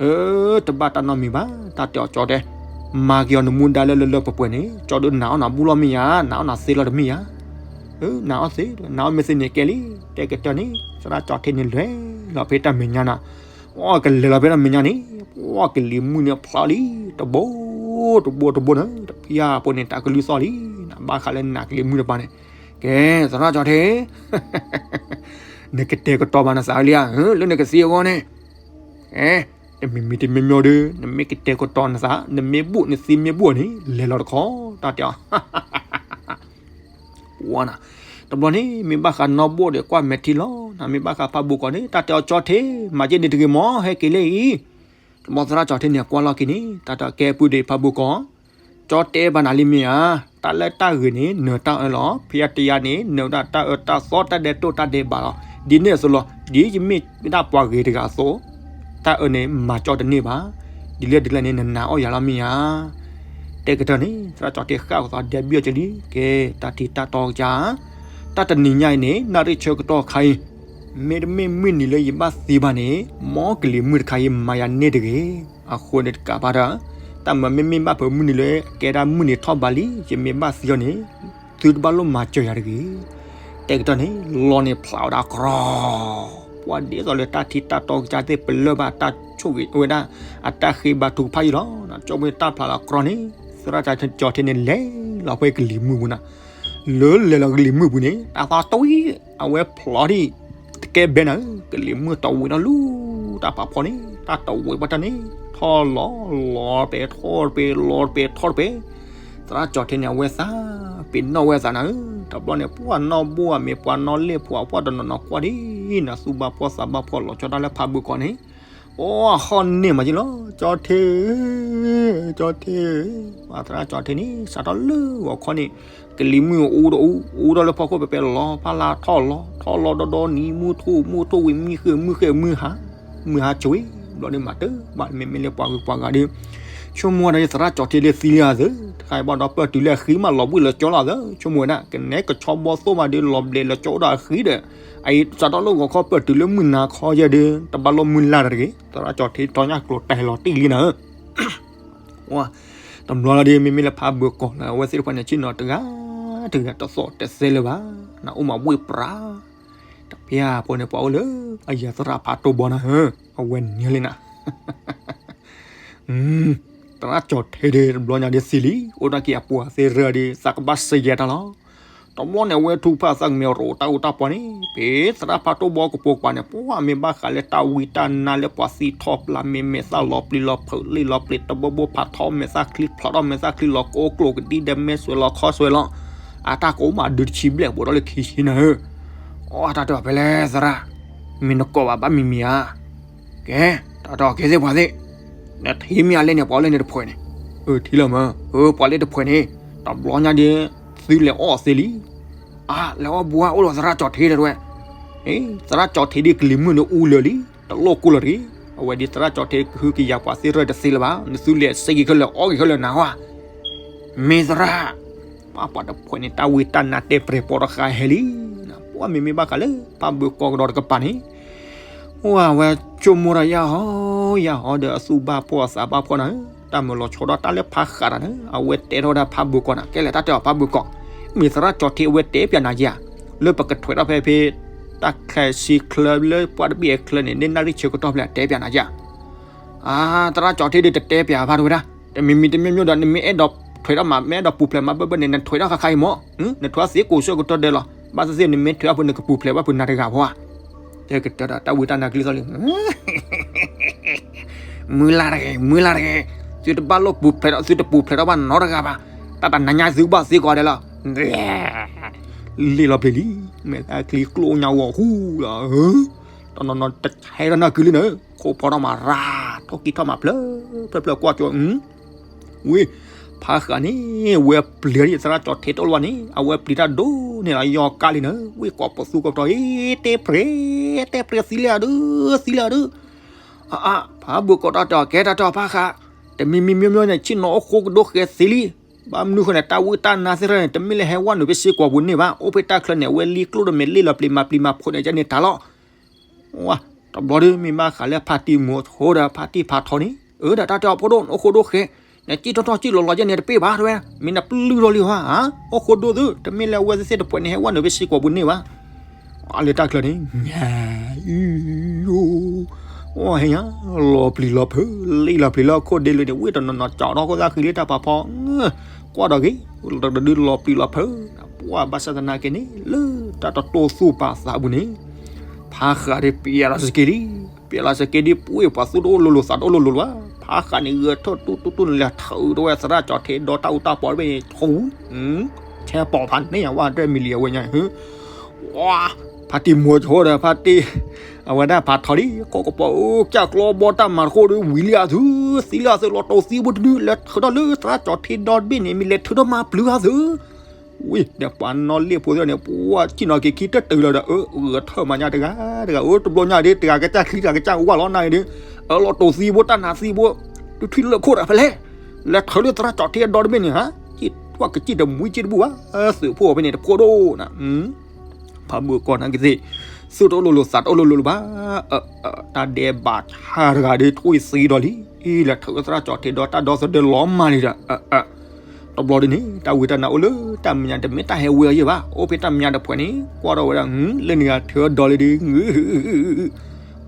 အၢ, တဘၣ်တၢ်နီတမံၤဘၣ်, တၢ်တဲအီၤကၠီတဲ, မၤက့ၤအီၤနမူဒါလၢလၢလၢပှဲၤပှဲၤန့ၣ်, ကၠီဒုးနာ်အီၣ်နၤဘူၣ်လီၤမ့ၢ်ဧါ, နာ်အီၣ်နၤသ့လီၤတမ့ၢ်ဧါ, အၢ, နာ်အီၣ်သ့, နာ်အီၣ်မ့ၢ်သ့န့ၣ်ကဲလံ, တဲကတၢၢ်န့ၣ် သရၣ်ကၠီထံန့ၣ်လဲၤလီၤဖဲတၢ်မဲာ်ညါနၤ, ပှၤကလဲၤလီၤဖဲတၢ်မဲာ်ညါန့ၣ်, ပှၤကလံၤမုၢ်န့ၣ်ဖျါလံ, တဘိ, တဘိတဘိန့ၣ်, တဖျၢၣ်ဖိန့ၣ် တၢ်ကလုၢ်သီၣ်လံ, နဘၣ်ဃးလၢနကလံၤမုၢ်တပၤန့ၣ်, ကဲ, သရၣ်ကၠီထံ နကတဲာ်ကတီၤဘၣ်နသးလံဧါ, လၢနကသံအဂီၢ်န့ၣ်, တမံၤမံၤတမံၤမံၤဒီး နမ့ၢ်ကတဲာ်ကတီၤနသး, နမ့ၢ်ဘူၣ်နသံမ့ၢ်ဘူၣ်န့ၣ် လဲၤလီၤတခီ, တၢ်တဲအီၤ, ဝါနၤ, တဘျီန့ၣ် မ့ၢ်ဘၣ်ဃးနီၢ်ဘိၣ်ဒီးကွၢ်မဲာ်ထံလီၤ, နမ့ၢ်ဘၣ်ဃးဖးဘိကီးန့ၣ် တၢ်တဲအီၤကၠီထံ, မၤက့ၤန့ၣ်တဂ့ၤမး ဟဲက့ၤလၢအံၤ, တဘျီသရၣ်ကၠီထံန့ၣ် အကွၢ်လီၤက့ၤန့ၣ် တၢ်တဲအီၤကဲပုၢ်ဒီးဖးဘိကီး ကၠီတဲဘၣ်နၤလံမ့ၢ်ဧါ, တၢ်လၢတၢ်ဂ့ၤန့ၣ် နၢၤတၢ်အၢလီၤ, ဖဲအတယါန့ၣ် နၢၤဒၣ်တၢ်အၢတၢ်သီတၢ်ဒဲးတိၢ်တၢ်ဒဲးဘးလီၤ, ဒ်န့ၣ်အသိးလီၤ, ဒ်ယမ့ၢ်ဒၣ်ပှၤဂ့ၤတဂၤအသိး, တၢ်အၢန့ၣ် မၤကၠီတန့ၢ်ဘၣ်, ဒ်လဲၣ်ဒ်လဲၣ်န့ၣ် နနာ်အီၣ်ယၤလီၤမ့ၢ်ဧါ, တဲကတၢၢ်န့ၣ် သရၣ်ကၠီထံဃၣ်ကသီဒဲဘံၣ်အီၤကလံ, ကဲ, တၢ်ထံတၢ်တီကစၢ်, တၢ်တနံၤညါအံၤန့ၣ် နၣ်ရံၣ်ဆၢကတီၢ်ခါအံၤ မ့တမ့ၢ်မုၢ်နံၤလၢယဘၣ်သံဘၣ်န့ၣ်, မ်ကလံၤမုၢ်တခါအံၤမၤယၤန့ၢ်တဂ့ၤ, အဃိန့ၣ်တကးဘၣ်ဒီး, တၢ်မၤမ့မ့ၢ်ဘၣ်ဖဲမုၢ်နံၤလၢကဲဒၣ်မုၢ်နံၤထီၣ်ဘးလံ ယမ့ၢ်ဘၣ်သံအီၤန့ၣ်, သုတဘၣ်လိၣ်မၤစၢၤယၤတဂ့ၤ, တဲကတၢၢ်န့ၣ် လီန့ၣ်ဖျးဝဲဒၣ်ကြီ, ပှၤဒ်သိးလၢတၢ်ထံတၢ်တီကစၢ်သ့ၣ်ပလၢၢ်ဘၣ်တၢ်ဆိၣ်ဂ့ၤဝဲဒၣ်, အတၢ်ဃ့ဘါထုကဖၣ်အံၤလီၤ, ကၠီမ့ၢ်တၢ်ဖျးလီၤကြီန့ၣ်, သရၣ်ကၠီထံန့ၣ် လဲၤလီၤဖဲကလံၤမုၢ်ပူၤနၤ လၢလဲၤလီၤကလံၤမုၢ်ပူၤန့ၣ် တၢ်သီတဝံၤ, အဝဲဖျီဒံး, တကဲဘဲနၤဧၢ, ကလံၤမုၢ်တဝံၤနီၢ်လူၤတၢ်ဖးဖီန့ၣ်, တၢ်တဝံၤဘၣ်တၢ်န့ၣ်, ထီၣ်လီၤလီၤတပဲၤထီၣ်တပဲၤလီၤတပဲၤထီၣ်တပဲၤ, သရၣ်ကၠီထံန့ၣ် အဝဲသးပ့ၤနီၣ်ဝဲအသးနၤဧၢ, တဘျီန့ၣ် ပှၤနီၢ်ဘိၣ်အမ့ၢ်ပှၤနီၢ်လ့ၣ်ဖိအပှၢ်တနီၤနီၤ ကွၢ်ဒ်နၤသူၣ်ဘၣ်ဖှီၣ်သးဘၣ်ဖှီၣ်လီၤဆီဒၣ်လၢဖးဘၢၣ်ကီးန့ၣ် အိၣ်ဟီၣ်န့ၢ်မးက့လီၤ, ကၠီထံဧၢ, ကၠီထံဧၢ, ပှၤသရၣ်ကၠီထံန့ၣ် စးထီၣ်လၢဂီၤခီန့ၣ်, ကလံၤမုၢ်အူဒီးအူ, အူဒီးလၢဖီခိၣ်ပဲပဲလီၤ, ဖးလၢထီၣ်လီၤ, ထီၣ်လီၤဒီဒီနံၤမုၢ်ထူၣ်, မုၢ်ထူၣ်ဝံၤမုၢ်ဃ့ၢ်, မုၢ်ဃ့ၢ်မုၢ်ဟါ, မုၢ်ဟါဆိၣ်ဝံၤ, ဘျီဒ်မးတဘၣ်မ့မ့ၢ်လၢပှၤဂုၤပှၤဂၤဒီး ဆိကမိၣ်ဝဲဒၣ်သရၣ်ကၠီထံလၢသံလံဧါသၢ, တခါအံၤဘၣ်ဒီးပၢၢ်တုၤလၢအဃံမးလီၤဘှံးလီၤကၠီလီၤသၢ, ဆိကမိၣ်ဝဲဒၣ် ကနဲကဆီဘီသိၣ်မးဒီးလီၤဘျဲးလီၤကၠီအိၣ်ဒီးအဃံဒီး, အအံၤစးထီၣ်လၢဂီၤခီပၢၢ်တုၤလၢမုၢ်နၤခီယဲဒုး တဘၣ်လိၣ်မုၢ်လၢ်တဂ့ၤ, သရၣ်ကၠီထံတီညၣ်ကျိၤတဲာ်လီၤတံၢ်လံနၤဧၢ တဘျီလီၤဒီး မ့မ့ၢ်လၢဖးဘၢၣ်ကီးလၢအဝဲသ့ၣ်တဖၣ်န့ၣ် ဆ့ၣ်နီၤတဂၤတဂၤတသီၣ်တသဲလၢၤဘၣ်, နအိၣ်မးဝ့ၢ်ပြး, တဖၣ်ဖိန့ၣ် ပှၤအိၣ်လၢအယၤသရၣ်ဖးတိၢ်ဘီနၤဧၢ, အဝဲန့ၣ်လံနၤ သရၣ်ကၠီထံဒီး တဘျီညါဒီးသံလံ, အိၣ်ဒၣ်က့ၤအပှၤသ့ၣ်ရၢဒီး သးကဘၣ်စံးယဲတၢ်လီၤ. တဘျီန့ၣ် အဝဲထုကဖၣ်သးကမ့ၢ်ရိးတၢ်အူတၢ်ပီန့ၣ် ဖဲသရၣ်ဖးတိၢ်ဘီကပိာ်ကပၤန့ၣ် ပှၤမ့ၢ်ဘၣ်ဃးလၢတၢ်ဝံတၢ်နါလၢပှၤသံထီၣ်ပျၢ်မ့ၢ်မဲာ်သၣ်လီၤပျံၤလီၤဖုးလံာ်လီၤပျံၤ တဘိဘိဖးထီၣ်မဲာ်သၣ်ချံဖျိးထီၣ်မဲာ်သၣ်ချံလီၤကိးကျိာ်ကဒံဒီးမဲာ်စွဲလီၤခီၣ်စွဲလီၤ အတၢ်ကိးမးဒုးတဆံဘျဲၣ်ဘူးထီၣ်လၢခံဆံနၤဧၢ, အတၢ်တဲဘၣ်ဖဲလဲၣ်သရၣ်, မ့ၢ်နကိးဘၣ်ဘၣ်မံၤမံၤဧါ ကဲ, တၢ်တဲအီၤကဲသ့ၣ်ပှၤသ့ၣ်, နထံၣ်မ့ၢ်အလဲၣ်န့ၣ် ပှၤအိၣ်လၢန့ၣ်တဖှဲးန့ၣ်, အၢ ထံၣ်လီၤမး, အၢ ပှၤလၢတဖှဲးန့ၣ်, တဘျီညါဒီး, သုလဲၤအီၣ်သ့လံ, အါ လဲၤအီၣ်ဘှါအိၣ်ဒီးသရၣ်ကၠီထံတဲဝဲ, သရၣ်ကၠီထံဒ်ကလံၤမုၢ်န့ၣ်အူလၢာ်လံ, တလိၣ်ကိၢ်လၢာ်တဂ့ၤ, အဝဲဒ်သရၣ်ကၠီထံကဟုကယာ်ပှၤသ့ၣ်ရၢတသ့လၢၤဘၣ်, နသုလဲၤစ့က့ၤခဲလၢာ်အီၣ်က့ၤခဲလၢာ်နၤဟီ, မ့ၢ်သရၣ် ပှၤပှၤတဖှဲးန့ၣ် တၢ်ဝံတၢ်နါတဲပြဲၤပိာ်တဃာ်ဟဲလံ, ပှၤမ့မ့ၢ်ဘၣ်ဃးလၢ ဖးဘၢၣ်ကီးကဒီးတကပၤန့ၣ်, ဝဲဆိကမိၣ်ဒီးယၤဟီ, ယၤဟီဒီးအသူၣ်ဘၣ်ဖှီၣ်အသးဘၣ်ဖှီၣ်နၤဧၢ, တၢ်မၤလီၤဆီဒီးတၢ်လၢဖးဃးတၢ်န့ၣ်, အဝဲတဲထီၣ်ဝဲဒၣ်ဖးဘၢၣ်ကီးနၤ, ကဲလဲၣ်တၢ်တဲအီၤဖးဘၢၣ်ကီး, မ့ၢ်သရၣ်ကၠီထံအဝဲတဲပၠးနၤဧါ, လၢပကထွဲးထီၣ်ဖဲဖဲ တၢ်ချဲးဆံချၢလၢပှၤတဘ့ၣ်အချၢန့ၣ် လၢနၣ်ရံၣ်ဆၢကတီၢ်ဖဲလဲၣ်တဲပၠးနၤဧါ အါ သရၣ်ကၠီထံဒုးတတဲပၠးဘၣ်တဝဲဒၣ်, တမံၤမံၤတမံၤမံၤဒီး နမ့ၢ်အဲၣ်ဒိးထွဲးထီၣ်မး မ့ၢ်အဲၣ်ဒိးပူၤဖျဲးမးဘၢၣ်ဘၢၣ်န့ၣ် နထွဲးထီၣ်ခါခါအံၤမး, နထွဲးသ့ကိးဆၢကတီၢ်ဒဲးလီၤ, ဘၣ်သ့ၣ်သ့ၣ်နမ့ၢ်ထွဲးထီၣ်ဖိ နကပူၤဖျဲးဘၣ်ဖုးနၤတဂၤဖိဧါ, တဲကတၢၢ်ဒီးတၢ်ဝံတၢ်နါကလံၤသီလံ, မုၢ်လၢ်တဂ့ၤ မုၢ်လၢ်တဂ့ၤ, သုတဘၣ်လိၣ်ပူၤဖျဲးဒီး သုတပူၤဖျဲးထီၣ်ဘၣ်နီတဂၤဘၣ်, တၢ်တနၤညါသုဘၣ်သ့ကိးဂၤဒဲးလီၤ, လ့ၣ်လီၤပျံၤလံ, မဲာ်သၣ်ချံကျိညါဂီၤဟူလီၤ, တနီၤနီၤတဆဲးထီၣ်နၢ်ကုလံနၢ်, ခိၣ်ဖီထီၣ်မးရၤ, ထီၣ်ကံထီၣ်မးဖျၢၣ်ဖျၢၣ်ဖျၢၣ်ကွၢ်ကၠီ, ဝံၤ ဖးဃးန့ၣ် ဝဲပျံၤဒ်သရၣ်ကၠီထံတအိၣ်လၢၤဘၣ်န့ၣ် အဝဲပျံၤတၢ်ဒိၣ်န့ၢ်လီၤယီၤကါလံနၢ်, ဝံၤကိးပသူကိးပတီၤ အ့ တဲပြဲ တဲပြဲသံလၢအဒုး သံလၢအဒုး အါ ဖးဘိၣ်ကိးတၢ်တဲအီၤ ကဲတၢ်တဲအီၤဖးဃး, တမံၤမံၤမံၤမံၤန့ၣ် ဆ့ၣ်နီၤအိၣ်ဃိကဒိဃဲးသ့လံ, ဘၣ်မနုၤဃိန့ၣ် တၢ်ဝံတၢ်နါသ့ၣ်တဖၣ်န့ၣ် တမ့ၢ်လၢဟဲဝဲနုာ်ဖဲစ့ၢ်ကီးပူၤန့ၣ်ဘၣ်, အိၣ်ဖဲတၢ်ချၢန့ၣ် အဝဲလံကျိၣ်ဒီးမဲာ်လ့ၣ်လီၤပျံၤမၤပျံၤမၤဖုးန့ၣ် ကန့ၣ်တၢ်လီၤ. ဝါ တဘျီဒီး မ့ၢ်ဘၣ်ဃးလၢဖါတံၢ်မိၤဆိဒီး ဖါတံၢ်ဖးထီန့ၣ်, အၢ ဒီးတၢ်တဲအီၤဖိဒိၣ် အိၣ်ဃိဒိဃဲး, နကံၣ်ထီၣ်ထီၣ်ကံၣ်လီၤလီၤယဲန့ၣ်တပ့ၢ်ဘၣ်တဲဝဲ, မ့ၢ်နပျုၢ်ထီၣ်လံဟါ, အိၣ်ဃိဒိသု တမ့ၢ်လၢအဝဲသ့ၣ်တဖၣ်န့ၣ် ဟဲဝဲနုာ်ဖဲစ့ၢ်ကီးပူၤန့ၣ်ဘၣ် အလၢတၢ်ချၢန့ၣ် ညါအံၤယိၤ, ဝဲဟဲညါ လီၤပျံၤလီၤဖုး, လ့ၣ်လီၤပျံၤလၢခိၣ်ဒ့လၢန့ၣ် ဝံတနီၤနီၤကၠီထီၣ်ခိၣ်သၣ်ဃံလၢတၢ်ဖးဖီ, ကွၢ်ဒီးဂ့ၤ, တဒုလီၤပျံၤလီၤဖုး, ပှၢ်ဘၣ်ဆၣ်သနာ်က့န့ၣ် လၢတၢ်တတိၢ်သူၣ်ပာ်သးပူၤန့ၣ် ဖးဃးဒီးပျဲလီၤစက့ဒံ, ပျဲလီၤစက့ဒံ ပှ့ၤပှၤသူၣ်တအိၣ်လိၤလိၤသးတအိၣ်လိၤလိၤဘၣ်, ဖးဃးန့ၣ် ဂဲၤထၢၣ်တူၢ်တူၢ်တူၢ်န့ၣ် လဲၤထုးထီၣ်ဝဲသရၣ်ကၠီထံဒီတၢ်အူတၢ်ပီတဘ့ၣ်န့ၣ် ထူ, ထဲပိာ်ဖးန့ၢ်ယၤဝဲတၢ်မံၤလံအဝဲညါ, ဝါ ဖါတံၢ်မိၤဆိဒီးဖါတံၢ်, အဝဲဒၣ်ဖးထီဒံ ခိၣ်ကပီၤအိၣ်ကၢ်ကျီဘီတၢ်မၤတဃိဒီး ဝံၤလံအသု, သံလံအသု လီၤတိာ်သံဘိတဒု လဲၤထုးထီၣ်လၢသရၣ်ကၠီထံဒီတဘ့ၣ်န့ၣ် မ့ၢ်လဲၤထုးထီၣ်မၤပျုၤအသု ဝံၤ ဒီးပှၤနီၣ်လ့ၣ်ဖိသ့ၣ်န့ၣ် ပှၤဆ့ၣ်နီၤက့ၤခံတတုၤလီၤဒီး အၢ ဂဲၤထၢၣ်မၤညါတဂၤတဂၤ အၢ တဘျီညါဒ် တဂၤကစၢ်ချံတဂၤကစၢ်ဝၣ်လီၤနၤဒ်, အၢ လီၤတိာ်သံဘိတၢ်နါသံဘိ, တထွံၣ်လၢခိၣ်တဂၤဖဲလဲၣ်, လဲၤထုးလၢသရၣ်ကၠီထံအဒီတဘ့ၣ်န့ၣ်ဧါ, ပှၤကစံၣ်တမှံစံၣ်တဘူၣ်ဘၣ်, သုးဖိဖဲန့ၣ်တဖိဒိၣ်နၤ ဖးဘိၣ်ကီၢ်နၤကသ့ၣ်, သူၣ်တအိၣ်လိၤလိၤသးတအိၣ်လိၤလိၤလၢၤဘၣ်, တၢ်ဒဲးဘးဆါတဂၤဒီး ထွံၣ်သံဒီးလံ, လဲၤထုးသရၣ်ကၠီထံဒီတၢ်ဒီသဒၢလီၤမၢ်လံဒီး, တဘျီဒ်န့ၣ် တၢ်ဝံတၢ်နါအိၣ်လၢတၢ်မဲာ်ညါ တမ့ၢ်တၢ်ဟဲဝဲအီၤယဲၢ်ဘၣ်, အိၣ်ဖဲတၢ်မဲာ်ညါတဖှဲးန့ၣ် ကွၢ်ထီၣ်ဝဲဒၣ် လၢန့ၣ်ဂၤထုးဒီးလံဒီး,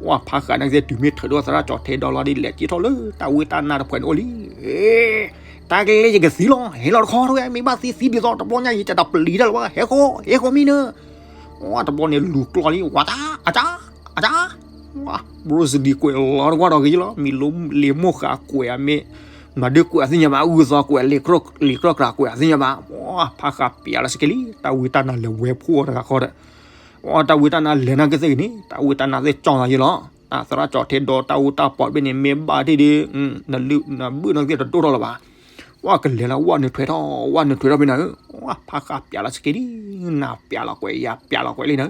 ဝဲဖးဃးနၤကသ့ၣ် တုၤမ့ၢ်ထုးဒီသရၣ်ကၠီထံဒီလီၤဒီး လဲၤက့ၤထီၣ်လၢတၢ်ဝံတၢ်နါတဖှဲးန့ၣ်အိၣ်လံ, တၢ်ကလဲၤယကသံလီၤ ဟဲလီၤတခီတဝဲ မ့ၢ်ဘၣ်သံသံဒ်သိး တဘျီညါအံၤ တၢ်ပျံၤတၢ်လၢၤဘၣ် ဟဲဃီ ဟဲဃီမ့ၢ်နၢၤ, တဘျီန့ၣ်လူၤကျီလံ ဝၤတၢ် အတၢ် အတၢ်, ဘြူစလံၤကွဲးလီၤတကွၢ်ဒီးဂ့ၤလီၤ မံၤလ့မိၢ်ဃာ်ကွဲးအမ့ၢ်, မၤဒုးကွဲးအသ့ၣ်ညါဘၣ် ဂုၢ်သီကွဲး လံာ်ကြီကြးကွဲးအသ့ၣ်ညါဘၣ်, ဖးဃးပျးလီၤစက့လံ တၢ်ဝံတၢ်နါလဲၤဝဲဖှိၣ်အီၤတဂၤဃီဒီး, တၢ်ဝံတၢ်နါလဲၤနၤကသ့ၣ်ဂ့ၤန့ၣ် တၢ်ဝံတၢ်နါသ့ၣ်ကၠီၣ်သးယဲၢ်လီၤ, တၢ်သရၣ်ကၠီထံဒီတၢ်အူတၢ်ပီတဘ့ၣ်န့ၣ် မ့ၢ်ဘၣ်တ့ၢ်ဒီး, နဘုၣ်နသ့ၣ်တဒိၣ်ထီၣ်လၢၤဘၣ်, ဝဲကလဲၤလၢဝဲနုာ်ထွဲထီၣ် ဝဲနုာ်ထွဲထီၣ်ဖဲနၤဧၢ, ဖးဃးပျးလီၤစက့လံ, နၤပျးလီၤကွဲး ယၤပျးလီၤကွဲးလံနၤ,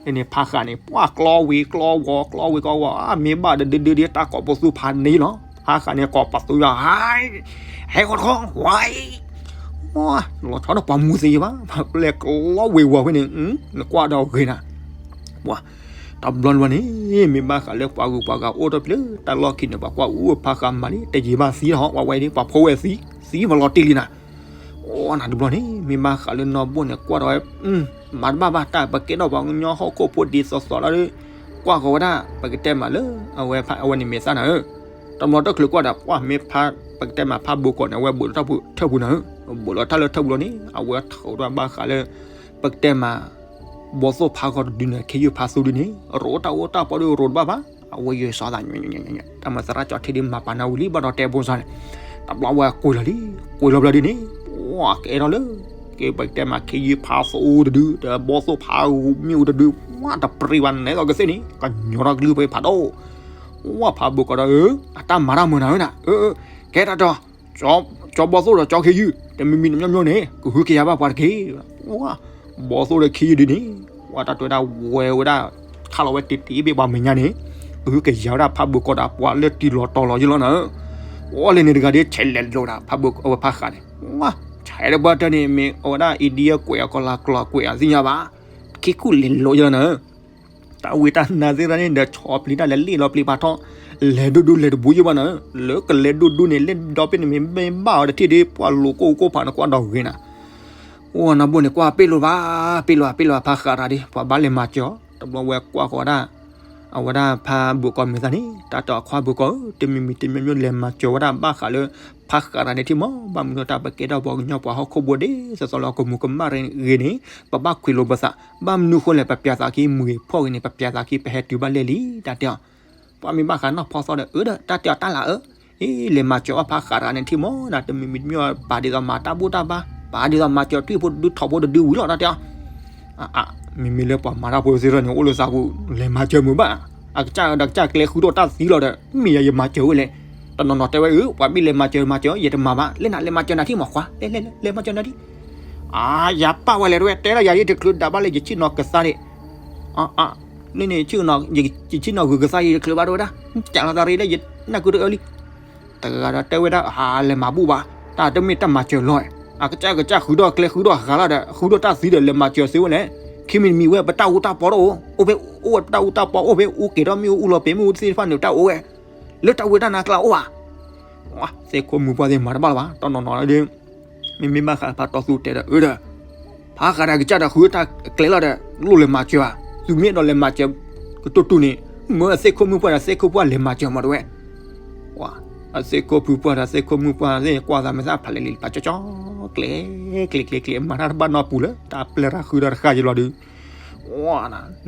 လၢန့ၣ်ဖးဃးန့ၣ် ပှၤကျီဝံၤကျီဝီၤ ကျီဝံၤကျီဝီၤ မ့ၢ်ဘၣ်ဒီးဒုဒုဒ်တၢ်ကိးပသူဖးန့ၣ်လီၤ, ဖးဃးန့ၣ်ကိးပသူယၤ ဟဲဃီတခီ ဝဲ လီၤဆီဒီးပှၤမူသ့ယဘၣ် လဲၤကျီဝံၤဝီၤဖဲန့ၣ်, နကွၢ်ဒီးဂ့ၤနၤ, ပှၤ, တဘျီန့ၣ်ဘၣ်န့ၣ် မ့ၢ်ဘၣ်ဃးလၢပှၤဂုၤပှၤဂၤအိၣ်တဖျၢၣ် တၢ်လီၢ်ခံန့ၣ် ပှၤကွၢ်အူဖးဃးမၤလံ တယံာ်ဘၣ်သံဟီ ပှၤဝဲဒၣ် ပှၤဖိဝဲသံ, သံမၤလီၤတံၢ်လံနၤ, အိၣ်နၤတဘျီန့ၣ် မ့ၢ်ဘၣ်ဃးလၢနီၢ်ဘိၣ်န့ၣ် ကွၢ်ဒီးဝဲ မၤတဘၣ်ဘၣ်တၢ် ပကဲထီၣ်ပှၤကညီဟီၣ်ခိၣ်ဖိဒ်သိးသိးလီၤဒီး ကွၢ်ဃီၤဝဲဒၣ် ပကတဲမးလၢ အဝဲဖး အဝဲန့ၣ်မ့ၢ်သၣ်နၤဧၢ, တဘျီတချုးကွၢ်ဒီး ပှၤမ့ၢ်ဖး ပကတဲမးဖးဘိကီးန့ၣ် အဝဲဘူးလီၤထၢၣ်ပူၤနၤဧၢ, ဘူးလီၤထၢၣ်လၢထၢၣ်ပူၤလီၤန့ၣ် အဝဲထုးထီၣ်ဘၣ်ဃးလၢ ပကတဲမး ဘီသိၣ်ဖးဂီၤတဒုန့ၣ် ခ့ယုၢ်ဖးသူဒုန့ၣ် ရိးတၢ်အိၣ်တၢ်ပီဒီးရိးတဘၣ်ဘၣ်, အဝဲယွၤစီၤသး တၢ်မၤသရၣ်ကၠီထံဒ်မၤပာ်နၤဝံၤလံ ဘၣ်ဒီးတဲဘိစီန့ၣ်, တဘျီဝဲကွံာ်လီၤလံ, ကွံာ်လီၤဘျီဒ်န့ၣ် ပှၤကအဲၣ်ထီၣ်လၢ ကဲပကတဲမးခ့ယုၢ်ဖးသူတဒု ဒီးဘီသိၣ်ဖးဂီၤမ့ၣ်အူတဒု ပှၤတပြံဘၣ်န့ၣ်သိးကသ့ၣ်န့ၣ် ကညီထီၣ်ကလုၢ်ဖဲဖးဒိၣ်, ပှၤဖးဘိကီးဒီး အတၢ်မၤတၢ်မုာ်နၤဧၢနၤ, ကဲတၢ်တီ ကၠီဘီသိၣ်ဒီးကၠီခ့ယုၢ် တမံၤမံၤတမံၤမံၤန့ၣ် ကဟုကယာ်ဘၣ်ပှၤတက့ၢ်, ဘီသိၣ်ဒီးခ့ယုၢ်ဒ်န့ၣ် ပှၤတၢ်တွဲဒၣ်ဝဲဝဲဒၣ် ခးလီၤဝဲတံၢ်တံၢ်ဘ့ၣ်ပှၤမဲာ်ညါန့ၣ် ကဟုကယာ်ဝဲဒၣ်ဖးဘိကီးဒီးပှၤလၢတံၢ်လီၤတီၤလီၤယဲၢ်လီၤနၤဧၢ, အိၣ်လၢန့ၣ်တဂၤဒ်ဆဲးလဲၤလိာ်ဒၣ် ဖးဘိအဝဲဖးဃးန့ၣ်, ဆဲးတဘၣ်တၢ်န့ၣ် မ့ၢ်အဝဲဒၣ် India ကွဲးအကီၤလၤကျီၤကွဲးအသ့ၣ်ညါဘၣ်, ခံခူၣ်လဲၤလိာ်ယဲၢ်လီၤနၤဧၢ တၢ်ဝံတၢ်နါသ့ၣ်တဖၣ်န့ၣ် ဒီးဆီပျံၤတၢ်လဲၤလ့ၣ်လီၤပျံၤဖးထီ လဲၤဒိၣ်ဒိၣ်လဲၤတဘူးယဲၢ်ဘၣ်နၤဧၢ, လၢကလဲၤဒိၣ်ဒိၣ်န့ၣ် လ့ၣ်ဒီဘ့ၣ်န့ၣ်မ့ၢ်ဘၣ်အီၤတထံၣ်ဒီး ပှၤလိာ်ကိၢ်ကိၢ်ဖးန့ၣ်ကွၢ်ဒီးဂ့ၤနၤ, အိၣ်နဘိၣ်န့ၣ်ကွၢ်ပ့ၣ်လိာ်ဘၣ်, ပ့ၣ်လိာ်ဘၣ် ပ့ၣ်လိာ်ဘၣ် ဖးဃးတၢ်ဒီး ပှၤဘၣ်လဲၤမၤစၢၤအီၤ, တဘျီဝဲကွၢ်ဃီၤဝဲဒၣ် အဝဲဒၣ်ဖးဘိကီးမဲာ်သၣ်န့ၣ် တၢ်တီၢ်အခွါဘိကီးဧၢ တမံၤမံၤတမံၤမံၤလဲၤမၤစၢၤဝဲဒၣ်ဘၣ်ဃးလၢ ဖးဃးတၢ်န့ၣ်ထံၣ်မး ဘၣ်မနုၤတၢ်ပကဲထီၣ်ပှၤကညီပှၤဟီၣ်ခိၣ်ဖိဒ်သိးသိးလၢကမူၤကမၣ်ဂ့ၤန့ၣ် ပဘၣ်ခွံးလိာ်ပသး, ဘၣ်မနုၤဃိလဲၣ် ပပျးသးခံ မုၢ်ဂ့ၤဖီၣ်ဂ့ၤန့ၣ် ပပျးသးခံ ပဟဲတုၤဘၣ်လဲၣ်လံ တၢ်တဲအီၤ, ပှၤမ့ၢ်ဘၣ်ဃးနီၢ်ဖီသီဒီး အၢဒီး တၢ်တဲအီၤတၢ်လၢအၢ, အ့ လဲၤမၤစၢၤအီၣ်ဖးဃးတၢ်န့ၣ်ထံၣ်မး နတမံၤမံၤတမံၤ ပာ်ဒ်သိးမၤတၢ်ဘူၣ်တၢ်ဘါ, ပာ်ဒ်သိးမၤစၢၤထွံၣ်ဖိတဒုထီၣ်ဖိတဒုဝံၤလီၤ တၢ်တဲအီၤ, မ့မ့ၢ်လၢပှၤမၤတၢ်ဖိသ့ၣ်တဖၣ်န့ၣ် အိၣ်လၢသးပူၤ လဲၤမၤစၢၤမုာ်ဘၣ်. အကစၢ်ဒီးကစၢ်ကျဲဃုထီၣ်တၢ်သံလီၤဒီး မ့ၢ်ယၤယမၤစၢၤဝဲလဲၣ်. တနီၤနီၤတဲဝဲ အၢ ပှၤမ့ၢ်လဲၤမၤစၢၤမၤစၢၤ ယတမၤဘၣ်. လဲၤနၤ လဲၤမၤစၢၤနၤဒံးမး ခွါ လဲၤ လဲၤ လဲၤမၤစၢၤနၤဒံး. အါ ယပာ်ဝဲလဲၣ်တဲဝဲ တၢ်လၢယၤယတချုးဒၣ်ဘၣ်လၢယဆ့ၣ်နီၤကသါန့ၣ် လၢန့ၣ် ယဆ့ၣ်နီၤဂုာ်ကသါယတချုးဘၣ်တဲဝဲဒၣ် ကးလီၤသးရ့လၢယနၢ်ကုတအၢလံ. တဂၤဒီးတဲဝဲဒၣ် အါ လဲၤမၤဘူၣ်ဘၣ် တၢ်တမ့ၢ်တၢ်မၤစၢၤလီၤ. အကစၢ်ကစၢ်ဃုထီၣ်ကျဲဃုထီၣ်ဟးလီၤဒီး ဃုထီၣ်တၢ်သံဒီး လဲၤမၤစၢၤသ့ဝဲလဲၣ်. ခံမံၤတမံၤဝဲ ပတၢ်အူတၢ်ပီတအိၣ် အိၣ်ဖဲ အိၣ်ဝဲပတၢ်အူတၢ်ပီ အိၣ်ဖဲအူက့ၤဒီးမ့ၣ်အူအူလီၤ ပ့ၤမ့ၣ်အူသ့ၣ်တဖၣ်န့ၣ် တၢ်အိၣ်ဝဲ လၢတၢ်ဝံတၢ်နါကျါအိၣ်ဧါ. သ့ၣ်ခိၣ်မုၣ်ပှၢ်သ့ၣ်မၤတဘၣ်လၢၤဘၣ် တနီၤနီၤလၢဒ် မ့မ့ၢ်ဘၣ်ဃးဖးတီသူတဲဒီး အၢဒီး ဖးဃးဒီးကစၢ်ဒီးဃုတၢ်ကျဲလီၤဒီး လိၣ်လဲၤမၤစၢၤဧါ. သုမ့ၢ်အဲၣ်ဒိးလဲၤမၤစၢၤ ကတိၢ်တူၢ်န့ၣ် မၢအသ့ၣ်ခိၣ်မုၣ်ပှၢ်ဒီးသ့ၣ်ခိၣ်ပှၢ်လဲၤမၤစၢၤမးတဝဲ အသ့ၣ်ခိၣ်ဖုပှၢ်ဒီးသ့ၣ်ခိၣ်မုၣ်ပှၢ်သ့ၣ် ကွၢ်သးမ့ၢ်သးဖးလဲၣ်လံ ပာ်ကၠီကၠီ ကျဲၤ ကျဲၤ ကျဲၤ ကျဲၤ မၤတၢ်တဘၣ်နီတပူၤလၢ တၢ်ပျဲၢ်တၢ်ဃုဒီးတဃၣ်ယလီၤဒုး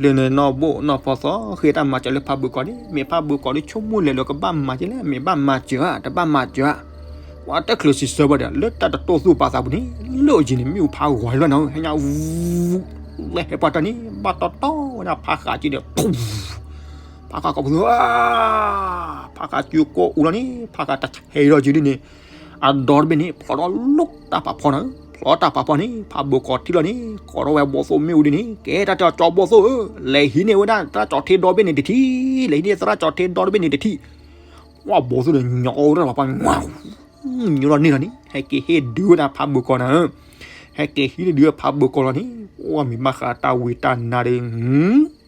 လၢန့ၣ်နီၢ်ဘိၣ်နီၢ်ဖီသီ ဃ့တၢ်မၤစၢၤလၢဖးဘၢၣ်ကီၤန့ၣ် မ့ၢ်ဖးဘၢၣ်ကီၤဒုး ဆိကမိၣ်လဲၤလၢကဘၣ်မၤက့လဲၣ် မ့ၢ်ဘၣ်မၤစၢၤဧါ တဘၣ်မၤစၢၤဧါ. ပှၤတချုးစံးဆၢဘၣ်ဒီး လၢတၢ်တတိၢ်သူၣ်ပာ်သးပူၤန့ၣ် လၢအယံၤန့ၣ် မ့ၣ်အူဖးဂီၤလီၤနီၤ ဟဲညါ ဝူ လဲၤဟဲပှၤတၢ်န့ၣ် ဘၣ်တီတီဝဲဒၣ်ဖးဃးက့ဒီး ဖးဃးကိးပသူ ဖးဃးက့ကိးအူလီၤန့ၣ် ဖးဃးတဆဲးဒီးက့ဒ်န့ၣ် အဒီတဘ့ၣ်န့ၣ် ဖျီထီၣ်လိၣ်တၢ်ပာ်ဖီနီၤ ဖျီတၢ်ပာ်ဖီန့ၣ် ဖးဘၢၣ်ကီၤထံၣ်လီၤန့ၣ် ကိးထီၣ်ဝဲဘီသိၣ်မ့ၣ်အူဒ်န့ၣ် ကဲတၢ်တဲအီၤကၠီဘီသိၣ်ဧၢ လဲၤဟံးန့ၢ်ဝဲဒၣ်သရၣ်ကၠီၤထ့ဒီတဘ့ၣ်န့ၣ်တထံၣ် လဲၤဟံးန့ၢ်သရၣ်ကၠီၤထ့ဒီတဘ့ၣ်န့ၣ်တထံၣ် ပှၤဘီသိၣ်ဒီးညီဝဲဒၣ်ပှၤ ညီလီၤန့ၢ်လီၤန့ၣ် ဟဲက့ၤဟ့ၣ်ဒုးဝဲဒၣ်ဖးဘၢၣ်ကီၤနၤဧၢ ဟဲက့ၤဟံးန့ၢ်ဒုးဝဲဖးဘၢၣ်ကီၤလီၤန့ၣ် ပှၤမ့ၢ်ဘၣ်ဃးတၢ်ဝံတၢ်နါဒီး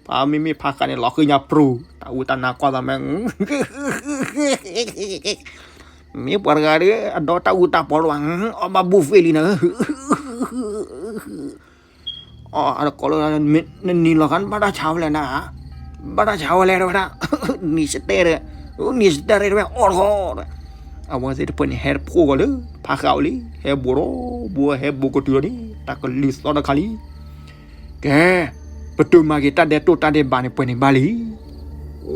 ဖးမ့မ့ၢ်ဖးဃးန့ၣ် လီၤဃ့ညါပြူၤ တၢ်ဝံတၢ်နါကွၢ်သးမး မ့ၢ်ပှၤတဂၤဒီး အဒီတၢ်အူတၢ်ပီလီၤ အီၣ်ဘၣ်ဘူၣ်ဖ့ၣ်လံနၤ အီၣ်အတကိးလၢ နနံၤလီၤခါ ဘၣ်တၢ်ဆါဝဲလဲၣ်နၤ ဘၣ်တၢ်ဆါဝဲလဲၣ်တဲဝဲဒၣ် နံၤစတဲဒီး နံၤစတဲရဲၣ်တဲဝဲအီၣ်တခီဒီး အဝဲသ့ၣ်တဖၣ်န့ၣ် ဟဲတဖှိၣ်ဂီၤလၢ ဖးဃးအိၣ်လံ ဟဲဘိးဒီးဘိး ဟဲဘိးကတုၤလီၤန့ၣ် တၢ်ကလုၢ်သီတခါလံ ကဲ ပတုာ်မၤက့ၤတၢ်ဒဲးတိၢ်တၢ်ဒဲးဘးန့ၣ် ပှဲၤန့ၣ်ဘၣ်လံ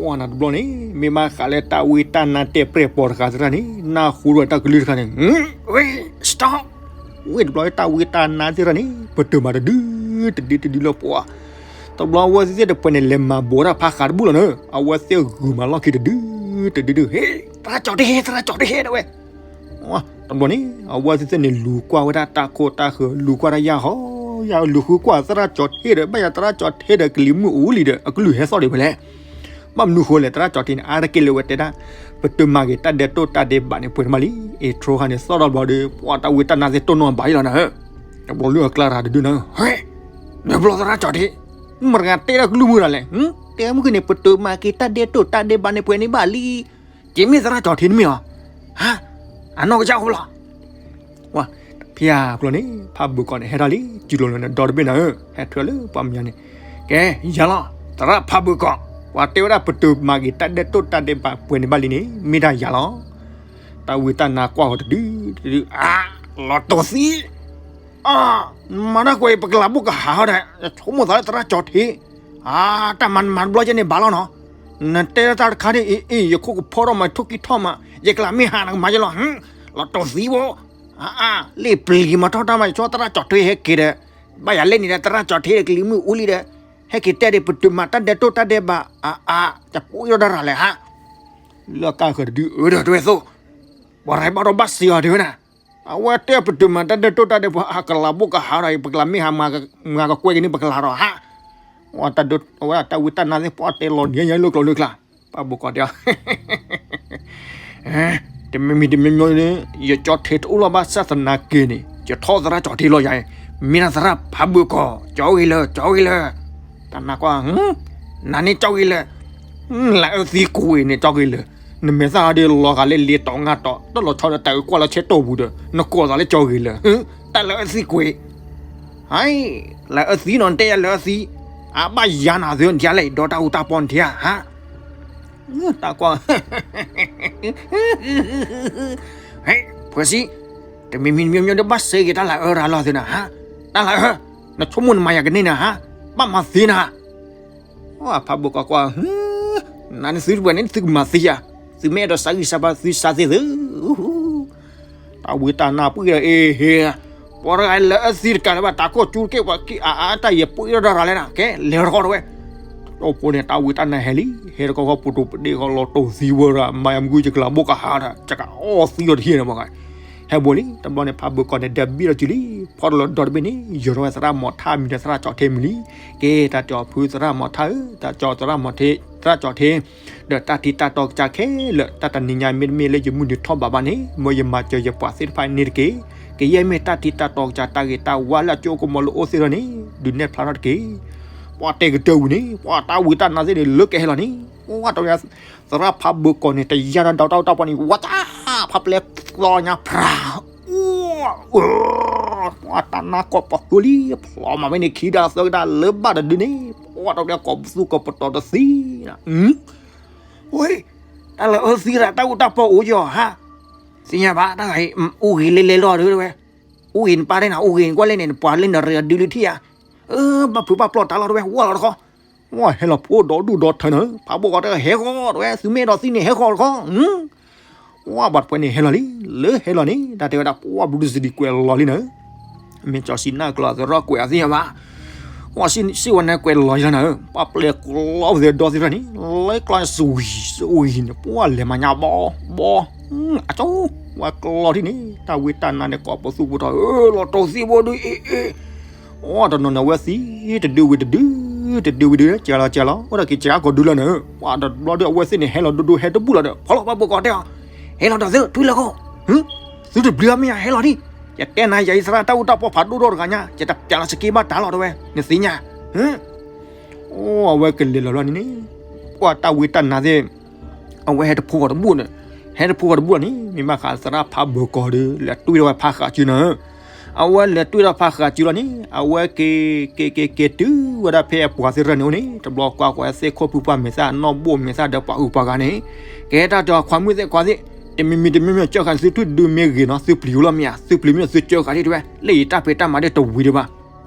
ဝဲနၤတဘျီန့ၣ် မ့ၢ်ဘၣ်ဃးလၢတၢ်ဝံတၢ်နါတဲာ်ပြဲၢ်ပီၤတဂၤသ့ၣ်တဖၣ်န့ၣ် နၢ်ဟူဒီးတၢ်ကလုၢ်တခါန့ၣ် ဝ့ stop ဝ့ၢ်တဘျီတၢ်ဝံတၢ်နါသ့ၣ်တဖၣ်န့ၣ် ပတုာ်မၤတဒု တဒုတဒုလၢပှၤ တဘျီအဝဲသ့ၣ်တဖၣ်န့ၣ် လဲၤမၤဘိးတၢ်ဖးဃးတဘူၣ်လီၤန့ၣ် အဝဲသ့ၣ်ဂုာ်မၤလီၢ်ခံတဒု တဒုဒု ဟ့ သရၣ်ကၠီၤထ့ သရၣ်ကၠီၤထ့တဲဝဲ တဘျီန့ၣ် အဝဲသ့ၣ်သ့ၣ်န့ၣ် လူၤကွၢ်ဝဲဒၣ်တၢ်ခိၣ်တၢ်ဃၢၤ လူၤကွၢ်တၢ်ယၢ်ဟီ ယၢ်လူၤဃုကွၢ်သရၣ်ကၠီၤထ့ဒီး ဘၣ်ယၤသရၣ်ကၠီၤထ့ဒီး ကလံၤမုၢ်အူလံဒီး အကလုၢ်ဟဲသီၣ်ဒံးဖဲလဲၣ် ဘၣ်မနုၤဃိလဲၣ် သရၣ်ကၠီၤထ့န့ၣ် အါတက့ၢ်လၢဝဲတဲဒၣ် ပတုာ်မၤက့ၤတၢ်ဒဲးတိၢ်တၢ်ဒဲးဘးန့ၣ် ပှဲၤန့ၣ်ဘၣ်လံ အ့ၣ်ထြိခါန့ၣ် သီၣ်ထီၣ်တဘျီဒီး ပှၤတၢ်ဝံတၢ်နါသ့ၣ်တိၢ်နီၣ်ဘၣ်အံၤလီၤနၤ တဘျီလၢအကျါတဂၤတဒုနၤ ဟဲ နဘျီသရၣ်ကၠီၤထ့ မတၤတဂၤတဲဒၣ်ကလုၢ်မုၢ်ဒၣ်လဲာ် တဲမုၢ်က့ၤန့ၣ် ပတုာ်မၤက့ၤတၢ်ဒဲးတိၢ်တၢ်ဒဲးဘးန့ၣ် ပှဲၤန့ၣ်ဘၣ်လံ က့မ့ၢ်သရၣ်ကၠီၤထ့တမ့ၢ်အီၤ ဟါ အနီၢ်ကစၢ်အိၣ်လီၤ ဝါ ဖဲအဘျီန့ၣ် ဖးဘၢၣ်ကီၤန့ၣ် ဟဲထီၣ်လံ စူၤလိာ်လၢနဒီတဘ့ၣ်နၤဧၢ ဟဲထွဲလၢပှၤမညါန့ၣ် ကဲ ယၤလီၤ သရၣ်ဖးဘၢၣ်ကီၤ ပှၤတဲဝဲဒၣ်ပတုာ်မၤက့ၤတၢ်ဒဲးတိၢ်တၢ်ဒဲးဘးပှဲၤန့ၣ်ဘၣ်လံန့ၣ် မ့ၢ်တၢ်ယၤလီၤ တၢ်ဝံတၢ်နါကွၢ်ဃီတဒု တဒု အါ လီၤတိၢ်သံ အါ မၤတၢ်ကွဲးအံၤ ပကလးဘိၣ်ကဟးဟီဒီး ဆိကမိၣ်သးလၢသရၣ်ကၠီၤထ့ အါ တၢ်မၤနမၤတဘျီကဲန့ၣ်ဘၣ်လီၤနီၤ နတဲတၢ်တခါန့ၣ် အ့ အ့ ယခိၣ်ကဖီထီၣ်မး ထိၣ်ကံၢ်ထီၣ်မး ယကလးမ့ၢ်ဟးနကမၤယလီၤ လီၤတိၢ်သံဘိ အါ အါ လ့ၣ်ပျံၤမၤထီၣ်တၢ်မး ယဆိသရၣ်ကၠီၤထ့ဟဲက့ၤဒီး ဘၣ်ယၤလဲၣ်န့ၣ်ဒီး သရၣ်ကၠီၤထ့ဒီးကလံၤမုၢ်အူလံဒီး ဟဲက့ၤတဲဒီး ပတုာ်မၤတၢ်ဒဲးတိၢ်တၢ်ဒဲးဘး အါ အါ တပိၢ်အံၤဒီးတၢ်ရၤလဲၣ်ဟါ လၢကါဃၢၤတဒု အၢဒီးတဝဲသိး ပှၤရၤဘၣ်ဒီးဘၣ်စံးအီၤတဲဝဲဒၣ် အဝဲတဲပတုာ်မၤတၢ်ဒဲးတိၢ်တၢ်ဒဲးဘး အကလးဘိၣ်ကဟးဒီး ပကလးမ့ၢ်ဟး မၤကကွဲက့ၤန့ၣ် ပကလးဒီးဟါ ဝဲတၢ်ဝံတၢ်နါသ့ၣ် ပှၤတဲလီၤဒ်ညါလၢကျိာ်လၢကျါ ပှၤဘိၣ်ကီၤတဲ တမံၤမံၤတမံၤမံၤန့ၣ် ယကၠီထ့တအိၣ်လီၤဘၣ်ဆၣ်သနာ်က့န့ၣ် ယထီၣ်သရၣ်ကၠီထ့လီၤယၤ မ့ၢ်နၤသရၣ်ဖးဘၢၣ်ကီၤ ကၠီဂ့ၤလၢ ကၠီဂ့ၤလၢ တၢ်နါကွၢ် နၤန့ၣ်ကၠီဂ့ၤလၢ လၢအၢသံကွံာ်န့ၣ်ကၠီဂ့ၤလၢ နမဲာ်သၣ်ဒီးလီၤဂာ်လၢလ့တီၤငါတီၤ တၢ်လီၤဆီဒီးတၢ်အုးကွၢ်လီၤဆဲးတီၢ်ပူၤဒီး နကိးသးလၢကၠီဂ့ၤလၢ တၢ်လၢအၢသံကွံာ် ဟဲ လၢအၢသံနီၤ နတဲယၤလၢအၢသံ အဘၣ်ယၤနၤသုနထံၣ်လဲၣ် ဒီးတၢ်အူတၢ်ပီနထံၣ်ဧါ ဟါ တၢ်ကွၢ် ဟဲ ဖှဲးစံ တမံၤမံၤမံၤမံၤဒီးဘၣ်စဲက့ၤတၢ်လၢအၢရၤလီၤသုနၤ ဟါ တၢ်လၢအၢ နဆိကမိၣ်နမၤယၤကန့ၢ်နၤ ဟါ ဘၣ်မၤသ့နၤ အဖးဘိၣ်ကီၤကွၢ် နၤန့ၣ်သုတပှဲၤန့ၣ် သုကမၤသ့ယၤ သုမ့ၢ်အဲၣ်ဒိးစးဂံၢ်စးဘါ သုစးသ့သု တၢ်ဝံတၢ်နါပှံၢ်ဒီး အ့ဟ့ ပှၤတဂၤလဲၤအၢသံတကးလၢၤဘၣ် တၢ်ခိၣ်ကၠူတက့ၢ် ပှၤက့ၤအါအါတၢ်ယဲၢ်ပှ့ၤထီၣ်တၢ်ရၤလဲၣ်နၤ ကဲလဲၤထီၣ်တခီတဝဲ. တၢ်အိၣ်ဖှိၣ်န့ၣ် တၢ်ဝံတၢ်နါဟဲလံ ဟဲတခီဃီ ပတိၤပဒ့ၣ်ဃီ လီၤတိၢ်သံဝဲဒၣ် မၤယမုၢ်ကူယကလၤဘိၣ်ကဟးဒီး ကကအီၣ်သံအီၤတဟံၣ်န့ၣ်မး. ဟဲဘိလံ တဘျီန့ၣ် ဖးဘၢၣ်ကီၢ်န့ၣ် ဒဲးဘံၣ်လီၤစုလံ ဖီတလီၤဒီတဘ့ၣ်န့ၣ် ယီၤထီၣ်ဝဲသရၣ်မီၤထၣ်မံၤဒီးသရၣ်ကၠီၣ်ထဲမံၤလံ. ကဲ တၢ်တဲအီၤဖုသရၣ်မီၤထၣ်ဧၢ တၢ်ကၠီသရၣ်မီၤထၣ် သရၣ်ကၠီၣ်ထဲ ဒီးတၢ်ထံတၢ်တီကစၢ်ခဲလၢာ် တၢ်တနံၤညါမ့တမ့ၢ်လၢယမုၢ်နံၤထီၣ်ဘးဘၣ်န့ၣ် မ်ယမၤစၢၤယပှၤသ့ၣ်တဖၣ်န့ၣ်တက့ၢ်. ကယဲၢ်မ့ၢ်တၢ်ထံတၢ်တီကစၢ်တၢ်ဂ့ၤတၢ်ဝါလၢအကၠိကမီၤလၢအိၣ်သ့ၣ်ထီၣ်န့ၣ် ဒုးနဲၣ်ဖျါထီၣ်တက့ၢ်. ပှၤတဲကတၢၢ်ဝံၤန့ၣ် ပှၤတၢ်ဝံတၢ်နါသ့ၣ်န့ၣ် လၢကဟဲလီၤန့ၣ် ပှၤတဝဲ သရၣ်ဖးဘၢၣ်ကီၢ်န့ၣ် တယါဒီးတၢ်အိၣ်တၢ်ပီန့ၣ် ဝါတၢ် ဖးပျဲၢ်ကျီညါ ဖြး အိၣ် ပှၤတၢ်နါကီၢ်ပှၤဃုလံ ဖျီမးဝဲန့ၣ် ခံဒါသၢကဒါလၢဘၣ်တဒုန့ၣ် ပှၤတဝဲကိးပသူကိးပတီၤတသံနၤ ဝဲ တၢ်လၢအၢသံရၣ် တၢ်အိၣ်တၢ်ပီအိၣ်ယီၤဟါ, သ့ၣ်ညါဘၣ် တၢ်ဂၤအံၤ အိၣ်ဂ့ၤလဲၤလဲၤလီၤဒုဝဲ, အိၣ်ဂ့ၤနပၢ်လၢနၤ အိၣ်ဂ့ၤနကွၢ်လဲၣ်န့ၣ် နပှၤလၢနရ့အဒုလံထံၣ်ဧါ, ဘၣ်ဖုးဘၣ်ပျီၢ်တၢ်လီၤတဝဲ ဝၢ်လီၤတခီ, ဝဲဟဲလီၤဖိဒီဒူၣ်ဒီထၢနၤ, ဖးဘိၣ်ကီၢ်တၢ်ဟဲဃီတဝဲ သုမ့ၢ်ဒီးသံန့ၣ်ဟဲဃီတခီ, ဝဲဘၣ်တဖဲန့ၣ်ဟဲလီၤလံ, လၢဟဲလီၤန့ၣ် တၢ်တဲဝဲဒၣ် ပှၤဘျုးစံးဒံးကွဲးလီၤလံနၤ မ့ၢ်ကၠီဆံးနၢ်ကျီသရၣ်ကွဲးအီၤသ့ၣ်ညါဘၣ်, ပှၤစံးဝဲန့ၣ်ကွဲးလီၤယလီၤနၤ, ပှၤပျဲၢ်ကျီပသ့ၣ်ဒီသ့ၣ်တဖၣ်န့ၣ် လၢကျီစဝံၤစဝံၤန့ၣ် ပှၤလဲၤမၤညါဘီဘီ, အကၠီ, ပှၤကျီထံၣ်န့ၣ် တၢ်ဝံတၢ်နါန့ၣ် ကိးပသူၣ်ပတီၤ လီၤတိၢ်သံဘိဒုအ့ၣ်အ့ၣ် အိၣ်တနီၤန့ၣ် အဝဲသံတဒုဝံၤတဒု, တဒုဝံၤဒု ကၢလီၤကၢလီၤ အိၣ်ဒီးက့ၤကၢကိးဒုလီၤနၤ, ပှၤတဘျီဒီးအဝဲသ့ၣ်န့ၣ် ဟဲလီၤဒိဒိဟဲတဘူၣ်လီၤဒီး ဖီလီၤဘၣ်ဘိၣ်ကီၢ်တဲအီၤ, ဟဲလီၤဒီးသု ထွံလၢခိၣ်, သုတဘျုးအမ့ၢ်ယၤ ဟဲလီၤဒံး, ယတဲနၤယၤအံၤသရၣ်တၢ်အူတၢ်ပီဖးဒိၣ်ဒီတဂၤညါ ယတပျးလီၤစက့ဘၣ်တၢ်လီၤတဝဲ နသ့ၣ်ညါ, အိၣ်အဝဲကလဲၤလီၤလီၤန့ၣ်န့ၣ်, ပှၤတၢ်ဝံတၢ်နါသ့ၣ် အဝဲဟဲတဖိဃီၤတဘူၣ်န့ၣ်, ဟဲတဖိဃီၤတဘူၣ်န့ၣ် မ့ၢ်ဘၣ်ဃးသရၣ်ဖးဘၢၣ်ကီၢ်ဒီး လဲၤတွံၢ်ထီၣ်ဝဲဖးဃးစုနၤ, အဝဲလဲၤတွံၢ်ထီၣ်ဖးဃးစုလီၤန့ၣ် အဝဲက့ၤ က့ၤက့ၤက့ၤတုၤဝဲဒၣ်ဖဲအပှၤသ့ၣ်ရၢန့ၣ်အိၣ်န့ၣ် တဘျီကွၢ်ကွၢ်သ့ၣ်ခိၣ်ဖုပှၢ်မဲာ်သၣ် နီၢ်ဘိၣ်မဲာ်သၣ်ဒီးပှၤအုၣ်ပှၤဂၤန့ၣ်, ကဲတၢ်တဲအီၤခွါမုၣ်သ့ၣ်ခွါသ့ၣ်, တမံၤမံၤတမံၤမံၤ ကၢဃာ်န့ၣ် သုထွံၣ်တဒုမ့ၢ်ဂ့ၤနီၤ သုပျံၤဝဲလီၤမ့ၢ်ဧါ, သုပျံၤမ့ၢ်သုကၢဃာ်ဒံးတဝဲ လၢယတၢ်ဖံးတၢ်မၤဒ်တဝံၤဒံးဘၣ်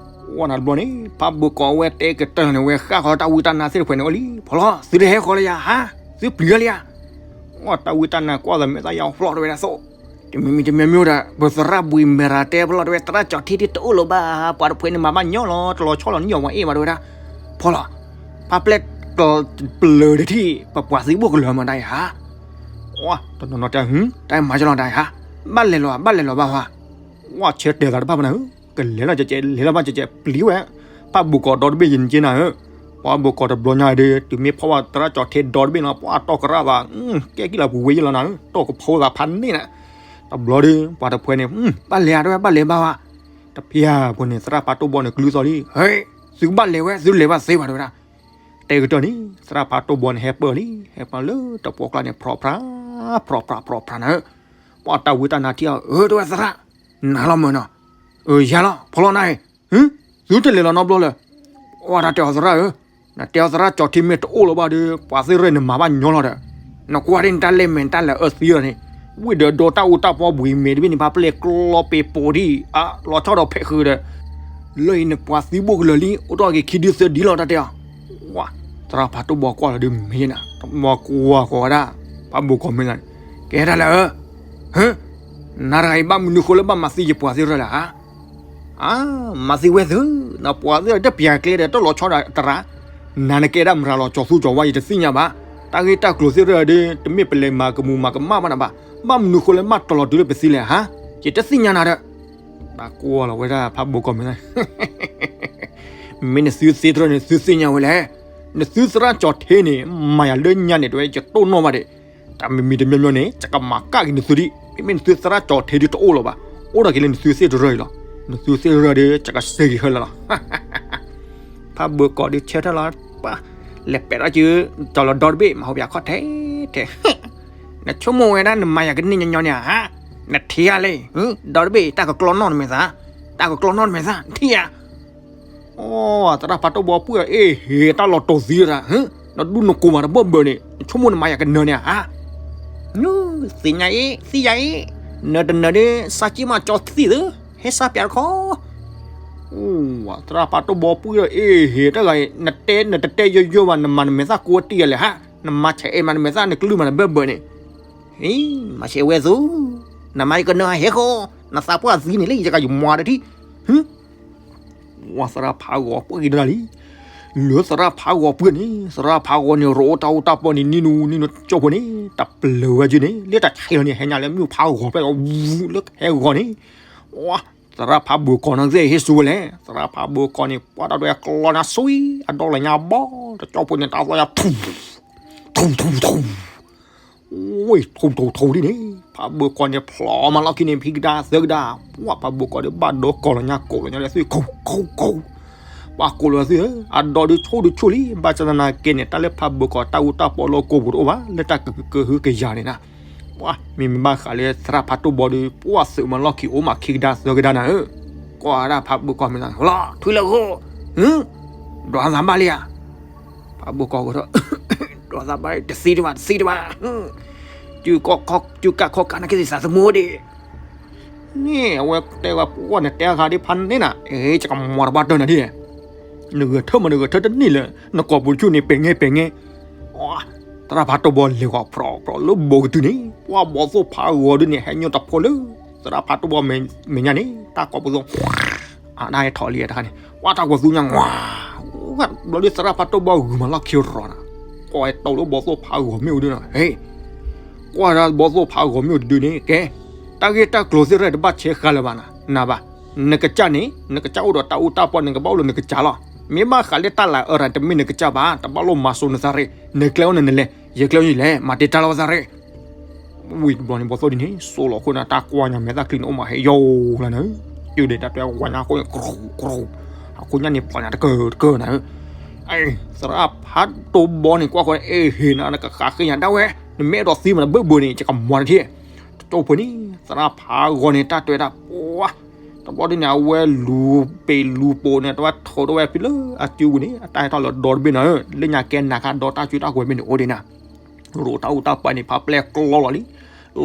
ဝဲနၤတဘျီန့ၣ် ဖးဘၢၣ်ကီၢ်အဝဲတဲကတၢၢ်န့ၣ် ဝဲဃၣ်ဃီၤတၢ်ဝံတၢ်နါသ့ၣ်တဖၣ်န့ၣ်အိၣ်လံ, ဖီလီၤ သုတဟဲဃီလၢယၤဟါ, သုပျံၤလၢယၤ, ဝဲတၢ်ဝံတၢ်နါကွၢ်သးမဲာ်သၣ်ယါဖျီၣ်တဝဲဒၣ်သိး, တမံၤမံၤတမံၤမံၤဒီး ပသရၣ်ဘှံးမဲာ်ရၤတဲဖီလီၤတဝဲ သရၣ်ကၠီၣ်ထံဒ်တအိၣ်လၢၤဘၣ်, ပှၤတဖုန့ၣ်မၤဘၣ်ညီလီၤ တလီၤဆီလီၤနံၣ်အီၤဝဲအ့ၣ်ဘၣ်တဝဲဒၣ်, ဖီလီၤ, ဖးပျဲၢ် ပျၢၤတထံၣ် ပပှၤသံဘိၣ်ကလၢၤမၤတၢ်အံၤဟါ တနီၤနီၤတဲ တၢ်မၤကလီၤတၢ်အံၤဟါ, ဘၣ်လဲၤလီၤ ဘၣ်လဲၤလီၤဘၣ်ဟါ, ဝဲဆၢတဲာ်သးတဖၣ်ပနၤဧၢ, ကလဲၤလီၤကဲကဲ လဲၤလီၤဘၣ်ကဲကဲ ပျံၤဝဲ, ဖးဘၢၣ်ကီၢ်ဒီတဘ့ၣ်ယနက့နၤဧၢ, ပှၤဘၢၣ်ကီၢ်တဘျီညါဒီး တုၤမ့ၢ်ဖီၣ်ဝဲသရၣ်ကၠီၣ်ထံဒီတဘ့ၣ်လီၤ ပှၤတီၢ်ကရၣ်သး, ကဲကံၣ်လီၤပူၤဝဲယလီၤနၤဧၢ, တီၢ်ကဖိသးဖးန့ၣ်နၤ, တဘျီဒီး ပှၤတဖုန့ၣ် ဘၣ်လဲၤဧါတဝဲ ဘၣ်လဲၤဘၣ်ဝဲ, တဖျၢၣ်ဖိန့ၣ် သရၣ်ဖးတိၢ်ဘီန့ၣ် ကလုၢ်သီၣ်လံ, ဟဲ, သုကဘၣ်လဲၤဝဲ သုလဲၤဘၣ်သ့ဘၣ်တဝဲဒၣ် တဲကတၢၢ်န့ၣ် သရၣ်ဖးတိၢ်ဘီန့ၣ် ဟဲပၢၢ်လံ, ဟဲပၢၢ်လၢတပှီၢ်ကျါန့ၣ် ဖြီးဖြး, ဖြီးဖြး ဖြီးဖြးနၤဧၢ, ပှၤတၢ်ဝံတၢ်နါထံၣ်အီၤ အၢ တဝဲသရၣ်, နၤလီၤမၢ်နီၤ, အၢ ယၤလီၤ ဖီလီၤနၤအံၤ, သုတလဲၤလီၤနီတဘျီလၢၤ, ဝဲဒၣ်တဲအီၤသရၣ်ဧၢ, နတဲအီၤသရၣ်ကၠီၣ်ထံမ့ၢ်တအိၣ်လၢၤဘၣ်ဒီး ပှၤသ့ၣ်ရၢၣ်န့ၣ်မၤဘၣ်ညီလီၤဒီး, နကွၢ်ဒ်နတၢ်လဲၢ်မဲာ်တၢ်လၢအၢသံလီၤန့ၣ်, ဝံၤဒီးဒီတၢ်အူတၢ်ပီဘှံးမဲာ်တဘ့ၣ်န့ၣ် ဖးပျဲၢ်ကျီပ့ၤပိာ်ဒံး အလီၤဆီဒီးဖဲးဃုာ်ဒီး လၢအံၤနပှၤသံဘိၣ်ကလၢာ်လံ အိၣ်ထီၣ်က့ၤခံဒုသၢဒုလီၤ တၢ်တဲအီၤ, ဝါ, သရၣ်ဖးတိၢ်ဘီကွၢ်လီၤဒုးမ့ၢ်နၤ, တမီၤကွၢ်ဃီၤဝဲဒၣ်, ဖးဘိၣ်ကီၢ်မ့ၢ်လီၤ, ကဲဒၣ်လဲာ်ဧၢ, ဟၢ, နၤတဂၤအံၤဘၣ်မနုၤဃိလၢဘၣ်မၤသံယပှၤသ့ၣ်ရၢၣ်လဲၣ်ဧါ, အါ, မၤသံဝဲသု, နပှၤသ့ၣ်ရၢၣ်တပျၢၤကျဲဒီးတၢ်လီၤဆီဒီးတရၣ်, နၤနကဲဒၣ်မရၤလီၤကၠီၤသူကၠီၤဝါ ယတသ့ၣ်ညါဘၣ်, တၢ်ဂ့ၢ်တၢ်ကျိၤသ့ၣ်ရၢၣ်ဒီး တမ့ၢ်ပလဲၤမၤကမူၤမၤကမၣ်ဘၣ်နၤဘၣ်, ဘၣ်မနုၤဃိလၢမၢတီၤလီၤတုၤလၢပသံလဲၣ်ဧါ, ယတသ့ၣ်ညါနၤဒီး ဘၣ်ကွၢ်လီၤဝဲဒၣ်ဖးဘိၣ်ကီၢ်မ့ၢ်လီၤ, မ့ၢ်နသုသ့ၣ်တရၢၣ်န့ၣ် သုသ့ၣ်ညါဝဲလဲၣ်, နသုသရၣ်ကၠီၣ်ထံန့ၣ် မၤယၤလၢညါန့ၣ် တဝဲယတိၢ်နီၣ်ဘၣ်ဒံး, တၢ်မံၤမံၤတမံၤမံၤန့ၣ် ယကမၤကၣ်က့ၤနသုဒံး, မ့မ့ၢ်နသုသရၣ်ကၠီၣ်ထံဒုးတအိၣ်လၢၤဘၣ်, အိၣ်ဒီးက့ၤလၢနသုသ့ၣ်တရၢၣ်အံၤလီၤ, နသုသ့ၣ်တရၢၣ်ဒီး ယကစဲက့ၤဟၢလၢာ်လီၤ ဖးဘိၣ်ကီၢ်ဒုးဆၢထၢၣ်လီၤ, ပှၤ, လဲၤပဲာ်ထီၣ်စု, ကၠီလီၤဒီတဘ့ၣ် မၤဟိပယၤခီၣ်ထဲထဲ, နဆိကမိၣ်ဝဲဒၣ်နမၤယၤကန့ၢ်ညီညီန့ၣ်ဧါ, နထံၣ်ဧါလဲၣ်, ဒီတဘ့ၣ် တၢ်ကကျီနီၣ်နမဲာ်သး, တၢ်ကကျီနီၣ်နမဲာ်သး နထံၣ်ဧါ အိ, သရၣ်ဖးတိၢ်ဘီပှၢ်အ့ၣ်ဟ့ၣ်တၢ်လီၤတိၢ်သံတၢ်, နဒူၣ်နကိးမးတဘၢၣ်ဘၢၣ်န့ၣ် နဆိကမိၣ်နမၤယၤကနၢၤန့ၣ်ဧါ, သ့ၣ်ညါအံၤ သံယၤအံၤ, နၢၤတနၢၤဒ် စၢ်ကံၣ်မးကၠီသံၣ်သု, ဟဲစၢ်ပၠးတခီ, အိ, သရၣ်ဖးတိၢ်ဘီပှၢ်အ့ၣ်ဟ့ၣ်တၢ်ဂၤအံၤ နတဲ နတတဲယိယိဘၣ် နမၤနမဲာ်သၣ်ကိးတံၢ်ယၤလဲၣ်ဟါ, နမၤဆဲးအဲၣ်မးနမဲာ်သၣ် နကလုၢ်မးတဘၢၣ်ဘၢၣ်န့ၣ်, ဟံ, မၤဆဲးဝဲသူ, နမၤယကနၢၤဟဲဃီ နသးပှၢ်သံန့ၣ်လၢယကယမွၤတထံၣ်, ဟ, ဝဲသရၣ်ဖးဂီၤပှၢ်က့ၤဒၣ်လံ, လၢသရၣ်ဖးဂီၤပှၢ်န့ၣ် သရၣ်ဖးဂီၤန့ၣ် ရိးအိၣ်တၢ်အိၣ်တၢ်ပီၢ်န့ၣ် နံၤနူနံၤနူကၠိဖိန့ၣ် တပျၢၤဝဲက့ၤန့ၣ် လၢတၢ်ဆဲးလီၤန့ၣ် ဟဲညါလၢမ့ၣ်အူဖးဂီၤဖျဲၣ်လီၤ ဝူလၢဟဲဂီၤန့ၣ်, ဝဲ သရၣ်ဖးဘၢကီၢ်န့ၣ်ကသ့ၣ်ဟ့ၣ်ဆူဝဲလဲၣ်, သရၣ်ဖးဘၢကီၢ်န့ၣ် ပှၢ်တၢ်ဒွဲၣ်ကျီညါဆွံ အဒီလၢညါဘီ တကၠိဖိန့ၣ် တၢ်သီညါ ထူ ထူ ထူ ထူ ဝ့ၢ် ထူထူထူဒ်န့ၣ် ဖးဘၢကီၢ်န့ၣ် ဖျိးမးလီၢ်ခံန့ၣ် ဖံကဒါသၢကဒါ, ပှၢ်ဖးဘၢကီၢ်ဒီးဘၣ်ဒီးကိးလီၤညါ ကိးလီၤညါလၢသွံၣ် ခိၣ် ခိၣ် ခိၣ်, ပှၢ်ကိးလီၤသွံၣ်ဧၢ, အဒီဒုးဆိၣ်ဒုးဆိၣ်လံ, ဘၣ်ဆၣ်သနာ်က့န့ၣ် တၢ်လၢဖးဘၢကီၢ်တၢ်အိၣ်တၢ်ပီၢ်လၢကိာ်ပူၤတအိၣ်ဘၣ် လၢတၢ်ကဟုကယာ်န့ၣ်နၤ, ပှၢ် မ့မ့ၢ်ဘၣ်ဃးလၢသရၣ်ဖးတိၢ်ဘီဒီး ပှၢ်သုးမးလီၢ်ခံအိၣ်မးခံကဒါသၢကဒါနၤဧၢ, ကွၢ်ဒၣ်ဖးဘၢကီၢ်မ့ၢ်လီၤ ထွံၣ်လၢအဃိ, ဒွးသးဘၣ်လံဧါ ဖးဘၢကီၢ်ကဒီး, ဒွးသးဘၣ် တသံတဘၣ် တသံတဘၣ်, စုကခီကးနာ်က့သးသမူဒံး, န့ၣ် အဝဲတဲဝဲပှၢ်န့ၣ် တဲဃါဒ်ဖးန့ၣ်နၤ, အဲ ယကမၤတဘၣ်တၢ်နၤဒ်, နဂဲၤထၢၣ်မး နဂဲၤထၢၣ်တန့ၢ်လၢၤ, နကိာ်ပူၤတဆူၣ်န့ၣ် ပဲာ်ငဲ ပဲာ်ငဲ, သရၣ်ဖးတိၢ်ဘီလဲၤဂီၤဖြီဖြီလၢဘီကတုၤန့ၣ် ပှၢ်ဘီသိၣ်ဖးဂီၤဒ်န့ၣ် ဟဲညိတဖိလၢ သရၣ်ဖးတိၢ်ဘီမဲာ်ညါန့ၣ် တၢ်ကိာ်ပူၤသိး အတၢ်ဟဲထီၣ်လံတခါန့ၣ် ပှၢ်တၢ်ကိာ်သူညါ ဝါ, ဘျီဒ်သရၣ်ဖးတိၢ်ဘီဂုာ်မးလီၢ်ခံရီၤနၤ, ကွၢ်ဝဲတီလၢဘီသိၣ်ဖးဂီၤမ့ၣ်အူဒုန့ၣ်, ဟ့ၣ်, ကွၢ်ဒၣ်ဘီသိၣ်ဖးဂီၤမ့ၣ်အူတဒုန့ၣ် ကဲ, တၢ်ဂ့ၢ်တၢ်ကျိၤသ့ၣ်တဖၣ်တဘၣ်ဆဲးဃာ်လၢၤဘၣ်နၤ, နၤဘၣ်, နကစၢ်န့ၣ် နကစၢ်အိၣ်ဒီးတၢ်အူတၢ်ပီၢ်န့ၣ် ကဘၣ်အိၣ်လၢနကစၢ်လီၤ, မ့ၢ်ဘၣ်ဃးလၢတၢ်လၤအၢရၤ တမ့ၢ်နကစၢ်ဘၣ်, တဘၣ်လိၣ်မၤစိၤနသးရ့, နကျဲအိၣ်န့ၣ်နလဲၤ, ယကျဲအိၣ်ယလဲၤ မၤတ့ၢ်တၢ်လီၤသးရ့ ဝံၤတဘျီန့ၣ် ဘီသိၣ်ဒ်န့ၣ် စိလီၤခိၣ်နၤ တၢ်ကွၢ်ညါမဲာ်သၣ်ချံန့ၣ် အိၣ်မးဟဲယိာ်လၢနၤ, ယိာ်ဒံးတၢ်တဲဝဲညါခိၣ်န့ၣ် ကြူးကြူး, ဟီၣ်ခိၣ်ညါန့ၣ်ပျီညါတကၢၢ်တကၢၢ်နၤ, သရၣ်ဖးတိၢ်ဘီန့ၣ် ကွၢ်ဃီန့ၣ် အ့ၣ်ဟ့ၣ်နၤ နကဃးဃ့ညါဒၣ်ဝဲ, နမ့ၢ်အဲၣ်ဒိးသံမး နဘၣ်ဘၢန့ၣ် ယကမၤတထံၣ်, တကၠိဖိန့ၣ် သရၣ်ဖးဂီၤန့ၣ် တၢ်တဲဝဲဒၣ်ပှၢ်, တဘျီဒ်န့ၣ် အဝဲလူၤပ့ၤလူၤပိာ်န့ၣ် တဝဲထိးတဝဲဖဲလၢအစုပူၤန့ၣ် အတၢ်ဟဲထီၣ်လၢဒီတဘ့ၣ်နၤဧၢ, လၢညါကဲနၤခါဒီတၢ်စုတၢ်ကွဲၤဘ့ၣ်န့ၣ်အိၣ်ဒံးနၤ ရိးတၢ်အူတၢ်ပီၢ်န့ၣ် ဖးပျဲကျီလီၤလံ,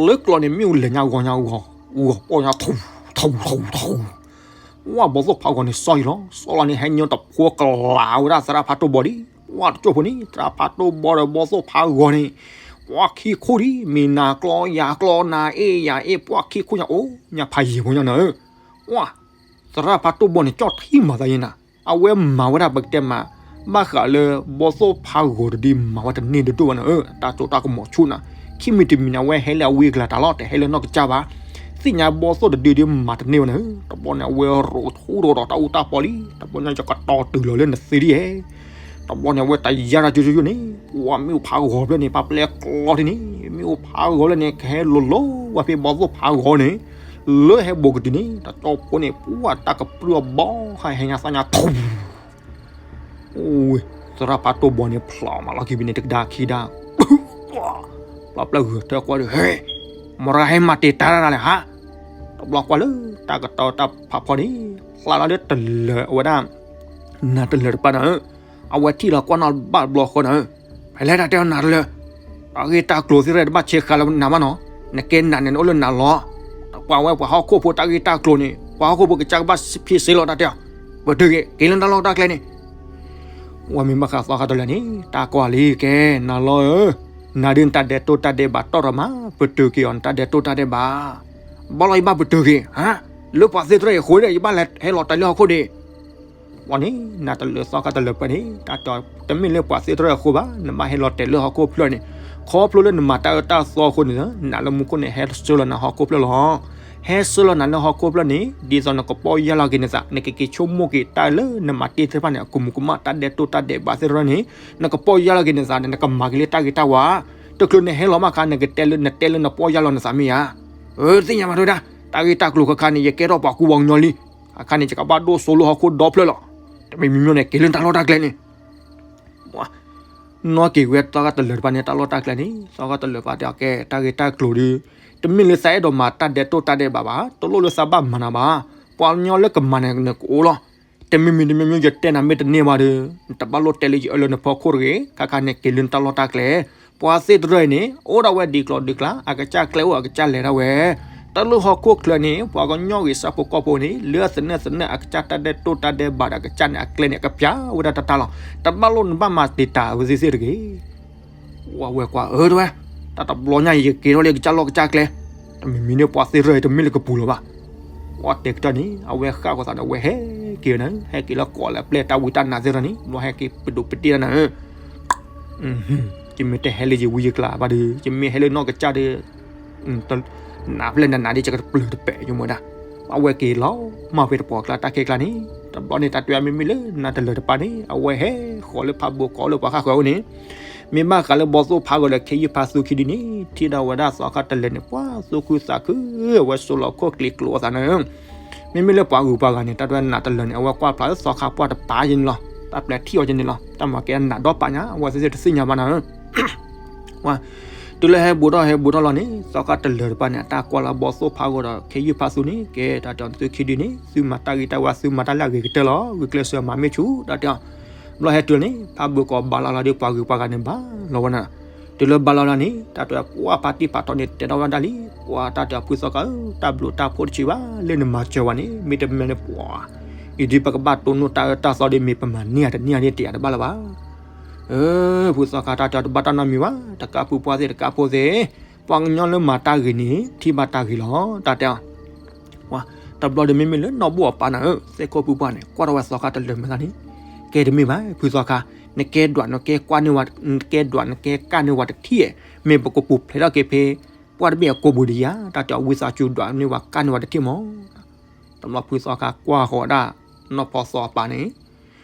လၢကျီန့ၣ် မ့ၣ်အူလဲၤညါဂီၤညါဂီၤ, ဂီၤပီၢ်ညါထူ, ထူ, ထူ, ထူ, ဝဲဘီသိၣ်ဖးဂီၤန့ၣ် စီၤအံၤလီၤ, စီၤလီၤန့ၣ် ဟဲညိတဖိကလးဝဲဒၣ်သရၣ်ဖးတိၢ်ဘီဒံး, ဝဲတကၠိဖိန့ၣ် သရၣ်ဖးတိၢ်ဘီဒီးဘီသိၣ်ဖးဂီၤန့ၣ်, ပှၢ်ခံခိၣ်ဒံး မ့ၢ်နၤကျီယၤကျီ နၤအ့ၣ်ယၤအ့ၣ် ပှၢ်ခံခိၣ်ညါအိၣ်ညါဖးယံာ်ဖိညါနၤဧၢ, ဝဲ သရၣ်ဖးတိၢ်ဘီန့ၣ် ကၠီၣ်ထံမၤသးယဲနၤ, အဝဲမၤဝဲဒၣ်ပကတဲမး, ဘၣ်ဃးလၢ ဘီသိၣ်ဖးဂီၤတဒုမၤဝဲတန့ၢ်တဒိၣ်ဘၣ်နၤဧၢ, တၢ်စိတၢ်ကမီၤဆူၣ်နၤ, ခံမံၤတမံၤန့ၣ် အဝဲဟဲလၢအဝံအကလၤတၢ်လီၤ တဟဲလၢနီၢ်ကစၢ်ဘၣ်, သ့ၣ်ညါဘီသိၣ်တဒုဒုမၤတန့ၢ်ဘၣ်နၤဧၢ, တဘျီန့ၣ် အဝဲရိးထူဒီးတၢ်အူတၢ်ပီၢ်လံ, တဘျီန့ၣ်ယကတီၤတုၤလီၤလၢနသ့ဒ်ယဲ တဘျီန့ၣ် အဝဲတယာ်တၢ်ကၠိကၠိန့ၣ်, ပှၢ်မ့ၣ်အူဖးဂီၤဖျၢၣ်န့ၣ် ဖးပျဲကျီထံန့ၣ်, မ့ၣ်အူဖးဂီၤဖျၢၣ်န့ၣ် ကဟဲလိၤလိၤဝဲဖဲဘီသိၣ်ဖးဂီၤန့ၣ်, လၢဟဲဘိးကတုၤန့ၣ် တကၠိဖိန့ၣ် ပှၢ်တၢ်ကပြုၢ်အဘီဃါဟဲညါသးညါထူ, အိၣ်ဝဲ, သရၣ်ဖးတိၢ်ဘီန့ၣ် ဖျိးမးလီၢ်ခံဖဲန့ၣ် တကဒါခံဒါ, ပျီပျၢ်ဂုာ်ထၢကွၢ်ဒီး ဟဲ, မတၤဟဲမၤတ့ၢ်တၢ်တၢ်လဲၣ်ဟါ, တဘျီကွၢ်လၢတၢ်ကတီၤတၢ်ဖးဖီန့ၣ်, ဖျါလီၤလၢတလၢာ်အဝဲဒၣ် နၤတလၢာ်တပၤနၤဧၢ, အဝဲထံၣ်လီၤကွၢ်နီၣ်ဘၣ်တဘျီဃီနၤဧၢ, ဖဲလဲၣ်တၢ်တဲအီၤနၤတလၢာ်, တၢ်ဂ့ၢ်တၢ်ကျိၤသ့ၣ်တဖၣ်တဘၣ်ဆဲးဃာ်လၢနၤဘၣ်နီၤ, နကဲနၤန့ၣ် နအိၣ်လၢနၤလီၤ, တကွၢ်ဝဲပှၤဟီၣ်ခိၣ်ဖိတၢ်ဂ့ၢ်တၢ်ကျိၤန့ၣ် ပှၤဟီၣ်ခိၣ်ဖိကစၢ်ကဘၣ်ဖံးစ့လီၤတၢ်တဲအီၤ, ပတုာ်က့ၤ က့ၤလၢတၢ်လီၢ်တၢ်ကျဲန့ၣ် ဝဲမ့ၢ်ဘၣ်ဃးသီခါတလၢာ်န့ၣ် တၢ်ကွၢ်လံကဲ နၤလီၤဧၢ, နၤဒုးနတၢ်ဒဲးတိၢ်တၢ်ဒဲးဘးတီၢ်ထီၣ်မး ပတုာ်က့ၤအီၤ နတၢ်ဒဲးတိၢ်တၢ်ဒဲးဘး, ဘၣ်လီၤယဘၣ်ပတုာ်က့ၤ, ဟါ, လၢပှၤသ့ၣ်တဖၣ်အံၤအဃိဒီး ယဘၣ်လဲၤဟဲလီၤတဲာ်လၢဟီၣ်ခိၣ်ဒံး, ဝဲန့ၣ် နၤတလၢာ်သီခါတလၢာ်ပှဲၤန့ၣ် တၢ်တဲအီၤ တမ့ၢ်လၢပှၤသ့ၣ်တဖၣ်အံၤအဃိဘၣ် နဘၣ်ဟဲလီၤတဲာ်လၢဟီၣ်ခိၣ်ဖျၢၣ်န့ၣ်, ခီဖျိလၢနမၤတၢ်အၢတၢ်သီအဃိန့ၣ် နၤလၢမူခိၣ်န့ၣ် ဟဲဆှၢလီၤနၤဟီၣ်ခိၣ်ဖျၢၣ်လီၤ ဟဲဆှၢလီၤနၤလၢဟီၣ်ခိၣ်ဖျၢၣ်န့ၣ် ဒ်သိးနကပီၢ်ယၢ်လီၤက့ၤနသး နကက့ၤဆိကမိၣ်က့ၤတၢ်လၢနမၤတ့ၢ်သ့ၣ်တဖၣ်န့ၣ် အကမူးကမၣ်တၢ်ဒဲးတိၢ်တၢ်ဒဲးဘးသ့ၣ်တဖၣ်န့ၣ် နကပီၢ်ယၢ်လီၤက့ၤနသးန့ၣ် နကမၤက့ၤလၢတၢ်ဂ့ၤတၢ်ဝါ, တချုးနဟဲလီၤမးခါ နကတဲလၢ နတဲလၢနပီၢ်ယၢ်လီၤနသးမ့ၢ်ဧါ, အၢ သ့ၣ်ညါဘၣ်တဲဝဲဒၣ် တၢ်ဂ့ၢ်တၢ်ကျိၤခဲခါန့ၣ် ယကဲထီၣ်ပှၤကူပှၤကညီလံ, အခါန့ၣ် ယကဘၣ်ဒိၣ်စိလၢဟီၣ်ခိၣ်ဒီဖျၢၣ်လီၤ, တမံၤမံၤမံၤန့ၣ် က့ၤလၢတၢ်လီၢ်တၢ်ကျဲန့ၣ် နီၢ်က့ၤဝဲသီခါတလၢာ်တဖၣ်န့ၣ် တၢ်လီၢ်တၢ်ကျဲန့ၣ် သီခါတလၢာ်ပှၤတဲအီၤကဲ တၢ်ဂ့ၢ်တၢ်ကျိၤဒီး တမ့ၢ်လၢသးအဲၣ်ဒိးမၤတၢ်ဒဲးတိၢ်တၢ်ဒဲးဘးဘၣ်, တလိၣ်လၢသးဘၣ်မၤနၤဘၣ်, ပှၤကညီလၢကမၤနၤန့ၣ်ကအိၣ်လီၤ, တမံၤမံၤတမံၤမံၤ ယတဲနၤမ့ၢ်တန့ၢ်ဘၣ်ဒီး နတဘၣ်လိၣ်တဲလၢယအၢလၢနဖီခိၣ်တဂ့ၤ, ခါခါန့ၣ် က့ၤလၢနတၢ်လီၢ်တၢ်ကျဲ, ပှၤသ့ၣ်တဖၣ်အံၤန့ၣ် အိၣ်ဒၣ်ဝဲဒ်ကျိၤဒ်ကျါ, အကစၢ်ကျဲအိၣ်အကစၢ်လဲၤဒၣ်ဝဲ တၢ်လၢဟီၣ်ခိၣ်ချၢန့ၣ် ပှၤကညီဂ့ၤ ဆၣ်ဖိကီၢ်ဖိန့ၣ် လၢအသနၢၣ်သနၢၣ်အကစၢ်တၢ်ဒဲးတိၢ်တၢ်ဒဲးဘးဒီးအကစၢ်န့ၣ် အကျဲန့ၣ် အကပျၢ်ဝဲဒၣ်တၢ်တၢ်လီၤ, တဘၣ်လိၣ်နဘၣ်မၤတံာ်တာ်ဝဲသ့ၣ်သ့ၣ်တဂ့ၤ. ဝဲကွၢ်အၢတဝဲ, တၢ်တဘျီညါအံၤ ယက့ၤထီၣ်လၢယကစၢ်လီၢ်ကစၢ်ကျဲ, တမံၤမံၤန့ၣ် ပှၤသ့ၣ်တဖၣ်အံၤတမ့ၢ်လၢကပူၤလၢၤဘၣ်, ပှၤတဲကတၢၢ်န့ၣ် အဝဲဃၣ်ဃီၤသးဒီး အဝဲဟဲက့ၤနၤ, ဟဲက့ၤလၢကိးလၢအပျဲၢ်တၢ်ဝံတၢ်နါသ့ၣ်တဖၣ်န့ၣ် ဘျီဟဲက့ၤပဒိးပတ့ၢ်တၢ်နၤဧၢ, ယမ့ၢ်တဟဲလၢယဝံယကျါဘၣ်ဒီး ယမ့ၢ်ဟဲလၢနီၢ်ကစၢ်ဒီး နးဖျဲၣ်နးနးဒ်ယကတပျၢၤတပဲာ်ယမိၢ်ဒၣ်, အဝဲက့ၤလီၤမၢ်ဖဲတပှီၤကျါတၢ်ခဲကျါန့ၣ်, တဘျီန့ၣ် တၢ်တဲမ့မ့ၢ်လၢနးတလၢၤတပၤန့ၣ် အဝဲဟဲဃီၤလၢဖးဘိကိးလၢပှၤဃၣ်ဃၢၤအအိၣ်န့ၣ်, မ့ၢ်ဘၣ်ဃးလၢဘီသိၣ်ဖးဂီၤဒီး ခ့ယုၢ်ဖးသူခံဒုန့ၣ် ထံၣ်ဒၣ်ဝဲဒၣ်သီခါတလၢၤန့ၣ် ပှၤသူၣ်ခုသးခု, အဝဲစိာ်လီၤခိၣ်ကျံၤကျိအသးနၤဧၢ, မ့မ့ၢ်လၢပှၤဂုၤပှၤဂၤန့ၣ် တၢ်တဲနးတလၢၤန့ၣ် အဝဲကွၢ်ဖျါလၢသီခါပှၢ်တပၤယန့ၣ်လီၤ, တၢ်ပျဲထံၣ်အီၤယန့ၣ်လီၤ, တၢ်မၤကဲနးဒီးပာ်ညါ အဝဲသ့ၣ်တသ့ၣ်ညါဘၣ်နၤဧၢ တုၤလၢဟဲဘူးထီၣ်ဟဲဘူးထီၣ်လီၤန့ၣ် သီခါတလၢၤတပၤန့ၣ် အတၢ်ကွၢ်လၢဘီသိၣ်ဖးဂီၤဒီး ခ့ယုၢ်ဖးသူန့ၣ် ကဲတၢ်တဲအီၤ သုခံဒုန့ၣ် သုမၤတၢ်ဂ့ၤတၢ်ဝါ သုမၤတၢ်လၢအဂ့ၤကတၢၢ်လီၤ, ဂုာ်ကျဲးစၢးမၤမ့ၢ်ဆူၣ် တၢ်တဲအီၤ, ဘျီဟဲတုၤန့ၣ် ဖးဘိကိးဘါလီၤလီၤဒီး ပှၤဂုၤပှၤဂၤန့ၣ်ဘါလီၤဝဲနၤ, တုၤလၢဘါလီၤလီၤန့ၣ် တၢ်တဲအီၤ ပှၤဖါတံၢ်ဖးထီန့ၣ် တဲထီၣ်ဝဲဒၣ်လံ, ပှၤတၢ်တဲအီၤ ဖုသီခါဧၢ တၢ်ဘျုးတၢ်ဖှိၣ်တဆံးဘၣ် လၢနမၤစၢၤဝဲန့ၣ် မ့တမ့ၢ်န့ၣ်ပှၤ အံၤဒ်ပကဘၣ်တိၢ်နီၣ်တၢ်အၢတၢ်သီဒီး မ့ၢ်ပမၤန့ၢ်ဧါတန့ၢ်ဧါန့ၣ် တယာ်တဘၣ်လၢၤဘၣ် ဖုသီခါ တၢ်တဲအီၤ တဘၣ်တၢ်နီတမံၤဘၣ်, တကးဖုပှၢ်သ့ၣ်တကးဖိသ့ၣ်, ပှၤကညီလၢမၤတၢ်ဂ့ၤန့ၣ် ထံၣ်ဘၣ်တၢ်ဂ့ၤလီၤ တၢ်တဲအီၤ, တဘျီဒီးမ့မ့ၢ်လၢနီၢ်ဘူၣ်အပၢ်နၤဧၢ သ့ၣ်ခိၣ်ဖုပှၢ်န့ၣ် ကွၢ်ထီၣ်ဝဲသီခါတလၢၤမဲာ်သၣ်န့ၣ်, ကဲတမ့ၢ်ဘၣ် ဖုသီခါ, နကဲဒွးနကဲကွၢ်န့ၢ်ဝဲ နကဲဒွးနကဲကၢ်န့ၢ်ဝဲတထံၣ်, မ့ၢ်ပကပူၤဖျဲးထီၣ်က့ၤဖဲ ပှၢ်တဘ့ၣ်အကိာ်ပူၤဒံးယၤ, တၢ်တဲအီၤ ဝံသးစူၤဒွးန့ၢ်ဝဲကၢ်န့ၢ်ဝဲတထံၣ်မး တဘျီဖုသီခါကွၢ်ဃီၤဒၣ် နီၢ်ဖီသီအပၢ်န့ၣ်,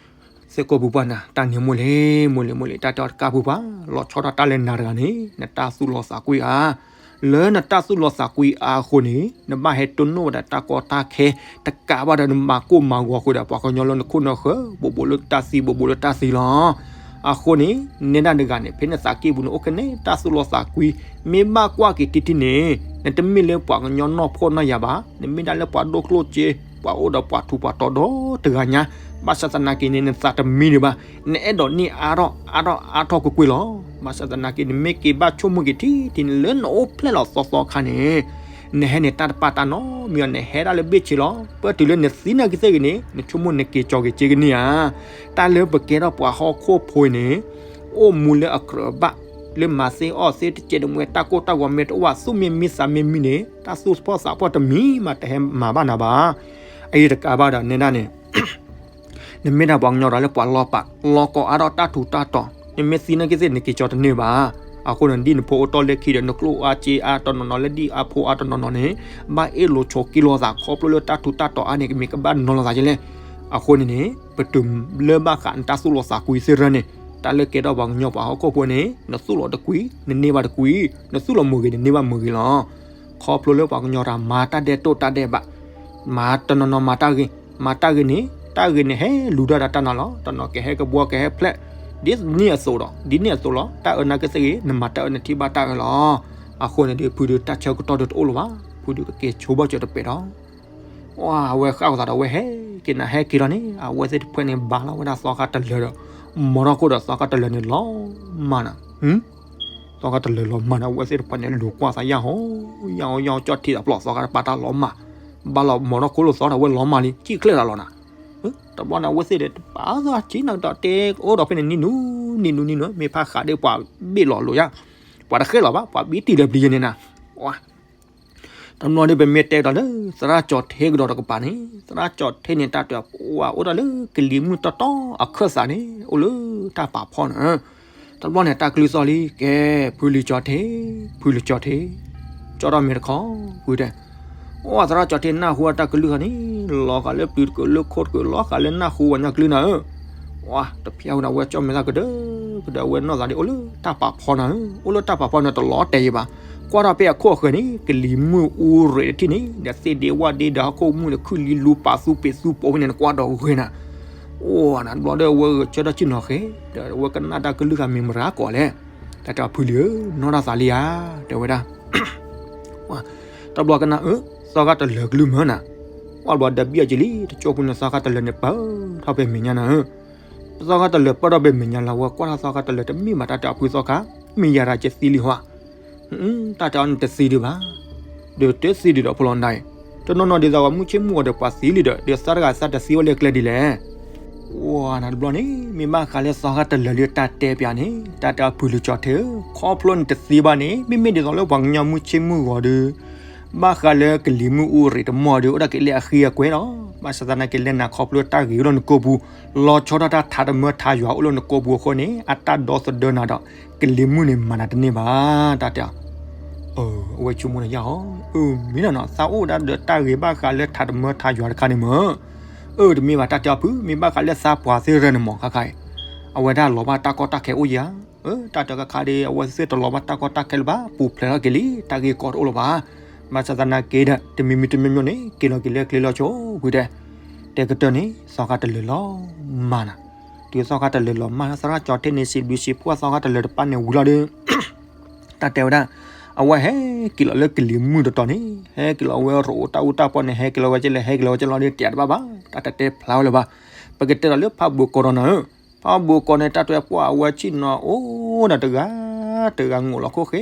သ့ၣ်ကိာ်ဖုပှၢ်နၤ တၢ်န့ၣ်မိၢ်လံၤ မိၢ်လံၤ မိၢ်လံၤ တၢ်တဲအီၤ တကးဖုပှၢ် လီၤဆီဒၣ်တၢ်လၢနၤတဂၤန့ၣ် နတၢ်သူၣ်လီသးကွံအါ, လၢနတၢ်သူၣ်လီသးကွံအါအဃိန့ၣ် နဘၣ်ဟဲတိၢ်နီၣ်ဝဲဒၣ်တၢ်ကီတၢ်ခဲ တကးဘၣ်ဒီးနမၤကိၢ်မၤဂီၤဃုာ်ဒီး ပှၤကညီလၢနခိၣ်နဃၢၤ ဘူးဘူးလၢတၢ်သံ ဘူးဘူးလၢတၢ်သံလီၤ. အဃိန့ၣ် နဲဒၣ်တဂၤန့ၣ် ဖဲနသးကံၢ်ပူၤန့ၣ် အိၣ်ကနဲတၢ်သူၣ်လီသးကွံ, မ့ၢ်ဘၣ်ကွၢ်က့ၤထံထံန့ၣ် နတမ့ၢ်လၢပှၤကညီနီၢ်ဖှီၣ်နီၢ်ယာ်ဘၣ်, နမ့ၢ်ဒၣ်လၢပှၤဒိၣ်ကျိၣ်စ့, ပှၤအိၣ်ဒီးပှၤထူးပှၤတီၤဒီတဂၤညါ, ဘၣ်ဆၣ်သနာ်က့န့ၣ် နသးတမံဒံးဘၣ်, နအဲၣ်ဒိးန့ၢ်အါထီၣ်အါထီၣ်အါထီၣ်ကွ့ၢ်ကွ့ၢ်လီၤ. ဘၣ်ဆၣ်သနာ်က့ နမ့ၢ်က့ၤဘၣ်ဆိကမိၣ်က့ၤထံထံန့ၣ် လၢနအိၣ်ဖျဲၣ်လီၤသီသီအခါန့ၣ် နဟဲန့ၣ်တၢ်တပာ်တၢ်နီတမံၤဘၣ်, နဟဲဒၣ်လၢဘ့ၣ်ဆ့လီၤ. ပၢၢ်တုၤလၢနသံနာ်က့ၤသ့ၣ်ဂ့ၤန့ၣ် နဆိကမိၣ်နက့ၤကၠီၤက့ၤစ့ကန့ၢ်ဧါ. တၢ်လၢပကဲထီၣ်ပှၤဟီၣ်ခိၣ်ဖိအံၤန့ၣ် အိၣ်မူလၢအကြၢးဘၣ်, လၢမၤသ့အီၣ်သ့တကဲးတမှဲ တၢ်ကိၢ်တၢ်ဂီၤမ့ၢ်တအိၣ်ဘၣ် သူၣ်မ့ၢ်မံသးမ့ၢ်မံန့ၣ် တၢ်သူၣ်ဖှီၣ်သးဖှီၣ်တမံၤမးတဟဲမၤဘၣ်နၤဘၣ်. အအံၤတကးဘၣ်ဒီးနဲဒၣ်န့ၣ် နမ့ၢ်ဒၣ်ပှၤကညီဒီးလၢပှၤလီၤပာ် လီၤကိးအါထီၣ်တၢ်ထူးတၢ်တီၤ, နမ့ၢ်သံနာ်က့ၤသ့ၣ် နက့ၤကၠီၤတန့ၢ်ဘၣ်. အဃိန့ၣ် ဒ်နဖိအိၣ်တီၢ်လၢခံဒီး နကျိၣ်အါစ့အါတနီၤနီၤ လၢဒ်အဖိအါတနီၤနီၤန့ၣ် ဘၣ်အ့ၣ်လိာ်ဆိးက့လိာ်သး ခီဖျိလၢတၢ်ထူးတၢ်တီၤအါန့ၣ် ကမ့ၢ်ကဘၣ်နီၤလိာ်သးယဲလဲၣ်. အဃိန့ၣ်န့ၣ် ပတုၤလၢဘၣ်ဃးနတၢ်သူၣ်လီသးကွံသ့ၣ်ရၢန့ၣ် တၢ်လၢကဲထီၣ်ပှၤကညီပှၤဟီၣ်ခိၣ်ဖိန့ၣ် နသူၣ်လီၤတကွံ နန့ၢ်ဘၣ်တကွံ, နသူၣ်လီၤမုာ်ဂ့ၤ နန့ၢ်ဘၣ်မုာ်ဂ့ၤလီၤ. ခီဖျိလၢပှၤကညီတၢ်မၤတၢ်ဒဲးတိၢ်တၢ်ဒဲးဘး, မၤတနီၤနီၤမၤတၢ်ဂ့ၤ, မၤတၢ်ဂ့ၤန့ၣ် တၢ်ဂ့ၤန့ၣ်ဟဲလူၤဒၣ်တၢ်တၢ်နီၤလီၤ. တနီၤကဟဲကဘှီကဟဲဖျဲး ဒ်န့ၣ်အသိးဒီး ဒ်န့ၣ်အသိးလီၤ. တၢ်အၢနာ်က့ၤသ့ၣ်ဂ့ၤ နမၤတၢ်အၢနထံၣ်ဘၣ်တၢ်အၢလီၤ. အဃိန့ၣ်ဒီး ဖုဒုးတၢ်ဆၢကတီၢ်ဒုးတအိၣ်လၢၤဘၣ်, ဖုဒုးကက့ၤဆိဘၣ်စၢၤတပဲာ်ဒီး အဝဲဃၣ်ဝဲသးဒီး အဝဲဟဲက့ၤနၤဟဲက့ၤလီၤန့ၣ် အဝဲသ့ၣ်တဖၣ်န့ၣ်ဘါလီၤဝဲဒၣ်သီခါတလၢၤဒီး မီၤထီၣ်ခိၣ်ဒီးသီခါတလၢၤန့ၣ်လီၤမၢ်နၤ, သီခါတလၢၤလီၤမၢ်န့ၣ် အဝဲသ့ၣ်တဖၣ်န့ၣ် လူၤကွၢ်သးယၢ်ဟီ ယၢ်ဟီ ယၢ်ဟီ ကၠီၣ်ထံသးဖျိ သီခါတပၤတၢ်လီၤမၢ်, ဘၣ်လီၤမီၤထီၣ်ခိၣ်လိာ်သီဒီး အဝဲလီၤမၢ်လံ ကံၣ်ချ့ၣ်သးလီၤနၤ, တဘျီန့ၣ် အဝဲသ့ၣ်ဒီးတပာ်သးက့ၤနၤဒီးတဲအိၣ်ဒီးဖဲန့ၣ် နံၤနူ နံၤနူ နံၤနူ မ့ၢ်ဖးဃးဒီးပှၤဘ့ၣ်လီၤလိာ်ယါ, ပှၤတဃဲလီၤဘၣ် ပှၤဘံတံၢ်လၢပျံၤယဲန့ၣ်နၤ, တဘျီန့ၣ် ပမ့ၢ်တဲကဒီးလၢ သရၣ်ကၠီၤထ့ကဒီးတကပၤန့ၣ် သရၣ်ကၠီၤထ့န့ၣ် တၢ်တဲအီၤ ပှၤအိၣ်ဒၣ်လၢကလံၤမုၢ်တီတီအခၢၣ်သးန့ၣ် အိၣ်လၢတၢ်ပာ်ဖီနၤ, တဘျီန့ၣ် တၢ်ကလုၢ်သီၣ်လံ ကဲ ဖုလံၤကၠီၤထ့, ဖုလံၤကၠီၤထ့, ကၠီၣ်ထီၣ်မ့ၢ်တခီ ဖုတဲ, အိၣ် သရၣ်ကၠီၤထ့နၢ်ဟူအတၢ်ကလုၢ်ခါန့ၣ် လီၤဃာ်လၢပျုၤတကုးလၢခိၣ်တကုး လီၤဃာ်လၢနၢ်ဟူဝဲညါကလုၢ်နၤဧၢ, တဖျါဝဲန့ၣ် အဝဲကၠီၣ်မဲာ်သၣ်ကဒၢကဒၢ အဝဲနီၢ်သးဒ်အိၣ်လၢတၢ်ပာ်ဖီနၤဧၢ, အိၣ်လၢတၢ်ပာ်ဖီန့ၣ် တလီၤတဲာ်ယံၤဘၣ်, ကွၢ်ထီၣ်ဖဲအခိၣ်အဃၢၤန့ၣ် ကလံၤမုၢ်အူရ့းတထံၣ်န့ၣ် ဒီးသ့ၣ်ဒ့ဝၣ်ဒ့ဒီးဟီၣ်ခိၣ်မုၢ်ဒီး ခုၣ်လံလူပာ်သူပ့ၤသူပိာ်ဖဲန့ၣ် နကွၢ်ဒီးဂ့ၤနၤ, အိၣ်နၤ တဘျီဒီးအဝဲဂဲၤဆၢထၢၣ်ဆ့ၣ်နီၤဃဲၤ ဒီးအဝဲကနၣ်တၢ်ကလုၢ်ခါမ့ၢ်မရၤကီးလဲၣ်, တၢ်တဲဖုလံၤဧၢ နီၢ်တၢ်သးလံဧါ တဲဝဲဒၣ် တဘျီကနၣ်အၢ သီခါတလၢၤကလုၢ်မၢ်နၤ, အီၣ်ဘျီဒီးဘံၣ်အီၤက့ၤလံ တကၠိၢ်ပူၤန့ၣ် သီခါတလၢၤန့ၣ် ပၢၢ်ထီၣ်ဖဲမဲာ်ညါနၤဧၢ, သီခါတလၢၤပၢၢ်ထီၣ်ဖဲမဲာ်ညါလီၤ အဝဲကွၢ်ထီၣ်သီခါတလၢၤ တမ့ၢ်ဘၣ် တၢ်တဲအဖုသီခါ မ့ၢ်ယၤတၢ်ကသံလံဟီဧါ, တၢ်တဲအီၤန့ၣ်တသံဒံးဘၣ်, ဒီးတသံဒံးဒီးဖိလီၤနၤအံၤ, တနီၤနီၤဒ်သိးဂီၤမုၢ်ဆ့ၣ်မုၢ်ဂီၤဒီးပှၤသံလံဒီး ဒီးသးတဂၤသးတသံဝဲလၢကျဲဒ်လဲၣ် ဝဲနၤတဘျီန့ၣ် မ့ၢ်ဘၣ်ဃးလၢသီခါတလၢၤလၢတၢ်တဲပျးန့ၣ် တၢ်တဲအဖုလံၤကၠီၤထ့ဧၢ, ခီဖျိနတသံဘၣ်န့ၣ် မ့မ့ၢ်ဒ်သိးလၢပှၤကညီမုၢ်ဆ့ၣ်မုၢ်ဂီၤဒီး ဘၣ်ဃးလၢကလံၤမုၢ်အူရ့ၤတမီၢ်ဒီး အိၣ်ဒၣ်က့ၤလၢအဃံအကွဲလီၤ. ဘၣ်ဆၣ်သနာ်က့ လဲၤနၤခီဖျိတၢ်ဂ့ၤအိၣ်လၢနကိာ်ပူၤ, လီၤဆီဒၣ်တၢ်ထးတမၢထးယွၤအိၣ်လၢနကိာ်ပူၤအဃိန့ၣ် အတၢ်ဒီသဒၢနၤဒီး ကလံၤမုၢ်န့ၣ်မၤနၤတန့ၢ်ဘၣ် တၢ်တဲအီၤ. အဝဲဆိကမိၣ်န့ၣ်ယါအီၤ, အမ့ၢ်နီၤနီၤ သးအိၣ်ဒၣ်ဒီးတၢ်ဂ့ၤဘၣ်ဃးလၢထးတမၢထးယွၤတခါန့ၣ်မ့ၢ်, အၢ တမ့ၢ်ဘၣ် တၢ်တဲအီၤဖု မ့ၢ်ဘၣ်ဃးလၢသးပှၤသ့ၣ်ရၢန့ၣ်မ့ၢ် ခါခါအံၤ အဝဲဒၣ်လီၤဘၣ်တၢ်ကီတၢ်ခဲအိၣ်ယါ အၢ တၢ်တဲခါခါဒီး အဝဲသ့ၣ်တလီၤဘၣ်တၢ်ကီတၢ်ခဲလၢၤဘၣ် ပူၤဖျဲးထီၣ်က့ၤလံ တၢ်ဂ့ၢ်ကီတအိၣ်လၢၤဘၣ်. ဘၣ်ဆၣ်သနာ်က့ဒီး တမံၤမံၤတမံၤမံၤန့ၣ် က့ၤလီၤက့ၤလၢကျဲလီၤဆိဝံၤဒီး တဲကတၢၢ်န့ၣ် သီခါတလၢာ်လီၤမၢ်နၤ, တုၤသီခါတလၢာ်လီၤမၢ် သရၣ်ကၠီၤထ့န့ၣ် စံးဘျုးစံးဖှိၣ်သီခါတလၢာ်တဖၣ်န့ၣ်ဝံၤလီၤဒီး တၢ်တဲဝဲဒၣ် အဝဲဟဲက့ၤလီၤလၢကလံၤမုၢ်တတီၤန့ၣ် ဟဲက့ၤလီၤဝဲရိးအိၣ်တၢ်အူတၢ်ပီၢ်န့ၣ် ဟဲက့ၤလီၤဝဲကလဲၣ် ဟဲက့ၤလီၤဝဲကလဲၣ်ဒီး တဲတဘၣ်ဘၣ် တၢ်တတဲဖျါဝဲလၢၤဘၣ်. ပကတဲဒီးလၢဖးဘိးကီးဒီးနၤဧၢ, ဖးဘိးကီးန့ၣ် တၢ်တဲပှၢ်အဝဲဆ့ၣ်နီၤအိၣ်ဒီးတဂၤ တဂၤ ငိးလီၤခိၣ်ဃဲ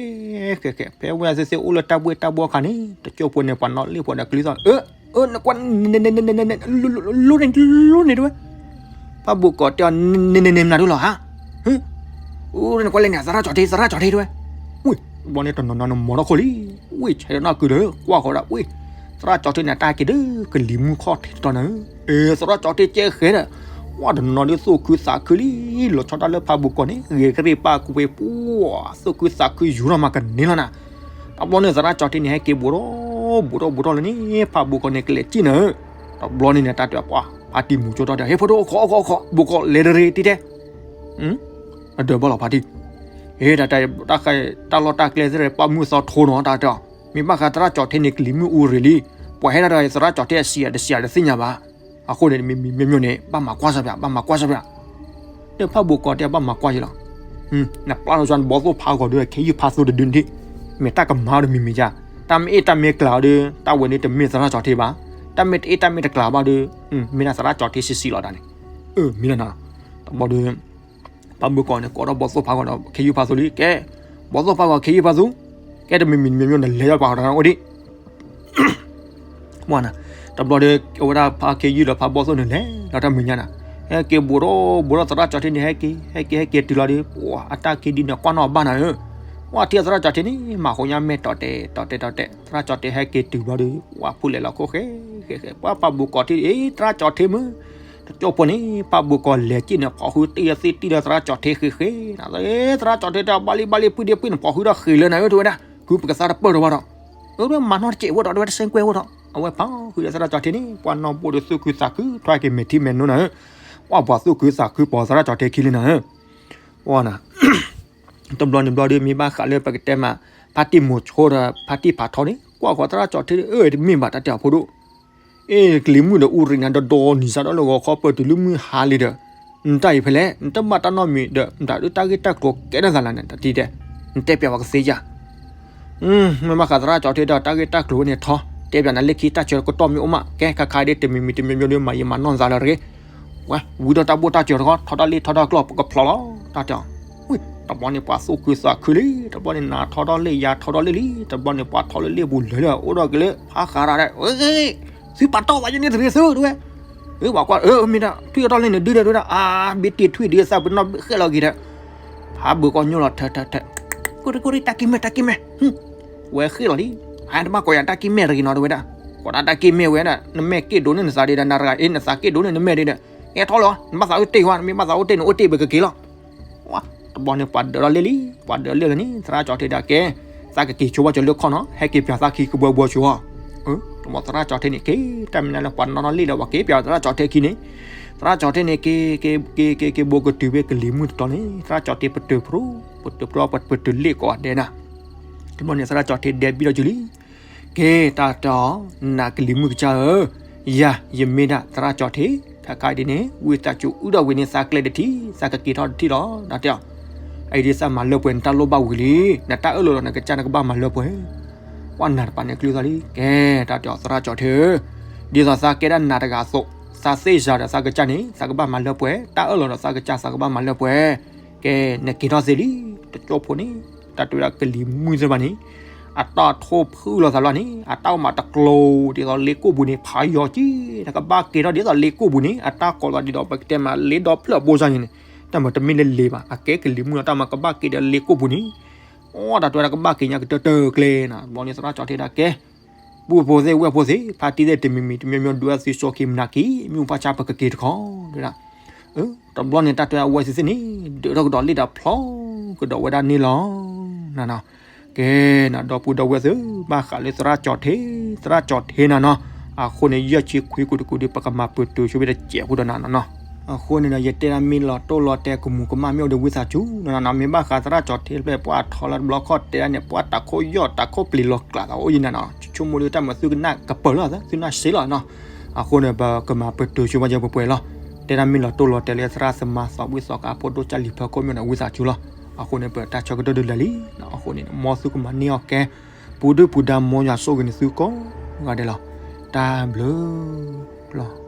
ဃဲဃဲ ဖဲဝဲသ့ၣ်သ့ၣ်အိၣ်လၢတၢ်ဘှ့ၣ်တၢ်ဘှီခါန့ၣ် တကၠိဖိန့ၣ် ပှၤနီၣ်လ့ၣ်ပှၤဒီးကလုၢ်သီၣ် အၢ အၢ နကွၢ် လီန့ၣ်လီန့ၣ်တဝဲ ဖးဘိးကီးတဲအီၤ နန့ၣ်န့ၣ်မနုၤဒ်လီၤဧါ, အိၣ်နကွၢ်လဲၣ်န့ၣ် သရၣ်ကၠီၤထ့ သရၣ်ကၠီၤထ့တဝဲ, ဝ့ၢ် တဘျီန့ၣ်တနီၤနီၤန့ၣ်မီၤထီၣ်ခိၣ်လံ, ဝ့ၢ် ဆဲးဒီးနီၢ်ကုဒီး ကွၢ်ဃီဒၣ် ဝ့ၢ် သရၣ်ကၠီၤထ့န့ၣ် တၢ်က့ၤဒီးကလံၤမုၢ်ခီၣ်ထံးတတီၤန့ၣ်, အ့ သရၣ်ကၠီၤထ့ကဲဃဲဒီး ကွၢ်တနီၤနီၤဒီးသူၣ်ခုသးခုလံ, လီၤဆီဒၣ်လၢဖးဘိးကီးန့ၣ် ဂဲၤကရ့ၣ်ပၢ်ကွံာ်ပှၤ သူၣ်ခုသးခုယူၤထီၣ်မၤကန့ၢ်လီၤနၤ. တဘျီန့ၣ် သရၣ်ကၠီၤထ့န့ၣ် ဟဲက့ၤဘူးထီၣ်ဘူးထီၣ်ဘူးထီၣ်လၢန့ၣ် ဖးဘိးကီးန့ၣ် ကလဲၤစံၣ်နၤဧၢ, တဘျီန့ၣ်န့ၣ် တၢ်တဲပှၢ် ဖါတံၢ်မူၤကၠိထီၣ်ဒီး ဟ့ၣ်ဖိဒိၣ် အိၣ်ခိး အိၣ်ခိး အိၣ်ခိး ဘိးကီးလဲၤတရံးတံၢ်တဲ အဒၢးဘၣ်လီၤဖါတံၢ်, ဟ့ၣ် တၢ်တဲ တၢ်ဃဲ တၢ်လီၢ်တၢ်ကျဲသ့ၣ် ပာ်မုၢ်သီထိနီၤ တၢ်တဲအီၤ, မ့ၢ်ဘၣ်ဃးသရၣ်ကၠီၤထ့န့ၣ် ကလံၤမုၢ်အူရ့ၤလံ, ပှၤဟဲဒၣ်ဒီးသရၣ်ကၠီၤထ့အစံးအတစံးတသ့ၣ်ညါဘၣ်, အဃိန့ၣ် မ့မ့ၢ်မ့မ့ၢ်န့ၣ် ဘၣ်မၤကွၢ်စၢ်ပၠး ဘၣ်မၤကွၢ်စၢ်ပၠး, ဒီးဖးဘိးကီးတဲဘၣ်မၤကွၢ်ယလီၤ, နပျၢ်ထီၣ်ဆူနဘီသိၣ်ဖးဂီၤဒီး ခဲယုၢ်ဖးသိတဒုန့ၣ်, မ့ၢ်တၢ်ကမၤဒီးမံၤမံၤယါ, တၢ်မ့ၢ်အ့ၣ်တၢ်မ့ၢ်ကျးဒီး တၢ်ဝဲန့ၣ်တမ့ၢ်သရၣ်ကၠီၤထ့ဘၣ်, တၢ်မ့ၢ်တအ့ၣ်တၢ်မ့ၢ်တကျးဘၣ်ဒီး မ့ၢ်ဒၣ်သရၣ်ကၠီၤထ့ဆံးဆံးလီၤဒၣ်န့ၣ်, မ့ၢ်လီၤနၤ, တဘျီဒီး ဖးဘိးကီးန့ၣ် ကိးထီၣ်ဘီသိၣ်ဖးဂီၤဒီး ခဲယုၢ်ဖးသိလံ, ကဲ ဘီသိၣ်ဖးဂီၤ ခဲယုၢ်ဖးသိ, ကဲတမံၤမံၤတမံၤမံၤန့ၣ် လဲၤယီၢ်ပှၤဃီဒီးအိၣ်ဒံး မ့ၢ်နၤ, တဘျီဒီး အဝဲဒၣ်ဖါခ့ယုၢ်ဒီးဖးဘီသိၣ်န့ၣ်လဲၤဒီးတၢ်မဲာ်ညါနၤ, ဟဲက့ၤဘူးထီၣ်ဘူးထီၣ်သရၣ်ကၠီၤထ့န့ၣ် ဟဲက့ၤ ဟဲက့ၤဟဲက့ၤတုၤလီၤဒီး ပှၤအတၢ်က့ၤဒ်န့ၣ် ကွၢ်နီၣ်ဘၣ်နၤဧၢ, ပှၤထံၣ်သရၣ်ကၠီၤထ့န့ၣ် မၤဃိညါမဲာ်တီၤတဲာ်တီၤတဲာ်တီၤတဲာ် သရၣ်ကၠီၤထ့ဟဲက့ၤတုၤဘျီဒီး ပှၤဖုလဲၤလီၤခိၣ်ဃဲဃဲဃဲ ပှၤဖးဘိးကီးထံၣ်အ့ၣ် သရၣ်ကၠီၤထ့မုၢ် တကၠိဖိန့ၣ် ဖးဘိးကီးလဲၤစ့ၣ်န့ၣ် ဖီၣ်ဃုတံၢ်သ့ၣ်တံၢ်ဒီးသရၣ်ကၠီၤထ့ဃဲဃဲနၤ, သရၣ်ကၠီၤထ့တဲဘၣ်လံဘၣ်လံ ပုၢ်ဒ့ပုၢ်န့ၣ် ဖီၣ်ဃုဒီးဃ့လၢနၤဧၢ တဝဲဒၣ် ဃုပကသါတပၢၢ်ဒီးဘၣ်ဒီး အဝဲမၤနီၣ်တစဲးဝဲဒီး တဝဲတစဲးကွဲးဝဲဒီး အဝဲဖီၣ်ဃုဒီးသရၣ်ကၠီၤထ့န့ၣ် ပှၤနီၣ်ဘိၣ်ဒီးသူၣ်ခုသးခုထွဲက့ၤမဲာ်ထံမဲာ်နိနၤဧၢ, ပှၤပှၤသူၣ်ခုသးခုပိာ်သရၣ်ကၠီၤထ့ခံလံနၤဧၢ, ဝဲနၤ တဘျီန့ၣ်ဘျီဒီး မ့ၢ်ဘၣ်ဃးလၢပကတဲမး ဖါတံၢ်မိၤဆိဒီးဖါတံၢ်ဖးထီန့ၣ် ကွၢ်ဃီသရၣ်ကၠီၤထ့ အၢ တမ့ၢ်ဘၣ်တၢ်တဲအီၤဖိဒိၣ်, အ့ၣ် ကလံၤမုၢ်ဒီးအူရ့ၤနၤဒီးဒီနံၤစးထီၣ်လၢဂီၤခီပတုၤလၢမုၢ်ဟါလံဒီး နတၢ်အံၤဖဲလဲၣ် နတဘၣ်တၢ်နီတမံၤဒီး နတၢ်ဒုးတၢ်ဂ့ၢ်တၢ်ကျိၤကဲထီၣ်သးလၢနတၢ်ထံၣ်တဲ, နတဲပျးဝဲကသ့ဧါ မ့ၢ်ဘၣ်ဃးသရၣ်ကၠီၤထ့ဒီးတၢ်ဂ့ၢ်တၢ်ကျိၤဝဲန့ၣ်ထီ, တဲပျးနၤလၢခံတၢ်ဆၢကတီၢ်မ့ၢ်အိၣ်မး ကဲခါခါဒ်တမံၤမံၤတမံၤမံၤဒီး မၤယံာ်မၤနီၢ်သးလၢတဂ့ၤ, ဝဲ ဝံၤဒီးတၢ်ဘိၣ်တၢ်စၢၤတခီ ထီထီၣ်လ့ၣ်ထီထီၣ်ကျီၢ် ပကဖျီလီၤ တၢ်တဲအီၤ, ဝံၤ တဘျီန့ၣ်ပှၤသူၣ်ခုသးခုလံ, တဘျီန့ၣ်နၤထီထီၣ်လ့ၣ်ယၤထီထီၣ်လ့ၣ်လံ, တဘျီန့ၣ်ပှၤထီၣ်လၢလ့ၣ်ပူၤလဲၤလၢ အိၣ်ဒီးက့ၤလၢ ဖးဃးရၤဒီး သုပာ်တီၢ်ဘၣ်ယန့ၣ်တရံးသုတဝဲ, ဝဲပှၤကွၢ် အၢ မ့ၢ်ဒၣ် ထွံၣ်အတီၢ်လ့ၣ်န့ၣ်ဒုးဒီးတဝဲဒၣ် အါ ဘ့တ့ၢ်ထွံၣ်ဒုးသးပ့ၤနီၣ်ဃဲၣ်လီၤက့ၤဒီး ဖးဘိးကီးညိလီၤထၢထၢထၢ, ကိၢ်ရ့ၣ်ကိၢ်ရ့ၣ် တၢ်က့ၢ်မဲာ်တၢ်က့ၢ်မဲာ်, ဝဲဃ့ၣ်လီၤလံ, အတဘၣ်ကိးယၤတၢ်က့ၢ်မဲာ်တဂ့ၤနီၤတဝဲဒၣ်, ကိးဒၣ်တၢ်က့ၢ်မဲာ်ဝဲဒၣ် နမဲာ်က့ၣ်ဒိၣ်န့ၢ်နသးဒံးဒီး နရဂၤအ့ၣ် နသးက့ၣ်ဒိၣ်န့ၢ်နမဲာ်ဒံးဒီး, ကဲထီၣ်လီၤ နဘၣ်သးအိၣ်တ့ၢ်ဝဲ နမ့ၢ်ဘၣ်သးအိၣ်တ့ၢ်န့ၣ် အိၣ်တ့ၢ်ဘၣ်ကက့ၤလီၤ. တဘျီန့ၣ်ပှၤဒၢးထီၣ်လ့ၣ်လံ, ပှၤဒၢးလ့ၣ်လၢန့ၣ် သရၣ်ကၠီၤထ့ဒၣ်ကဲ, သးကက့ၤဆိဘၣ်ကၠီၤလၢခီၣ်နီၤ ဟဲက့ၤပျးသးခံကဘှီဘှီဆိအီၤ, တဘျီသရၣ်ကၠီၤထ့န့ၣ် က့ၤတၢ်မနုၤလၢပှၤနီၣ်နီၣ်လ့ၣ်လၢပှၤက့ၤပျးသရၣ်ကၠီၤထ့ခံန့ၣ်, သရၣ်ကၠီၤထ့န့ၣ် က့ၤ က့ၤ က့ၤ က့ၤ က့ၤဘိးကတုၤဖဲကလံၤမုၢ်တတီၤန့ၣ် သရၣ်ကၠီၤထ့ပတုာ်ဖျိ, ပတုာ်ဖျိပတုာ်လ့ၣ်ကိးဂၤဒဲးနၤ, တဘျီန့ၣ်သရၣ်ကၠီၤထ့ဒဲဘံၣ်ဒီးကၠူလံ ကဲတၢ်တဲအီၤ, နၤကလံၤမုၢ်ကစၢ်ဧၢ, ယၤ ယမ့ၢ်ဒၣ်သရၣ်ကၠီၤထ့, ခါခါဒ်န့ၣ် ဝံသးစူၤအုၣ်ဒီးဝံၤန့ၣ် သးကျဲတထံၣ် သးကက့ၤထီၣ်တထံၣ်လီၤ တၢ်တဲအီၤ, အအံၤဒ်သးမၤလၢပှဲၤ နတၢ်လိၣ်ဘၣ်ဝံၤလံ, နတၢ်အၢၣ်လီၤဒီးနကစၢ်နကဘၣ်မၤလၢပှဲၤ, ပှၤနၤတပၤန့ၣ်ကျုသီလံ ကဲတၢ်တဲအီၤ သရၣ်ကၠီၤထ့ဧၢ, ဒ်သိးသးကဲဒၣ်နၤတဂၤအသိး, သးသ့ၣ်ယၤဒီးသးကစၢ်န့ၣ် သးကဘၣ်မၤလၢပှဲၤ, တၢ်အၢၣ်လီၤဒီးသးကစၢ်သးကဘၣ်မၤလၢပှဲၤ, ကဲ နက့ၤထီၣ်သ့လံ, တကၠိဖိန့ၣ်, တၢ်တဲဝဲဒၣ်ကလံၤမုၢ်သ့ၣ်တဖၣ်န့ၣ်, အတၢ်ထိၣ်ဖုၣ်လီၤသးလီၤန့ၣ် အတၢ်အိၣ်မးတကျိၤဒ်သိးလ့ကိၣ်ပူၤန့ၣ် ဖးယီၤကံ, နကဘၣ်က့ၤထီၣ်ဒ်သိးလ့ကိၣ်ပူၤန့ၣ် အတၢ်ကိးလီၤဒ်ဒီးပကတဲမးလ့ဒီဖျၢၣ်အဘိစၢ်န့ၣ်န့ၣ်, တၢ်မၤတမ့ၢ်လၢလ့ဘၣ် အကဲကလံၤမုၢ်လီၤ တၢ်မၤကဘၣ်က့ၤဒီးလ့ကိၣ်ပူၤန့ၣ်, အိ တၢ်တဲဝဲဒၣ်ကဘၣ်က့ၤညါကတၢၢ်တၢၢ်ကျဲနၤ, ဘျီန့ၣ်သရၣ်ကၠီၤထ့ဒၣ်ကဲ ပုၢ်ဖိသ့ၣ်ဝဲၢ်ဖိသ့ၣ် ဖါတံၢ်သ့ၣ်တမံၤမံၤ တမံၤမံၤဒုးအသုစီက့ၤမနၤက့ၤ မ့ၣ်အူဖးဆါပကက့ၤတခီ တဲဒၣ်, တဘျီန့ၣ် တၢ်တဲအဝဲသ့ၣ်သ့ၣ်န့ၣ် ဒုးထီၣ်ကဒီးလ့ၣ်ဒီးဖျီ ကဒီးဝဲဒၣ်န့ၣ်လီၤ. နနီၤ, ကဲနၤ ဒီပုၢ်ဒီဝဲၢ်သ့ၣ် ဘၣ်ဃးလၢသရၣ်ကၠီၤထ့, သရၣ်ကၠီၤထ့နနီၤ, အဃိန့ၣ် ယဲၢ်ဆံခွံကိးတကိးဒီး ပကမၤပတုာ်ဆိဝဲတစဲးဖိဒီးနနီၤနီၤ. အဃိန့ၣ်ဒီး ယတဲဒၣ်မ့ၢ်လီၤတိၢ်လီၤတဲာ် ကမူၤကမၣ်မ့ၢ်အိၣ်ဒီးဝံသးစူၤနနီၤနီၤ, မ့ၢ်ဘၣ်ဃးသရၣ်ကၠီၤထ့ဖျဲၣ် ပှၤထီလၢတဘျီခီၣ်တဲဒၣ်န့ၣ် ပှၤတၢ်ခိၣ်ယီၢ်တၢ်ခိၣ်ပျံၤလီၤကျးသးအိၣ်ယံၤနနီၤ, ဆိကမိၣ်ဒီးတၢ်မၤသုကနၣ်ကပၢၤလီၤ သုနၢ်စ့လီၤနီၤ. အဃိန့ၣ် ပကမၤပတုာ်ဆိဝဲယဲၢ်ပှဲၤပှဲၤလီၤ. တဲဒၣ်မ့ၢ်လီၤတိၢ်လီၤတဲာ်လၢသရၣ်သမါသးဝံၣ်သီခါဖိဒိၣ်ကၢ်လံၤဖၢခိၣ်မ့ၢ်အိၣ်ဒီးဝံသးစူၤလီၤ. အဃိန့ၣ် ပတၢ်ဆၢကတီၢ်ဒုးလၢာ်လံ, အဃိန့ၣ် မ်သုကမၤန့ၢ်အီၣ်ကဲ ပူၤဒုၣ်ပူၤဒါ မ်ယွၤဆိၣ်ဂ့ၤန့ၢ်သုကိးဂၤဒဲးလီၤ. တၢ်ဘျုးလီၤ.